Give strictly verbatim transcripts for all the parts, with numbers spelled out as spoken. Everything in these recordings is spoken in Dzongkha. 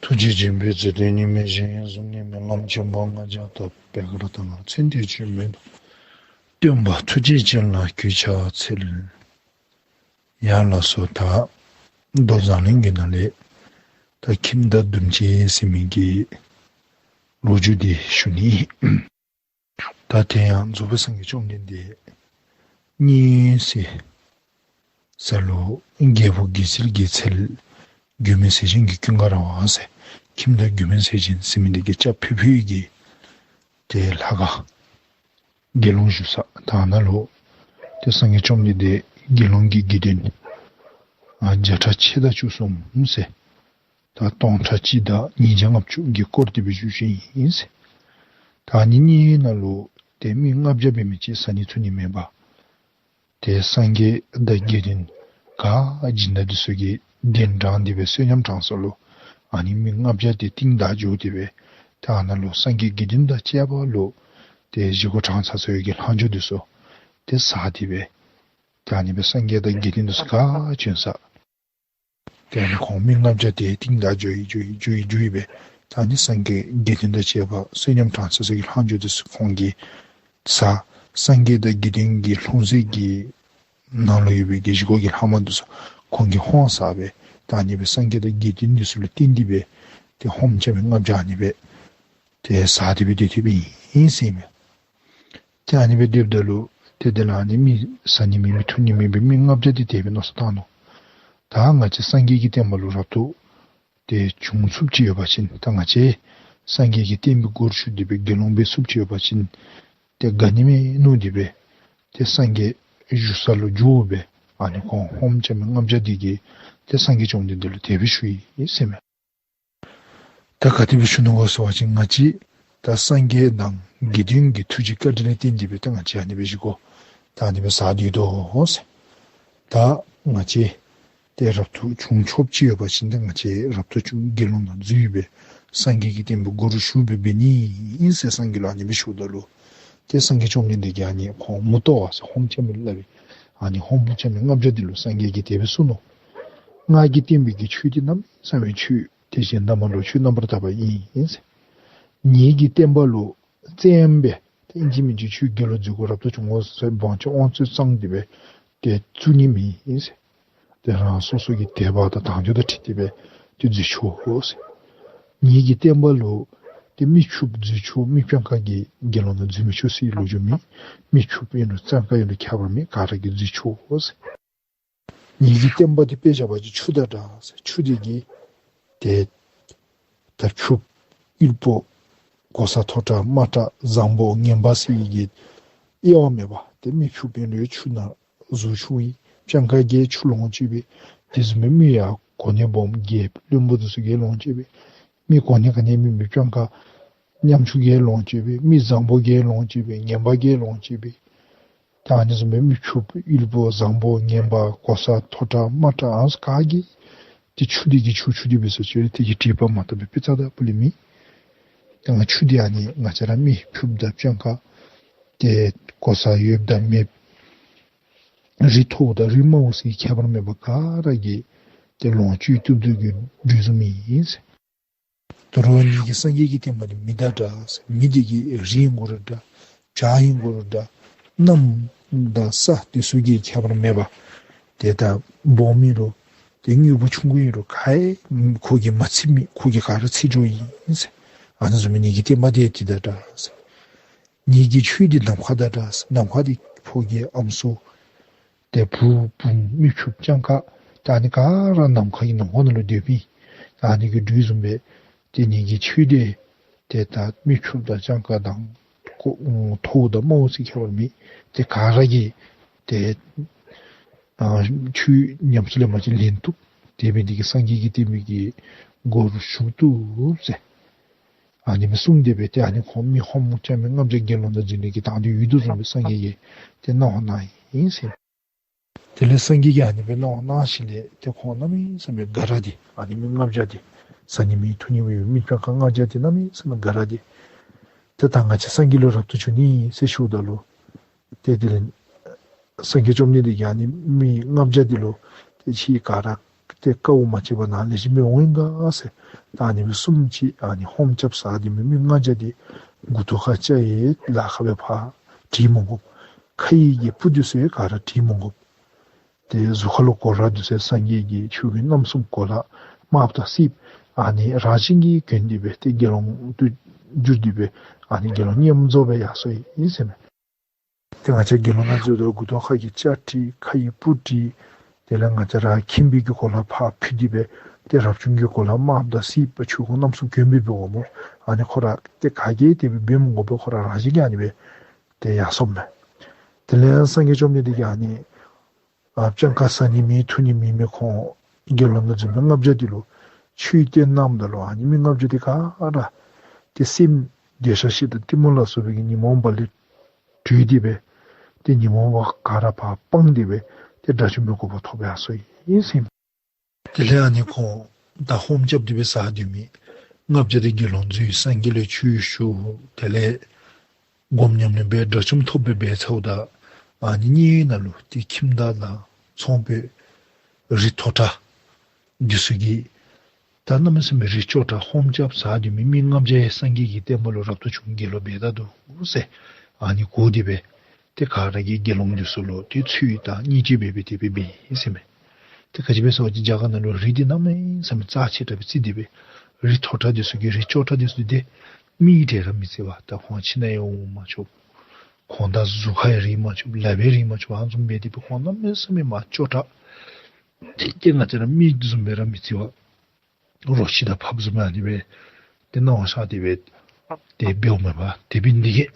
ཐུགས་རྗེ་ཆེན་པོའི་མཛད་དོན་ཉི་མའི་བཞིན་གཟུགས་ཉི་མའི་ལམ་ཆེན་པོ་ལྔ་བརྒྱ་དང་པད་དཀར་དང་ཚེ་འདས་ཆོས་མེད་དང་། སྟོན་པ་ཐུགས་རྗེ་ཅན་ལ་གུས་ཕྱག་འཚལ། ཡ་ལགས་སོ། ད་མདོ་མཛངས་བླུན་གྱི་ནང་ལས་ད་ཁྱིམ་བདག་སྡུམས་བྱེད་ཟེར་མི་གི་ལོ་རྒྱུས་འདི་ཞུ་ནི། ད་དེ་ཡང་རྫོགས་པའི་སངས་རྒྱས་བཅོམ་ལྡན་འདས་ཉིད་ཟེར་ས་ལུ་རྒྱལ་པོ་དགེ་ཚུལ་གྱི་ཚལ་མགོན་མེད་ཟས་སྦྱིན་གྱི་ཀུན་དགའ་ར་བ་ཟེར་ཁྱིམ་བདག་མགོན་མེད་ཟས་སྦྱིན་ཟེར་མི་འདི་གི་སྐྱབས་ཕུལ་ཕུལ་གྱི་ཏེ་ལྷ་ཁང་དགེ་སློང་བཞུགས་ས་ད་ནཱ་ལུ་ཏེ་སངས་རྒྱས་བཅོམ་ལྡན་འདས་དགེ་སློང་གི་དགེ་འདུན་ཨ་བརྒྱ་ཕྲག་ཕྱེད་དང་བཅུ་གསུམ་ཟེར་ད་སྟོང་ཕྲག་གཅིག་དང་ཉིས་བརྒྱ་ལྔ་བཅུ་གིས་བསྐོར་ཏེ་སྦེ་བཞུགས་ཅི་ཨིན་ཟེར། ད་ཨ་ནི་གཉིས་ནང་ལུ་ཏེ་མི་ལྔ་བརྒྱ་འབད་མི་ཅིག་བཟའ་ནི་འཐུང་ནི་མེད་པར་ཏེ་སངས་རྒྱས་དང་དགེ་འདུན་ག་སྦྱིན་བདག་འདི་ཚུ་གིས་གདན་དྲངས་ཏེ་སྦེ་བསོད་སྙོམས་དྲང་ས་ལུ་ཨ་ནི་མི་ལྔ་བརྒྱ་དེ་རྟིང་བདའ་འགྱོ་སྟེ་སྦེ་ཏེ་ཨ་ནཱ་ལུ་སངས་རྒྱས་དགེ་འདུན་དང་བཅས་པ་ལུ་ཏེ་བཞེས་སྒོ་དྲང་ཚར་ཚར་བའི་གི་ལྷག་མཇུག་འདི་ཚུ་ཏེ་བཟའ་སྟེ་སྦེ་ཏེ་ཨ་ནི་སྦེ་སངས་རྒྱས་དང་དགེ་འདུན་འདི་ཚུ་ག་བྱོན་ས། ཏེ་ཨ་ནི་ཁོང་མི་ལྔ་བརྒྱ་དེ་རྟིང་བདའ་འགྱོ་ཡི་འགྱོ་ཡི་འགྱོ་ཡི་འགྱོ་ཡི་སྦེ་ད་ཨ་ནི་སངས་རྒྱས་དགེ་འདུན་དང་བཅས་པ་བསོད་སྙོམས་དྲང་ཚར་ཚར་གྱི་ལྷག་མཇུག་འདི་ཚུ་ཁོང་གིས་བཟའ། སངས་རྒྱས་དང་དགེ་འདུན་གྱི་ལྷུང་བཟེད་ཀྱི་ནང་ལུ་ཡོད་པའི་གི་བཞེས་སྒོ་གི་ལྷག་མ་འདི་ཚུ་ཁོང་གིས་ཧོང་བཟའ་སྦེ་ད་ཨ་ནི་སྦེ་སངས་རྒྱས་དང་དགེ་འདུན་འདི་ཚུ་ལུ་བརྟེན་ཏེ་སྦེ་ཏེ་ཧོརམོ་རྐྱབ་མི་ལྔ་བརྒྱ་ཨ་ནི་སྦེ་ཏེ་བཟའ་སྟེ་སྦེ་སྡོད་སྡོདཔ་ཨིན་ཟེར་མས། ཏེ་ཨ་ནི་སྦེ་སྡོདཔ་ད་ལུ་ཏེ་དེ་ལས་ཨ་ནི་མི་བཟའ་ནི་མེད་མི་འཐུང་ནི་མེད་པའི་མི་ལྔ་བརྒྱ་དེ་དེ་སྦེ་མནོ་བསམ་བཏང་ནུག། ད་ང་བཅས་སངས་རྒྱས་ཀྱི་བསྟན་པ་ལུ་རབ་ཏུ་ཏེ་བྱུང་ཚུགསཔ་ཅིག་ཡོད་པ་ཅིན་ད་ང་བཅས་སངས་རྒྱས་ཀྱི་བསྟན་པའི་སྒོར་ཞུགས་ཏེ་སྦེ་དགེ་སློང་འབད་ཚུགསཔ་ཅིག་ཡོད་པ་ཅིན་ཏེ་དགའ་ནི་མས་མནོ་སྟེ་སྦེ་ཏེ་སངས་རྒྱས་བཞུགས་ས་ལུ་འགྱོ་སྦེ་ཨ་ནི་ཁོང་ཧོརམོ་རྐྱབ་མི་ལྔ་བརྒྱ་དེ་གིས་ཏེ་སངས་རྒྱས་བཅོམ་ལྡན་འདས་ལུ་དེ་སྦེ་ཞུ་ཡི་ཟེར་མས། ད་ག་དེ་སྦེ་ཞུ་ནུག་གོ་ཟེར་བ་ཅིན་ང་བཅས་ད་སངས་རྒྱས་དང་དགེ་འདུན་གྱི་ཐུགས་རྗེ་བཀའ་དྲིན་ལུ་བརྟེན་ཏེ་སྦེ་ད་ང་བཅས་ཨ་ནི་སྦེ་བཞེས་སྒོ་ད་ཨ་ནི་སྦེ་བཟའ་སྡོད་དོ་ཟེར། ད་ང་བཅས་ཏེ་རབ་ཏུ་བྱུང་ཆོགཔ་ཅིག་ཡོད་པ་ཅིན་ད་ང་བཅས་རབ་ཏུ་བྱུང་དགེ་སློང་དང་འཛུལ་སྦེ་སངས་རྒྱས་ཀྱི་བསྟན་པའི་སྒོར་ཞུགས་སྦེ་འབད་ནི་ཨིན་ཟེར་སངས་རྒྱས་ལུ་ཨ་ནི་སྦེ་ཞུཝ་ད་ལུ་ཏེ་སངས་རྒྱས་བཅོམ་ལྡན་འདས་ཀྱིས་ཨ་ནི་ཁོང་མུ་ཏོ་བ་ཟེར་ཧོརམོ་རྐྱབ་མི་སླབ་ཨིན། ཨ་ནི་ཧོརམོ་རྐྱབ་མི་ལྔ་བརྒྱ་དེ་ལུ་སངས་རྒྱས་ཀྱིས་དེ་སྦེ་གསུངས་ནུག། ང་གིས་བསྟན་པའི་གི་ཆོས་འདི་གནམ་མེད་ས་མེད་ཆོས་ཏེ་གཞན་དང་མ་འདྲཝ་ཆོས་རྣམ་པར་དག་པ་ཨིན་ཟེར། ངེ་གི་བསྟན་པ་ལུ་བཙན་སྦེ་ཏེ་ཨིན་ཅི་མིན་ཅི་ཁྱོད་དགེ་སློང་འཛུལ་དགོ་རབ་ཏུ་བྱུང་དགོ་ཟེར་དབང་ཆ་དབང་ཚད་བཙོང་སྟེ་སྦེ་ཏེ་བཙུགས་ནི་མེད་ཟེར། ཏེ་རང་སོ་སོ་གི་དད་པ་དང་དང་འདོད་དང་འཁྲིལ་ཏེ་སྦེ་ཏེ་འཛུལ་ཆོག་ཟེར། ངེ་གི་བསྟན་པ་ལུ་ཏེ་མི་ཕྱུགཔོ་འཛུལ་ཆོག། མི་སྤྱང་ཀ་གིས་དགེ་སློང་ནང་འཛུལ་མི་ཆོག་ཟེར་ལོ་རྒྱུས་མེད། མི་ཕྱུགཔོ་ཨིན་རུང་སྤྱང་ཀ་ཨིན་རུང་ཁྱད་པར་མེད། ག་ར་གིས་འཛུལ་ཆོག་ཟེར། ངེ་གི་བསྟན་པ་འདི་དཔེ་བཞག་པ་ཅིན་ཆུ་དང་འདྲ་ཟེར། ཆུ་འདི་གིས་ཏེ་ད་ཕྱུགཔོ་དབུལ་པོ་གོ་ས་མཐོ་དྲགས་དམའ་དྲགས་བཟང་པོ་ངན་པ་ཟེར་བའི་གི་དབྱེ་བ་མེད་པར་ཏེ་མི་ཕྱུགཔོ་ཨིན་རུང་ཆུ་ནང་འཛུལ་ཆོག་ཨིན། སྤྱང་ཀ་གིས་ཆུ་ལོངས་སྤྱོད་པས། དེ་བཟུམ་སྦེ་མི་ཡང་གོ་གནས་སྦོམ་རྒྱལཔོ་བློན་པོ་འདི་ཚུ་གིས་ལོངས་སྤྱོད་པས། མི་གོ་གནས་ག་ནི་མེད་མི་སྤྱང་ཀ་ཉམ་ཆུང་གིས་ལོངས་སྤྱོད་པས། མི་བཟང་པོ་གིས་ལོངས་སྤྱོད་པས། ངན་པ་གིས་ལོངས་སྤྱོད་པས། ད་ཨ་ནི་བཟུམ་སྦེ་མི་ཕྱུགཔོ་དབུལ་པོ་བཟང་པོ་ངན་པ་གོ་ས་མཐོ་དྲགས་དམའ་དྲགས་ཨ་ནི་ག་གིས་ཏེ་ཆུ་འདི་གིས་ཆོག། ཆུ་འདི་འབད་ས་ཅིག་རུང་དེ་གིས་དྲེགས་པ་མ་བཏབ་པའི་དཔེ་རྩ་དང་སྤུ་ལས་མེད། ད་ང་ཆུ་འདི་ཨ་ནི་ང་བཅས་ར་མི་ཕྱུགཔོ་དང་སྤྱང་ཀ་ཏེ་གོ་ས་ཡོདཔ་དང་མེདཔ་རི་མཐོཝ་དང་རི་དམའཝ་ཟེར་ཁྱད་པར་མེད་པར་ག་ར་གིས་ཏེ་ལོངས་སྤྱོད་བཏུབ་བཏུབ་ཀྱི་འདུག་བཟུམ་ཨིན་ཟེར། དོ་རུང་ངེ་གི་སངས་རྒྱས་ཀྱི་བསྟན་པ་འདི་མི་དང་འདྲ་ཟེར། མི་འདི་གི་རི་ཨིན་དགོ་རུང་འདྲ། བྱག་ཨིན་དགོ་རུང་འདྲ། གནམ་དང་ས་འདི་ཚུ་གི་ཁྱད་པར་མེད་པར་ཏེ་ད་སྦོམ་ཨིན་རུང་ཏེ་དངོས་པོ་ཆུང་ཀུ་ཨིན་རུང་ག་ཡང་ཁོ་གིས་མ་ཚིམ་མི་ཁོ་གིས་ག་ར་ཚིམ་འགྱོཝ་ཨིན་ཟེར། ཨ་ནི་བཟུམ་སྦེ་ངེ་གི་བསྟན་པ་འདི་དེ་དང་འདྲ་ཟེར། ངེ་གི་ཆོས་འདི་ནམ་མཁའ་དང་འདྲ་ཟེར། ནམ་མཁའ་འདི་ཕོ་རྒྱས་ཨམ་སྲུ་ཏེ་བུ་བུམོ་མི་ཕྱུགཔོ་སྤྱང་ཀ་ད་ཨ་ནི་ག་ར་ནམ་མཁའ་གི་ནང་ཁོག་ནང་ལུ་སྡོདཔ་ཨིན། ད་ཨ་ནི་གི་འདུག་བཟུམ་སྦེ་ཏེ་ངེ་གི་ཆོས་འདི་ཏེ་ད་མི་ཕྱུགཔོ་དང་སྤྱང་ཀ་དང་ཁོ་མཐོཝ་དང་དམའཝ་ཟེར་ཁྱད་པར་མེད། ཏེ་ག་ར་གིས་ཏེ་ཨ་ཆོས་ཉམས་སུ་ལེན་པ་ཅིན་ལེན་བཏུབ། དེ་འབད་ནི་དེ་གིས་སངས་རྒྱས་ཀྱི་བསྟན་པའི་གི་སྒོར་ཞུགས་བཏུབ་ཟེར། ཨ་ནི་སྦེ་གསུངས་ཏེ་སྦེ་ཏེ་ཨ་ནི་ཁོང་མི་ཧོརམོ་རྐྱབ་མི་ལྔ་བརྒྱ་དགེ་སློང་དང་འཛིང་ནི་གི་དང་འདོད་ཡོད་དོ་བཟུམ་སྦེ་སངས་རྒྱས་ཀྱིས་ཏེ་གནང་བ་གནང་ཡི་ཟེར། དེ་ལས་སངས་རྒྱས་ཀྱིས་ཨ་ནི་སྦེ་གནང་བ་གནང་ཞིནམ་ལས་ཏེ་ཁོང་གནམ་མེད་ས་མེད་དགའ་ར་སྟེ་ཨ་ནི་མི་ལྔ་བརྒྱ་དེ་བཟའ་ནི་མེད་འཐུང་ནི་མེད་མི་སྤྱང་ཀ་ལྔ་བརྒྱ་དེ་གནམ་མེད་ས་མེད་དགའ་ར་སྟེ་ཏེ་ད་ང་བཅས་སངས་རྒྱས་ལུ་རབ་ཏུ་བྱུང་ནི་ཟེར་ཞུཝ་ད་ལུ་ཏེ་དེ་ལས་སངས་རྒྱས་བཅོམ་ལྡན་འདས་ཀྱིས་ཨ་ནི་མི་ལྔ་བརྒྱ་དེ་ལུ་ཏེ་ཁྱེད་ག་ར་ ཏེ་དཀའཝ་མ་སྤྱད་པར་ནཱ་ལེགས་ཤོམ་སྦེ་འོང་ཡི་ག་ཟེར། ད་ཨ་ནི་སྦེ་གསུངམ་ཅིག་ཨ་ནི་ཧོམ་རྐྱབ་ཟ་སྡོད་མི་མི་ལྔ་བརྒྱ་འདི་མགུ་ཏོ་ཁར་སྐྱ་ཡི་ལ་ཁར་སྦེ་ཕར་བྲིས་མི་དགོ། ཁ་ཡི་གི་སྤུ་འདི་ཚུ་ཡང་ག་ར་བྲིས་མི་དགོ། ཏེ་གཟུགས་ཁར་ལུ་གོ་ལ་འདི་ཚུ་སངས་རྒྱས་ཀྱི་ཆོས་གོས་རྣམ་གསུམ་གོ་ལ་དམརཔོ་དང་སེརཔོ་ཨ་ནི་རང་བཞིན་གྱིས་གྱོན་ཏེ་སྦེ་ཏེ་དགེ་སློང་དུ་གྱུར་ཏེ་སྦེ་ཨ་ནི་དགེ་སློང་མཉམ་འཛོམས་སྦེ་ཡར་སོང་ཡི་ཟེར་མས། ཏེ་ང་བཅས་དགེ་སློང་ནང་འཛུལཝ་ད་མགུ་ཏོ་ཁ་གི་སྐྱ་བྲིས་ཁ་ཡི་སྤུ་བྲིས། དེ་ལས་ང་བཅས་ར་ཁྱིམ་པའི་གི་གོ་ལ་ཕར་ཕུད་དེ་སྦེ་ཏེ་རབ་བྱུང་གི་གོ་ལ་དམརཔོ་དང་སེརཔོ་ཆོས་གོས་རྣམ་གསུམ་གྱོན་སྦེ་འབད་འོང་སྨོ། ཨ་ནི་ཁོ་ར་ཏེ་ག་གིས་དེ་སྦེ་འབད་མི་དགོ་པས། ཁོ་ར་རང་བཞིན་གྱིས་ཨ་ནི་སྦེ་ཏེ་ཡར་སོངམ་མས། དེ་ལས་སངས་རྒྱས་བཅོམ་ལྡན་འདས་ཀྱིས་ཨ་ནི་ཨ་སྤྱང་ཀ་བཟའ་ནི་མེད་འཐུང་ནི་མེད་མི་ཁོང་དགེ་སློང་ནང་འཛུལ་མི་ལྔ་བརྒྱ་འདི་ལུ་ཆོས་བསྟན་གནངམ་ད་ལུ་ཨ་ནི་མི་ལྔ་བརྒྱ་འདི་ག་ར་ཏེ་སེམས་འདོད་ཆགས་ཞེ་སྡང་གཏི་མུག་ལ་སོགས་པའི་གི་ཉོན་མོངས་པ་ལས་གྲོལ་ཏེ་སྦེ་ཏེ་ཉོན་མོངས་པ་ག་ར་ཕར་སྤངས་ཏེ་སྦེ་ཏེ་དགྲ་བཅོམ་པའི་གོ་འཕང་ཐོབ་ཡར་སོང་ཡི་ཟེར་མས། དེ་ལས་ཨ་ནི་ཁོང་ད་ཧོམ་རྐྱབ་སྟེ་སྦེ་བཟའ་སྡོད་མི་ལྔ་བརྒྱ་དེ་དགེ་སློང་འཛུལ་སངས་རྒྱས་ལས་ཆོས་ཞུ། དེ་ལས་སྒོམ་ཉམས་ལེན་འབད་དགྲ་བཅོམ་ཐོབ་སྦེ་འབད་ཚརཝ་ད་ཨ་ནི་མཉན་ཡོད་ནང་ལུ་ཏེ་ཁྱིམ་བདག་དང་ཚོང་དཔོན་རི་མཐོ་དྲགས་འདི་ཚུ་གིས་ད་གནམ་མེད་ས་མེད་རི་ལྕོག་དྲགས་ཧོམ་རྐྱབ་བཟའ་སྡོད་མི་མི་ལྔ་བརྒྱ་ཡང་སངས་རྒྱས་ཀྱི་བསྟན་པ་ལུ་རབ་ཏུ་བྱུང་དགེ་སློང་འབད་ད་འདུག་ཟེར་ཨ་ནི་གོ་སྟེ་སྦེ་ཏེ་ག་ར་གིས་དགེ་སློང་འདི་ཚུ་ལུ་ཏེ་ཚུལ་དང་སྙིང་རྗེ་འབད་སྦེ་དེ་སྦེ་འབད་ཡི་ཟེར་མས། ཏེ་ག་ཅི་སྦེ་ཟེར་བ་ཅིན་རྒྱ་གར་ནང་ལུ་རི་འདི་གནམ་མེད་ས་མེད་རྩ་ཆེ་དྲགས་སྦེ་བརྩི་སྟེ་སྦེ་རི་མཐོ་དྲགས་འདི་ཚུ་གི་རི་ལྕོག་དྲགས་འདི་ཚུ་ཏེ་མི་གིས་དེ་ར་མི་བརྩི་བར་ད་ཁོང་ཁྱིམ་ནང་ཡང་འོང་མ་ཆོགཔ། ཁོང་དང་གཟུགས་ཁར་ཡང་རེག་མ་ཆོགཔ། ལགཔ་ཡང་རེག་མ་ཆོགཔ། ཨ་ནི་བཟུམ་སྦེ་དེ་སྦེ་ཁོང་གནམ་མེད་ས་མེད་མར་ལྕོག་དྲགས། ཏེ་ང་བཅས་ར་མི་བཟུམ་སྦེ་ར་མི་བརྩི་བར་རོ་ཁྱི་དང་ཕགཔ་བཟུམ་ཨ་ནི་སྦེ་ཏེ་སྣང་བ་ཤར་ཏེ་སྦེ་ཏེ་འབདཝ་མས་པ། དེ་འབད་ནི་དེ་གིས་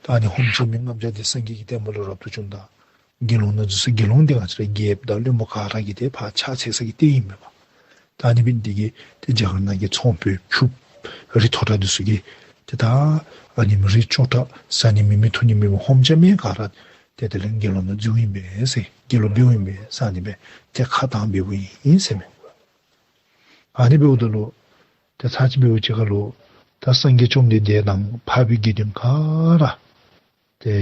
ད་ཨ་ནི་ཧོམ་རྐྱབ་མི་ལྔ་བརྒྱ་དེ་སངས་རྒྱས་ཀྱི་བསྟན་པ་ལུ་རབ་ཏུ་བྱུང་ད་དགེ་སློང་ནང་འཛུལ་སོ། དགེ་སློང་དེ་ང་བཅས་ར་རྒྱལཔོ་དང་བློན་པོ་ག་ར་གིས་ཏེ་ཕར་ཕྱག་འཚལ་ས་གི་རྟེན་ཨིན་མས་པ། ད་ཨ་ནི་འབད་ནི་དེ་གིས་ཏེ་རྒྱ་གར་ནང་གི་ཚོང་དཔོན་ཕྱུགཔོ་རི་མཐོ་དྲགས་འདི་ཚུ་གིས་ཏེ་ད་ཨ་ནི་མི་རི་ལྕོག་དྲགས་བཟའ་ནི་མེད་མི་འཐུང་ནི་མེད་མི་ཧོམ་རྐྱབ་མི་ག་ར་ཏེ་དེ་ལས་དགེ་སློང་ནང་འཛུལཝ་ཨིན་པས་ཟེར་དགེ་སློང་འབདཝ་ཨིན་པས་ཟེར་ཨ་ནི་སྦེ་ཏེ་ཁ་བཏང་འབདཝ་ཨིན་ཟེར་མས། ཨ་ནི་འབདཝ་ད་ལུ་ཏེ་ཚར་གཅིག་འབདཝ་ཅིག་ཁར་ལུ་ད་སངས་རྒྱས་བཅོམ་ལྡན་འདས་དང་འཕགས་པའི་དགེ་འདུན་ག་ར་ཏེ་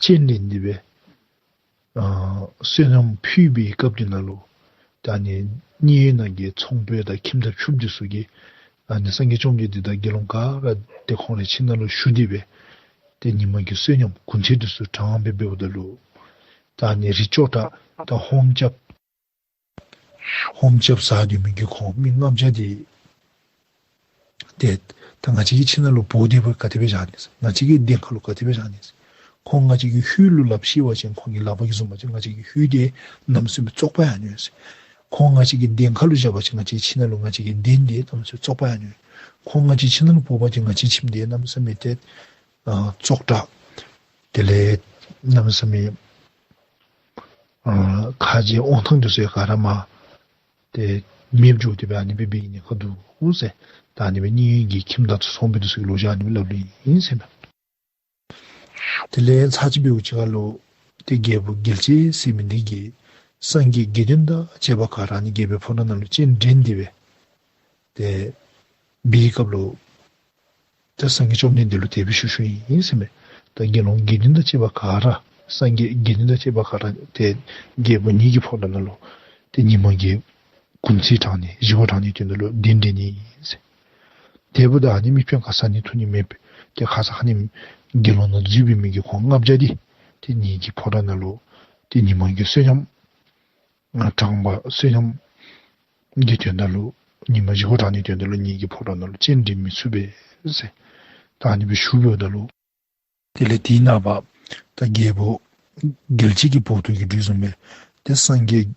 སྤྱན་འདྲེན་ཏེ་སྦེ་ཨ་བསོད་ནམས་ཕུལ་བའི་སྐབས་དེ་ནང་ལུ་ད་ཨ་ནི་མཉན་ཡོད་ནང་གི་ཚོང་དཔོན་དང་ཁྱིམ་བདག་ཕྱུགཔོ་འདི་ཚུ་གིས་ཨ་ནི་སངས་རྒྱས་བཅོམ་ལྡན་འདས་དང་དགེ་སློང་ག་ར་ཏེ་ཁོང་རའི་ཁྱིམ་ནང་ལུ་ཞུ་སྟེ་སྦེ་ཏེ་ཉིན་མ་གི་བསོད་སྙོམས་གུང་ཚིགས་འདི་ཚུ་དྲངས་སྦེ་འབདཝ་ད་ལུ་ད་ཨ་ནི་རི་ལྕོག་དྲགས་དང་ཧོམ་རྐྱབ་ཧོམ་རྐྱབ་བཟའ་སྡོད་མི་གི་ཁོང་མི་ལྔ་བརྒྱ་དེ་ཏེ་ད་ང་བཅས་ཀྱི་ཁྱིམ་ནང་ལུ་འབོ་སྟེ་སྦེ་ག་དེ་སྦེ་བཞག་ནི་ཟེར། ང་བཅས་ཀྱི་གདན་ཁ་ལུ་ག་དེ་སྦེ་བཞག་ནི་ཟེར། ཁོང་ང་བཅས་ཀྱི་ཧུད་ལུ་ལགཔ་བཤེད་པ་ཅིན་ཁོང་གི་ལགཔ་གིས་བཟུང་པ་ཅིན་ང་བཅས་ཀྱི་ཧུད་དེ་གནམ་མེད་ས་མེད་བཙོག་པ་ཡར་འགྱོ་ནི་ཟེར། ཁོང་ང་བཅས་ཀྱི་གདན་ཁ་ལུ་བཞག་པ་ཅིན་ང་བཅས་ཀྱི་ཁྱིམ་ནང་ལུ་ང་བཅས་ཀྱི་གདན་དེ་གནམ་མེད་ས་མེད་བཙོག་པ་ཡར་འགྱོ། ཁོང་ང་བཅས་ཁྱིམ་ནང་ལུ་འབོ་པ་ཅིན་ང་བཅས་ཁྱིམ་དེ་གནམ་མེད་ས་མེད་ཏེ་ཨ་བཙོག་དྲགས་དེ་ལས་གནམ་མེད་ས་མེད་ཨ་ཁ་རྗེ་དབང་ཐང་འདི་ཚུ་ག་ར་མར་ཏེ་མེདཔ་འགྱོ་སྟེ་སྦེ་ཨ་ནི་སྦེ་འབད་ནི་ཁག་འདུག་ཟེར། ད་ཨ་ནི་སྦེ་མཉན་ཡོད་ཀྱི་ཁྱིམ་བདག་ཚུ་ཚོང་དཔོན་འདི་ཚུ་གིས་ལོ་རྒྱུས་ཨ་ནི་སྦེ་སླབ་ནི་ཨིན་ཟེར་མས། དེ་ལས་ཚར་གཅིག་འབདཝ་ཅིག་ཁར་ལུ་ཏེ་རྒྱལ་པོ་རྒྱལ་བྱེད་ཟེར་མི་འདི་གིས་སངས་རྒྱས་དགེ་འདུན་དང་བཅས་པ་ག་ར་ཨ་ནི་རྒྱལ་པོའི་ཕོ་བྲང་ནང་ལུ་སྤྱན་འདྲེན་ཏེ་སྦེ་ཏེ་འབད་བའི་སྐབས་ལུ་ད་སངས་རྒྱས་བཅོམ་ལྡན་འདས་ལུ་དེ་སྦེ་ཞུ་ཞུཝ་ཨིན་ཟེར་མས། ད་དགེ་སློང་དགེ་འདུན་དང་བཅས་པ་ག་ར་སངས་རྒྱས་དགེ་འདུན་དང་བཅས་པ་ག་ར་ཏེ་རྒྱལ་པོ་ངེ་གི་ཕོ་བྲང་ནང་ལུ་ཏེ་ཉིན་མ་གི་གུང་ཚིགས་དྲངས་ནི་བཞེས་སྒོ་དྲངས་ནི་དོན་དག་ལུ་གདན་འདྲེན་ནི་ཨིན་ཟེར། དེ་འབདཝ་ད་ཨ་ནི་མི་སྤྱང་ཀ་བཟའ་ནི་འཐུང་ནི་མེད་པའི་ཏེ་ཁ་ཙ་ཁ་ཉིནམ་དགེ་སློང་ནང་འཛུལ་བའི་མི་གི་ཁོང་ལྔ་བརྒྱ་འདི་ཏེ་ངེ་གི་ཕོ་བྲང་ནང་ལུ་ཏེ་ཉིན་མ་གི་བསོད་སྙོམས་ཨ་དྲང་པ་བསོད་སྙོམས་ཀྱི་དོན་དག་ལུ་ཉིན་མ་བཞེས་སྒོ་དྲངས་ནི་དོན་དག་ལུ་ངེ་གི་ཕོ་བྲང་ནང་ལུ་སྤྱན་འདྲེན་མི་ཚུགས་པས་ཟེར། ད་ཨ་ནི་སྦེ་ཞུ་འབདཝ་ད་ལུ་དེ་ལས་དེའི་ནངས་པ་ད་རྒྱལ་པོ་རྒྱལ་བྱེད་ཀྱི་བོགས་ཐུག་གི་དུས་བཟུམ་སྦེ་ཏེ་སངས་རྒྱས་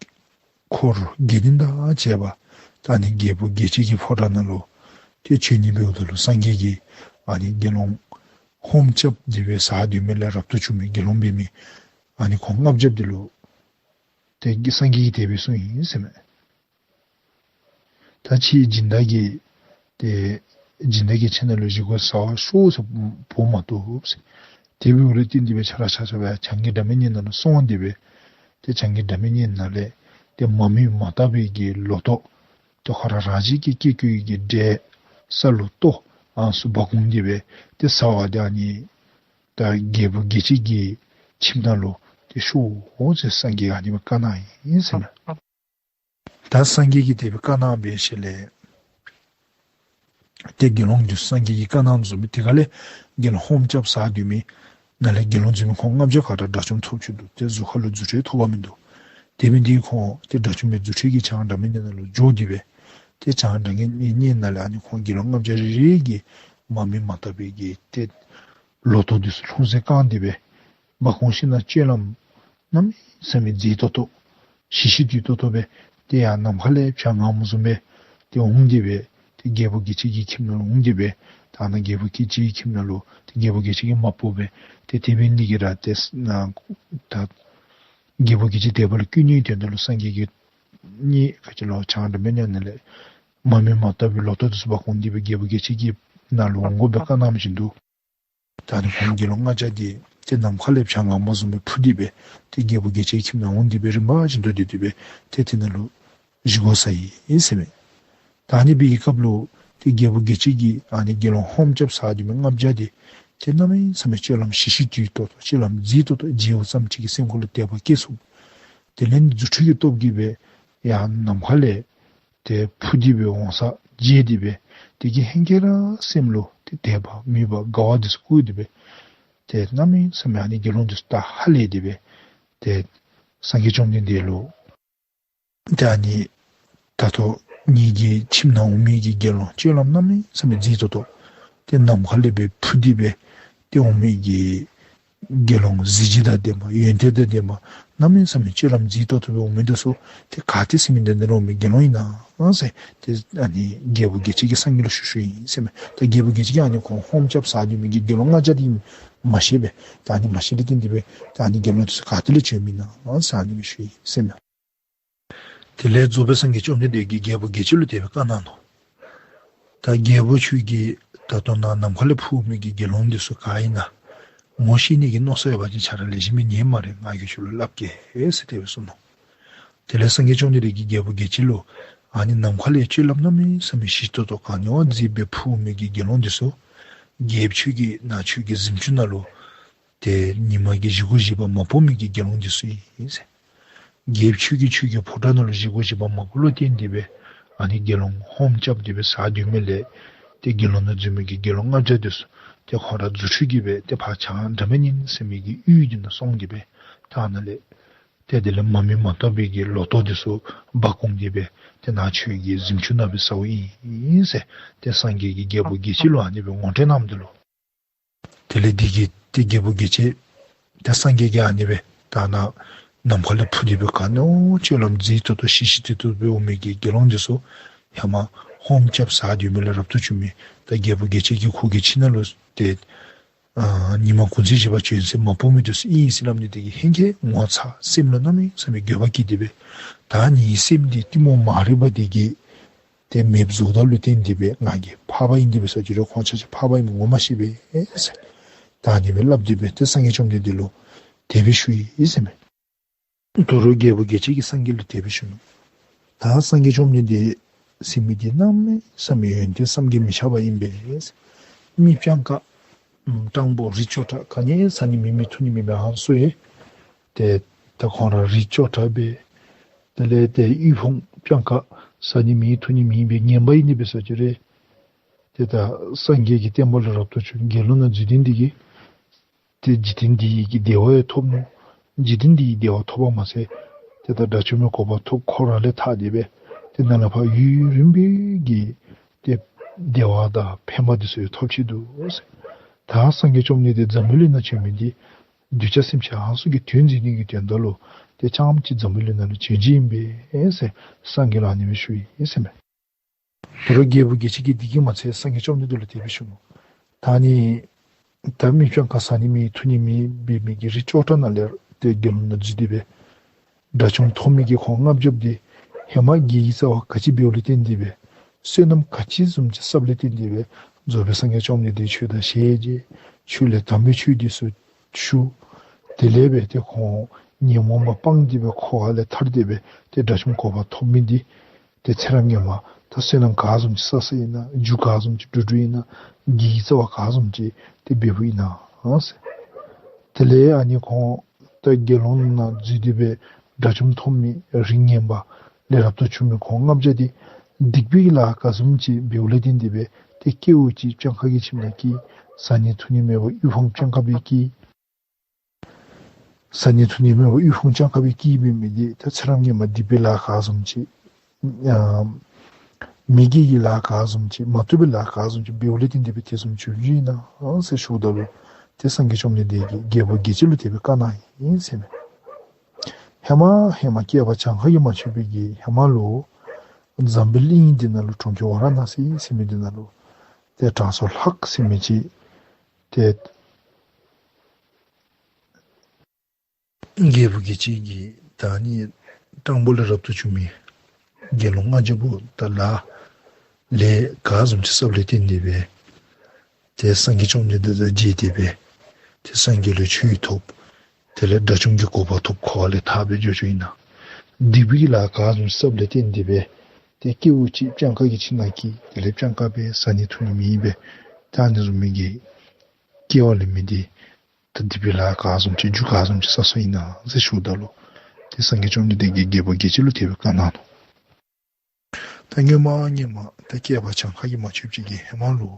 འཁོར་དགེ་འདུན་དང་བཅས་པ་ད་ཨ་ནི་རྒྱལ་པོ་རྒྱལ་བྱེད་ཀྱི་ཕོ་བྲང་ནང་ལུ་ཏེ་བྱོན་ནི་འབདཝ་ད་ལུ་སངས་རྒྱས་ཀྱིས་ཨ་ནི་དགེ་སློང་ཧོམ་རྐྱབ་སྟེ་སྦེ་བཟའ་སྡོད་མི་ལས་རབ་ཏུ་བྱུང་མི་དགེ་སློང་འབད་མི་ཨ་ནི་ཁོང་ལྔ་བརྒྱ་འདི་ལུ་ཏེ་སངས་རྒྱས་ཀྱིས་དེ་སྦེ་གསུངས་ཡི་ཟེར་མས། ད་ཁྱེད་སྦྱིན་བདག་གི་ཏེ་སྦྱིན་བདག་གི་ཁྱིམ་ནང་ལུ་བཞེས་སྒོ་བཟའ་བར་ཤོག་ཟེར་འབོ་མ་བཏུབ་ཟེར། དེ་འབདཝ་ལས་བརྟེན་ཏེ་སྦེ་ཁྱེད་ར་ཆ་ཁྱབ་ཡར་བྱང་གི་སྒྲ་མི་སྙན་ནང་ལུ་སོང་སྟེ་སྦེ་ཏེ་བྱང་གི་སྒྲ་མི་སྙན་ནང་ལས་ཏེ་མ་རྨོས་མ་བཏབ་པའི་གི་ལོ་ཏོག་ཏེ་ཁོ་ར་རང་བཞིན་གྱིས་སྐྱེ་སྐྱེ་བའི་གི་འབྲས་ས་ལུ་གཏོར་ཨ་ནི་ཚུ་འབག་འོང་སྟེ་སྦེ་ཏེ་བཟའ་བར་ཏེ་ཨ་ནི་ད་རྒྱལ་པོ་རྒྱལ་བྱེད་ཀྱི་ཁྱིམ་ནང་ལུ་ ཤོག་ཟེར་སངས་རྒྱས་ཨ་ནི་སྦེ་བཀའ་གནང་ཡི་ཟེར་མས། ད་སངས་རྒྱས་ཀྱིས་དེ་སྦེ་བཀའ་གནང་བའི་ཤུལ་ལས་ཏེ་དགེ་སློང་འདི་སངས་རྒྱས་ཀྱིས་བཀའ་གནང་བཟུམ་སྦེ་དེ་ཁ་ལས་དགེ་སློང་ཧོམ་རྐྱབ་ཟ་སྡོད་མི་ནང་ལས་དགེ་སློང་འཛུལ་མི་ཁོང་ལྔ་བརྒྱ་ག་ར་དགྲ་བཅོམ་ཐོབ་ཅི་འདུག། ཏེ་གཟུགས་ཁ་ལུ་རྫུ་འཕྲུལ་ཐོབ་པ་མིན་འདུག། དེ་འབད་ནི་འདི་གིས་ཁོང་ཏེ་དགྲ་བཅོམ་པའི་རྫུ་འཕྲུལ་གྱིས་བྱང་སྒྲ་མི་སྙན་ནང་ལུ་འགྱོ་སྟེ་སྦེ་ཏེ་བྱང་སྒྲ་མི་སྙན་ནང་ལས་ཨ་ནི་ཁོང་དགེ་སློང་ལྔ་བརྒྱ་རེ་རེ་གི་མ་རྨོས་མ་བཏབ་པའི་གི་ཏེ་ལོ་ཐོག་འདི་ཚུ་ལྷུང་བཟེད་བཀང་སྟེ་སྦེ་འབག་འོང་ཞིནམ་ལས་སྤྱོད་ལམ་གནམ་མེད་ས་མེད་མཛེས་ཏོག་ཏོ་ཞི་ཞི་དུལ་ཏོག་ཏོ་སྦེ་ཏེ་ཡར་ནམ་མཁའ་ལས་བྱ་ངང་མོ་བཟུམ་སྦེ་ཏེ་འོང་སྟེ་སྦེ་ཏེ་རྒྱལ་པོ་རྒྱལ་བྱེད་ཀྱི་ཁྱིམ་ནང་འོང་སྟེ་སྦེ་ད་ནཱ་རྒྱལ་པོ་རྒྱལ་བྱེད་ཀྱི་ཁྱིམ་ནང་ལུ་ཏེ་རྒྱལ་པོ་རྒྱལ་བྱེད་ཀྱིས་མ་སྤོ་བས། ཏེ་དེ་འབད་ནི་འདི་གིས་ར་ཏེ་ནཱ་ད་རྒྱལ་པོ་རྒྱལ་བྱེད་དད་པ་ལུ་བསྐུལ་ནིའི་དོན་དག་ལུ་སངས་རྒྱས་ཀྱིས་ནི་ག་ཅི་ལོ་བྱང་སྒྲ་མི་སྙན་ནང་ལས་མ་རྨོས་མ་བཏབ་པའི་ལོ་ཐོག་འདི་ཚུ་འབག་འོང་སྟེ་སྦེ་རྒྱལ་པོ་རྒྱལ་བྱེད་ཀྱི་ནང་ལུ་འོང་དགོ་པའི་བཀའ་གནང་བཞིན་དུ། ད་ཨ་ནི་ཁོང་དགེ་སློང་ལྔ་བརྒྱ་འདི་ཏེ་ནམ་མཁའ་ལས་བྱ་ངང་མོ་བཟུམ་སྦེ་འཕུར་ཏེ་སྦེ་ཏེ་རྒྱལ་པོ་རྒྱལ་བྱེད་ཁྱིམ་ནང་འོང་སྟེ་སྦེ་རིམ་པ་བཞིན་དུ་སྡོད་དེ་སྦེ་ཏེ་དེ་ནང་ལུ་བཞེས་སྒོ་བཟའ་ཡི་ཟེར་མས། ད་ཨ་ནི་འབད་བའི་སྐབས་ལུ་ཏེ་རྒྱལ་པོ་རྒྱལ་བྱེད་ཀྱིས་ཨ་ནི་དགེ་སློང་ཧོམ་རྐྱབ་ཟ་སྡོད་མི་ལྔ་བརྒྱ་འདི་ཏེ་གནམ་མེད་ས་མེད་སྤྱོད་ལམ་ཞི་ཞི་དུལ་ཏོག་ཏོ་སྤྱོད་ལམ་མཛེས་ཏོག་ཏོ་མཇལཝ་ཙམ་ཅིག་གིས་སེམས་ཁ་ལུ་དད་པ་སྐྱེས་སོང་། དེ་ལས་རྫུ་འཕྲུལ་གྱི་སྟོབས་ཀྱིས་སྦེ་ཡར་ནམ་མཁའ་ལས་ཏེ་འཕུར་ཏེ་སྦེ་འོང་ས་མཇལ་ཏེ་སྦེ་དེ་གིས་ཧེང་སྐལ་ར་སེམས་ལུ་ཏེ་དད་པ་མོས་པ་དགའ་བ་འདི་ཚུ་སྐུ་སྟེ་སྦེ་ཏེ་གནམ་མེད་ས་མེད་ཨ་ནི་དགེ་སློང་འདི་ཚུ་ད་ཧ་ལས་ཏེ་སྦེ་ཏེ་སངས་རྒྱས་བཅོམ་ལྡན་འདས་ལུ་ཏེ་ཨ་ནི་ད་ལྟོ་ངེ་གི་ཁྱིམ་ནང་འོང་མི་གི་དགེ་སློང་སྤྱོད་ལམ་གནམ་མེད་ས་མེད་མཛེས་ཏོག་ཏོ་ཏེ་ནམ་མཁའ་ལས་སྦེ་འཕུར་ཏེ་སྦེ་ཏེ་འོང་མི་གི་དགེ་སློང་གཟི་བརྗིད་དང་ལྡན་པ་ཡོན་ཏན་དང་ལྡན་པ་གནམ་མེད་ས་མེད་སྤྱོད་ལམ་མཛེས་ཏོག་ཏོ་སྦེ་འོང་མི་འདི་ཚུ་ཏེ་ག་ཏེ་ཟེར་མི་འདི་ནང་ལུ་འོང་མི་དགེ་སློང་ཨིན་ན་ཟེར་ཏེ་ཨ་ནི་རྒྱལ་པོ་རྒྱལ་བྱེད་ཀྱིས་སངས་རྒྱས་ལུ་ཞུ་ཞུཝ་ཨིན་ཟེར་མས། ད་རྒྱལ་པོ་རྒྱལ་བྱེད་ཀྱིས་ཨ་ནི་ཁོང་ཧོམ་རྐྱབ་ཟ་སྡོད་མི་གི་དགེ་སློང་ལྔ་བརྒྱ་འདི་མ་ཤེས་པས། ད་ཨ་ནི་མ་ཤེས་ལས་བརྟེན་ཏེ་སྦེ་ད་ཨ་ནི་དགེ་སློང་འདི་ཚུ་ག་ཏེ་ལས་བྱོནམ་ཨིན་ན་ཟེར་ཨ་ནི་སྦེ་ཞུཝ་ཨིན་ཟེར་མས། དེ་ལས་རྫོགས་པའི་སངས་རྒྱས་བཅོམ་ལྡན་འདས་ཀྱིས་རྒྱལ་པོ་རྒྱལ་བྱེད་ལུ་དེ་སྦེ་བཀའ་གནང་ནུག། ད་རྒྱལ་པོ་ཁྱོད་ཀྱིས་ད་ལྟོ་ནཱ་ནམ་མཁའ་ལས་འཕུར་མི་གི་དགེ་སློང་འདི་ཚུ་ག་ཨིན་ན་ངོ་ཤེས་ནི་གི་མནོ་བསམ་ཡོད་པ་ཅིན་ཁྱོད་ར་ལེགས་ཤོམ་སྦེ་ཉན་སྨ་རེ། ང་གིས་ཁྱོད་ལུ་སླབ་གེ་ཟེར་དེ་སྦེ་གསུངས་ནུག། དེ་ལས་སངས་རྒྱས་བཅོམ་ལྡན་འདས་ཀྱིས་རྒྱལ་པོ་རྒྱལ་བྱེད་ལུ་ཨ་ནི་ནམ་མཁའ་ལས་སྤྱོད་ལམ་གནམ་མེད་ས་མེད་ཞི་ཏོག་ཏོ་ག་ནི་བ་མཛེས་པའི་འཕུར་མི་གི་དགེ་སློང་འདི་ཚུ་རྒྱལཔོ་ཁྱོད་ཀྱིས་ནཱ་ཁྱོད་ཀྱི་གཟིམ་ཅུང་ནང་ལུ་ཏེ་ཉི་མ་གི་བཞེས་སྒོ་བཞེས་པ་མ་སྤོ་མི་གི་དགེ་སློང་འདི་ཚུ་ཨིན་ཟེར། རྒྱལཔོ་ཁྱོད་ཀྱིས་ཁྱོད་ཀྱི་ཕོ་བྲང་ནང་ལུ་བཞེས་སྒོ་བཞེས་པ་མ་སྤོ་ལུ་བརྟེན་ཏེ་སྦེ་ཨ་ནི་དགེ་སློང་ཧོམ་རྐྱབ་སྟེ་སྦེ་ཟ་སྡོད་མི་ལས་ཏེ་དགེ་སློང་ནང་འཛུལ་མི་གི་དགེ་སློང་ལྔ་བརྒྱ་འདི་ཚུ་ཏེ་ཁོང་ར་རྫུ་འཕྲུལ་གྱིས་སྦེ་ཏེ་ཕར་བྱང་སྒྲ་མི་སྙན་ཟེར་མི་གི་ཡུལ་འདི་ནང་སོང་སྟེ་སྦེ་ད་ནཱ་ལས་ཏེ་དེ་ལས་མ་རྨོས་མ་བཏབ་པའི་གི་ལོ་ཐོག་འདི་ཚུ་འབག་འོང་སྟེ་སྦེ་ཏེ་ནཱ་ཁྱོད་ཀྱི་གཟིམ་ཅུང་ནང་སྦེ་ཟཝ་ཨིན་ཟེར་ཏེ་སངས་རྒྱས་ཀྱིས་རྒྱལ་པོ་རྒྱལ་བྱེད་ལུ་ཨ་ནི་སྦེ་ངོ་སྤྲོད་གནངམ་ད་ལུ། དེ་ལས་དེ་གིས་ཏེ་རྒྱལ་པོ་རྒྱལ་བྱེད་ད་སངས་རྒྱས་ཀྱིས་ཨ་ནི་སྦེ་ད་ནཱ་ནམ་མཁའ་ལས་འཕུར་ཏེ་སྦེ་ག་ནི་བ་སྤྱོད་ལམ་མཛེས་ཏོག་ཏོ་ཞི་ཞི་དུལ་ཏོག་ཏོ་སྦེ་འོང་མི་གི་དགེ་སློང་འདི་ཚུ་ཧེ་མ་ཧོམ་རྐྱབ་ཟ་སྡོད་མི་ལས་རབ་ཏུ་བྱུང་མི་ད་རྒྱལ་པོ་རྒྱལ་བྱེད་ཀྱིས་ཁོ་གི་ཁྱིམ་ནང་ལུ་ཏེ་ཨ་ཉི་མ་གུང་ཚིགས་བཞེས་པར་བྱོན་ཟེར་མ་སྤོ་མི་འདི་ཚུ་ཨིན་ཟེར་སླབ་ནི་དེ་གིས་ཧེང་སྐལ་ངོ་ཚ་སེམས་ལུ་གནམ་མེད་ས་མེད་འགྱོད་པ་སྐྱེས་ཏེ་སྦེ་ད་ངེའི་སེམས་འདི་གཏི་མུག་མ་རིག་པ་དེ་གིས་ཏེ་མེདཔ་བཟོཝ་ད་ལུ་བརྟེན་ཏེ་སྦེ་ང་གིས་འཕགས་པ་ཨིན་དེ་སྦེ་ཟེར་ཅི་རུང་ཁོང་ཆ་ཁྱབ་འཕགས་པ་ཨིནམ་ངོ་མ་ཤེས་པས་ཟེར། ད་ཨ་ནི་སྦེ་སླབ་སྟེ་སྦེ་ཏེ་སངས་རྒྱས་བཅོམ་ལྡན་འདས་ལུ་དེ་སྦེ་ཞུ་ཡི་ཟེར་མས། ད་རུང་རྒྱལ་པོ་རྒྱལ་བྱེད་ཀྱིས་སངས་རྒྱས་ལུ་དེ་སྦེ་ཞུ་ནུག། ད་སངས་རྒྱས་བཅོམ་ལྡན་འདས་ཟེར་མི་འདི་གནམ་མེད་ས་མེད་ཡོན་ཏན་བསམ་གྱིས་མི་ཁྱབ་པ་ཨིན་པས། མི་སྤྱང་ཀ་སྤྲང་པོ་རི་ཅོ་ཁྲ་ག་ནི་ཟ་ནི་མེད་མི་འཐུང་ནི་མེད་མི་ཨ་ནི་ཚུ་ཡང་ཏེ་ད་ཁོང་ར་རི་ཅོ་ཁྲ་སྦེ་དེ་ལས་ཏེ་དབུལ་ཕོངས་སྤྱང་ཀ་ཟ་ནི་མེད་འཐུང་ནི་མེད་སྦེ་ངན་པ་ཨིན་ནི་སྦེ་ཟེར་ཅི་རུང་ཏེ་ད་སངས་རྒྱས་ཀྱི་བསྟན་པ་ལུ་རབ་ཏུ་བྱུང་དགེ་སློང་ནང་འཛུལ་ནི་དེ་གིས་ཏེ་འཇིག་རྟེན་འདི་གི་བདེ་བ་ཡང་ཐོབ་ནུག། འཇིག་རྟེན་འདི་གི་བདེ་བ་ཐོབ་པ་མ་ཚད་ཏེ་ད་དགྲ་བཅོམ་པའི་གོ་འཕང་ཐོབ། འཁོར་བ་ལས་ཐར་ཏེ་སྦེ་ཏེ་ནཱ་ལས་ཕར་ཡུན་རིངམོ་སྦེ་གི་ཏེ་བདེ་བ་དང་ཕན་པ་འདི་ཚུ་ཡང་ཐོབ་ཅི་འདུག་ཟེར། ད་སངས་རྒྱས་བཅོམ་ལྡན་འདས་འཛམ་བུ་གླིང་ནང་བྱོན་མི་འདི་གདུལ་བྱ་སེམས་ཅན་ཨ་ནི་ཚུ་གི་དོན་མཛད་ནི་གི་དོན་དག་ལུ་ཏེ་རྐྱངམ་གཅིག་འཛམ་བུ་གླིང་ནང་ལུ་བྱོན་ཅི་ཨིན་པས་ཟེར་སངས་རྒྱས་ལུ་ཨ་ནི་སྦེ་ཞུ་ཡི་ཟེར་མས། ད་རུང་རྒྱལ་པོ་རྒྱལ་བྱེད་ཀྱིས་འདི་གིས་མ་ཚད་སངས་རྒྱས་བཅོམ་ལྡན་འདས་ལུ་དེ་སྦེ་ཞུ་ནུག། ད་ནི་ད་མི་སྤྱང་ཀ་ཟ་ནི་མེད་འཐུང་ནི་མེད་འབད་མི་གི་རི་ཅོ་ཁྲ་ནང་ལས་ཏེ་དགེ་སློང་ནང་འཛུལ་ཏེ་སྦེ་དགྲ་བཅོམ་ཐོབ་མི་གི་ཁོང་ལྔ་བརྒྱ་འདི་ཧེ་མ་དགེ་བའི་རྩ་བ་ག་ཅི་འབདཝ་ལས་བརྟེན་ཏེ་སྦེ་བསོད་ནམས་ག་ཅི་བཟུམ་ཅིག་བསགས་ལས་བརྟེན་ཏེ་སྦེ་རྫོགས་པའི་སངས་རྒྱས་བཅོམ་ལྡན་འདས་ཆོས་དང་ཞལ་མཇལ། ཆོས་ལས་དམ་པའི་ཆོས་འདི་ཚུ་ཞུ། དེ་ལས་སྦེ་ཏེ་ཁོང་ཉོན་མོངས་པ་སྤངས་ཏེ་སྦེ་འཁོར་བ་ལས་ཐར་ཏེ་སྦེ་ཏེ་དགྲ་བཅོམ་གོ་འཕང་ཐོབ་མི་འདི་ཏེ་ཚེ་རབས་སྔོན་མ་ད་བསོད་ནམས་ག་བཟུམ་ཅིག་བསགས་བསགསཔ་ཨིན་ན་རྒྱུ་ག་བཟུམ་ཅིག་བསྒྲུབས་བསྒྲུབསཔ་ཨིན་ན་དགེ་བའི་རྩ་བ་ག་བཟུམ་ཅིག་ཏེ་འབདཝ་ཨིན་ན་ཟེར། དེ་ལས་ཨ་ནི་ཁོང་ ད་དགེ་སློང་ནང་འཛུལ་ཏེ་སྦེ་དགྲ་བཅོམ་ཐོབ་མི་རིགས་ངན་པ་ལས་རབ་ཏུ་བྱུང་མི་ཁོང་ལྔ་བརྒྱ་དེ་སྡིག་པའི་ལཱ་ག་བཟུམ་ཅིག་འབདཝ་ལས་བརྟེན་ཏེ་སྦེ་ཏེ་སྐྱེ་བ་ཅིག་སྤྱང་ཀ་གི་ཁྱིམ་ནང་སྐྱེས། བཟའ་ནི་འཐུང་ནི་མེད་པར་དབུལ་ཕོངས་སྤྱང་ཀ་སྦེ་སྐྱེས། བཟའ་ནི་འཐུང་ནི་མེད་པར་དབུལ་ཕོངས་སྤྱང་ཀ་སྦེ་སྐྱེས་འབད་མི་དེ་ད་ཚེ་རབས་སྔོན་མ་སྡིག་པའི་ལཱ་ག་བཟུམ་ཅིག་ཨ་མི་དགེ་བའི་ལཱ་ག་བཟུམ་ཅིག་མ་བཏུབ་པའི་ལཱ་ག་བཟུམ་ཅིག་འབདཝ་ལས་བརྟེན་ཏེ་སྦེ་དེ་བཟུམ་བྱུང་ཡི་ན་ཟེར་ཞུཝ་ད་ལུ་ཏེ་སངས་རྒྱས་བཅོམ་ལྡན་འདས་ཀྱིས་རྒྱལ་པོ་རྒྱལ་བྱེད་ལུ་དེ་སྦེ་བཀའ་གནང་ཡི་ཟེར་མས། ཧེ་མ་ཧེ་མ་བསྐལ་པ་གྱངས་ཁ་གིས་མ་ཆོད་པའི་གི་ཧེ་མ་ལུ་འཛམ་བུའི་གླིང་འདི་ནང་ལུ་གྲོང་ཁྱེར་ཝཱ་ར་ཎ་སི་ཟེར་མི་འདི་ནང་ལུ་ཏེ་དྲང་སྲོང་ལྷ་ཟེར་མི་ཅིག་ཏེ་རྒྱལ་པོ་རྒྱལ་བྱེད་ཀྱི་ད་ནི་སྤྲང་པོ་ལས་རབ་ཏུ་བྱུང་མི་དགེ་སློང་ལྔ་བརྒྱ་པོ་ད་ལཱ་ལས་ག་བཟུམ་ཅིག་བསགས་ལས་བརྟེན་ཏེ་སྦེ་ཏེ་སངས་རྒྱས་བཅོམ་ལྡན་འདས་དང་མཇལ་ཏེ་སྦེ་ཏེ་སངས་རྒྱས་ལུ་ཆོས་ཐོབ། དེ་ལས་དགྲ་བཅོམ་གྱི་གོ་འཕང་ཐོབ། འཁོར་བ་ལས་ཐར་སྦེ་འགྱོ་འགྱོཝ་ཨིན་ན། སྡིག་པའི་ལཱ་ག་བཟུམ་བསགས་ལས་བརྟེན་ཏེ་སྦེ་ཏེ་སྐྱེ་བ་ཅིག་སྤྱང་ཀ་གི་ཁྱིམ་ནང་སྐྱེས། དེ་ལས་སྤྱང་ཀ་སྦེ་བཟའ་ནི་འཐུང་ནི་མེདཔ་སྦེ་ད་ཨ་ནི་བཟུམ་མའི་གི་སྐྱེ་བ་ལེན་མི་དེ་ད་སྡིག་པའི་ལཱ་ག་བཟུམ་ཅིག་རྒྱུ་ག་བཟུམ་ཅིག་བསགས་བསགསཔ་ཨིན་ན་ཟེར་ཞུཝ་ད་ལུ་ཏེ་སངས་རྒྱས་བཅོམ་ལྡན་འདས་ཀྱིས་རྒྱལ་པོ་རྒྱལ་བྱེད་ལུ་དེ་སྦེ་བཀའ་གནང་ནུག། ད་སྔོན་མ་སྔོན་མ་ད་བསྐལ་པ་གྱངས་ཁ་གིས་མ་ཆོད་པའི་གི་ཧེ་མ་ལུ་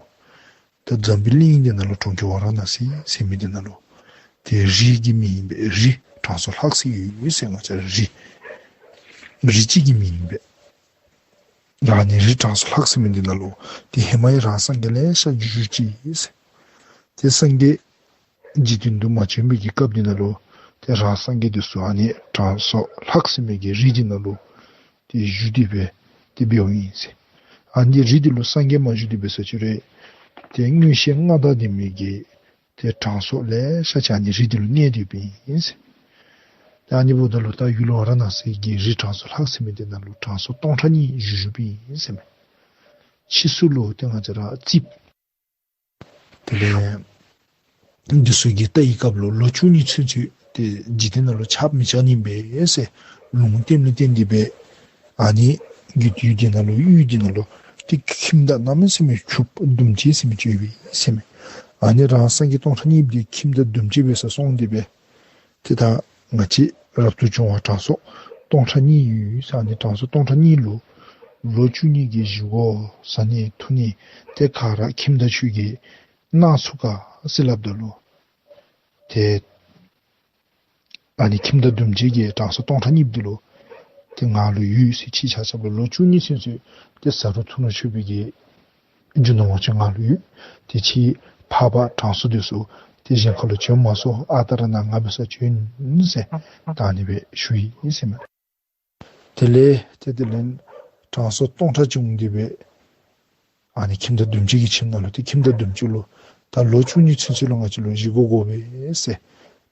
ད་འཛམ་བུའི་གླིང་འདི་ནང་ལུ་གྲོང་ཁྱེར་ཝཱ་ར་ཎ་སི་ཟེར་མི་འདི་ནང་ལུ་ཏེ་རི་གི་མིང་ཨིན་པས། རི་དྲང་སྲོང་ལྷ་ཟེར་ཡོད་ཟེར། ང་བཅས་ར་རི་རི་ཅིག་གི་མིང་ཨིན་པས། ཨ་ནི་རི་དྲང་སྲོང་ལྷ་ཟེར་མི་འདི་ནང་ལུ་ཏེ་ཧེ་མ་ཡང་རང་སངས་རྒྱས་ལེ་ཤ་བཞུགས་བཞུགསཔ་ཅིག་ཨིན་ཟེར། ཏེ་སངས་རྒྱས་འཇིག་རྟེན་དུ་མ་བྱོན་པའི་གི་སྐབས་འདི་ནང་ལུ་ཏེ་རང་སངས་རྒྱས་འདི་ཚུ་ཨ་ནི་དྲང་སྲོང་ལྷ་ཟེར་མི་གི་རི་འདི་ནང་ལུ་ཏེ་བཞུགས་ཏེ་སྦེ་ཏེ་འབདཝ་ཨིན་ཟེར། ཨ་ནི་རི་འདི་ལུ་སངས་རྒྱས་མ་བཞུགས་ཏེ་འབད་ས་ཅིག་རུང་ཏེ་མངོན་ཤེས་མངའ་བདག་ལྡན་མི་གི་ཏེ་དྲང་སྲོང་ལེ་ཤ་ཅིག་ཨ་ནི་རི་འདི་ལུ་གནས་ཏེ་ཡོདཔ་ཨིན་ཟེར། ཏེ་ཨ་ནི་འབདཝ་ད་ལུ་ད་ཡུལ་ཝཱ་ར་ཎ་སི་གི་རི་དྲང་སྲོང་ལྷ་ཟེར་མི་འདི་ནང་ལུ་དྲང་སྲོང་སྟོང་ཕྲག་གཉིས་བཞུགས་བཞུགསཔ་ཨིན་ཟེར་མས། ཕྱིས་སུ་ལུ་ཏེ་ང་བཅས་ར་རྩིསཔ་དེ་ལས་འདི་ཚུ་གིས་བལྟ་བའི་སྐབས་ལུ་ལོ་བཅུ་གཉིས་ཚུན་ཚོད་ཏེ་འཇིག་རྟེན་ནང་ལུ་ཆགས་མི་ཆགས་ནི་མས་ཟེར་ལུང་བསྟན་ལས་བརྟེན་ཏེ་སྦེ་ཨ་ནི་གི་དུས་འདི་ནང་ལུ་ཡུལ་འདི་ནང་ལུ་ཏེ་ཁྱིམ་བདག་གནམ་མེད་ས་མེད་ཕྱུགཔོ་སྡུམས་བྱེད་ཟེར་མི་ཅིག་ཡོདཔ་ཨིན་ཟེར་མས། ཨ་ནི་རང་སངས་རྒྱས་སྟོང་ཕྲག་གཉིས་འདི་ཁྱིམ་བདག་སྡུམས་བྱེད་འབད་སར་སོང་སྟེ་སྦེ་ཏེ་ད་ང་བཅས་རབ་ཏུ་བྱུང་བ་དྲང་སྲོང་སྟོང་ཕྲག་གཉིས་ཡོད་ཟེར། ཨ་ནི་དྲང་སྲོང་སྟོང་ཕྲག་གཉིས་ལུ་ལོ་བཅུ་གཉིས་ཀྱི་བཞེས་སྒོ་བཟའ་ནི་འཐུང་ནི་ཏེ་ག་ར་ཁྱིམ་བདག་ཁྱོད་ཀྱིས་གནང་ཚུགས་ག་ཟེར་སླབ་ད་ལུ་ཏེ་ཨ་ནི་ཁྱིམ་བདག་སྡུམས་བྱེད་ཀྱིས་དྲང་སྲོང་སྟོང་ཕྲག་གཉིས་འདི་ལུ་ཏེ་ང་ལུ་ཡོད་ཟེར། ཁྱེད་ཆ་ཁྱབ་ལུ་ལོ་བཅུ་གཉིས་ཚུན་ཚོད་ཏེ་བཟའ་རུང་འཐུང་རུང་ཆོག་པའི་གི་རྒྱུ་ནོར་ལོངས་སྤྱོད་ང་ལུ་ཡོད། ཏེ་ཁྱེད་འཕགས་པ་དྲང་སྲོང་འདི་ཚུ་ཏེ་གཞན་ཁ་ལུ་བྱོན་མ་སོང་། ཨ་རྟག་ར་ནཱ་ང་འབད་སར་བྱོན་ཟེར་ད་ཨ་ནི་སྦེ་ཞུ་ཡི་ཟེར་མས། དེ་ལས་ཏེ་དེ་ལས་དྲང་སྲོང་སྟོང་ཕྲག་བྱུང་སྟེ་སྦེ་ཨ་ནི་ཁྱིམ་བདག་སྡུམས་བྱེད་ཀྱི་ཁྱིམ་ནང་ལུ་ཏེ་ཁྱིམ་བདག་སྡུམས་བྱེད་ལུ་ད་ལོ་བཅུ་གཉིས་ཚུན་ཚོད་ལུ་ང་བཅས་ལུ་བཞེས་སྒོ་དགོ་པས་ཟེར་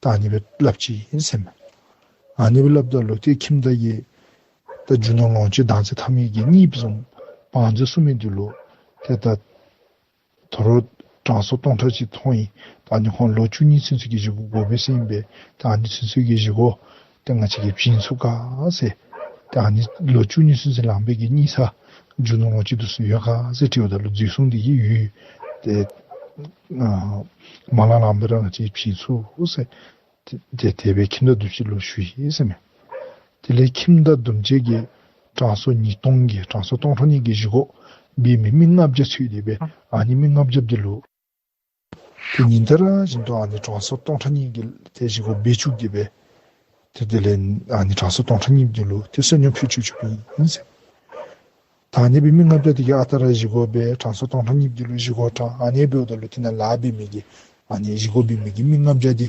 ད་ཨ་ནི་སྦེ་སླབ་ཅི་ཨིན་ཟེར་མས། ཨ་ནི་སྦེ་སླབ་ད་ལུ་ཏེ་ཁྱིམ་བདག་གིས་ད་རྒྱུ་ནོར་ལོངས་སྤྱོད་བདག་འཛིན་འཐབ་མི་གི་གཉེརཔ་བཟུམ་བང་མཛོད་བཙུགས་མི་འདི་ལུ་ཏེ་ད་དོ་རུང་དྲང་སྲོང་སྟོང་ཕྲག་ཅིག་མཐོང་ཡི། ད་ཨ་ནི་ཁོང་ལོ་བཅུ་གཉིས་ཚུན་ཚོད་ཀྱི་བཞེས་སྒོ་དགོ་པས་ཟེར་ཨིན་པས། ད་ཨ་ནི་ཚུན་ཚོད་ཀྱི་བཞེས་སྒོ་ཏེ་ང་བཅས་ཀྱིས་བྱིན་ཚུགས་ག་ཟེར། ད་ཨ་ནི་ལོ་བཅུ་གཉིས་ཚུན་ཚོད་ལང་པའི་གི་གཉེར་ས་རྒྱུ་ནོར་ལོངས་སྤྱོད་འདི་ཚུ་ཡོད་ག་ཟེར་དྲིཝ་ད་ལུ་འཛོལ་སྲུང་འདི་གིས་ཡོད། ཏེ་ཨ་མ་ལང་ལངམ་སྦེ་ར་ང་བཅས་ཀྱིས་བྱིན་ཚུགས་ཟེར། ཏེ་དེ་སྦེ་ཁྱིམ་བདག་སྡུམས་བྱེད་ལུ་ཞུ་ཡི་ཟེར་མས། དེ་ལས་ཁྱིམ་བདག་སྡུམས་བྱེད་ཀྱིས་དྲང་སྲོང་ཉིས་སྟོང་གི་དྲང་སྲོང་སྟོང་ཕྲག་གཉིས་ཀྱི་བཞེས་སྒོ་འབད་མི་མི་ལྔ་བརྒྱ་འཚོལ་ཏེ་སྦེ་ཨ་ནི་མི་ལྔ་བརྒྱ་འདི་ལུ་ཏེ་ཉིན་ལྟར་བཞིན་དུ་ཨ་ནི་དྲང་སྲོང་སྟོང་ཕྲག་གཉིས་ཀྱིས་ཏེ་བཞེས་སྒོ་འབད་བཅུག་སྟེ་སྦེ་ཏེ་དེ་ལས་ཨ་ནི་དྲང་སྲོང་སྟོང་ཕྲག་གཉིས་འདི་ལུ་ཏེ་བསོད་སྙོམས་ཕུལ་བཅུག་བཅུགཔ་ཨིན་ཟེར། ད་ཨ་ནི་སྦེ་མི་ལྔ་བརྒྱ་འདི་གིས་ཨ་རྟག་ར་བཞེས་སྒོ་འབད། དྲང་སྲོང་སྟོང་ཕྲག་གཉིས་འདི་ལུ་བཞེས་སྒོ་དྲང་། ཨ་ནི་འབདཝ་ད་ལུ་དེ་ནང་ལཱ་འབད་མི་གི་ཨ་ནི་བཞེས་སྒོ་འབད་མི་གི་མི་ལྔ་བརྒྱ་འདི་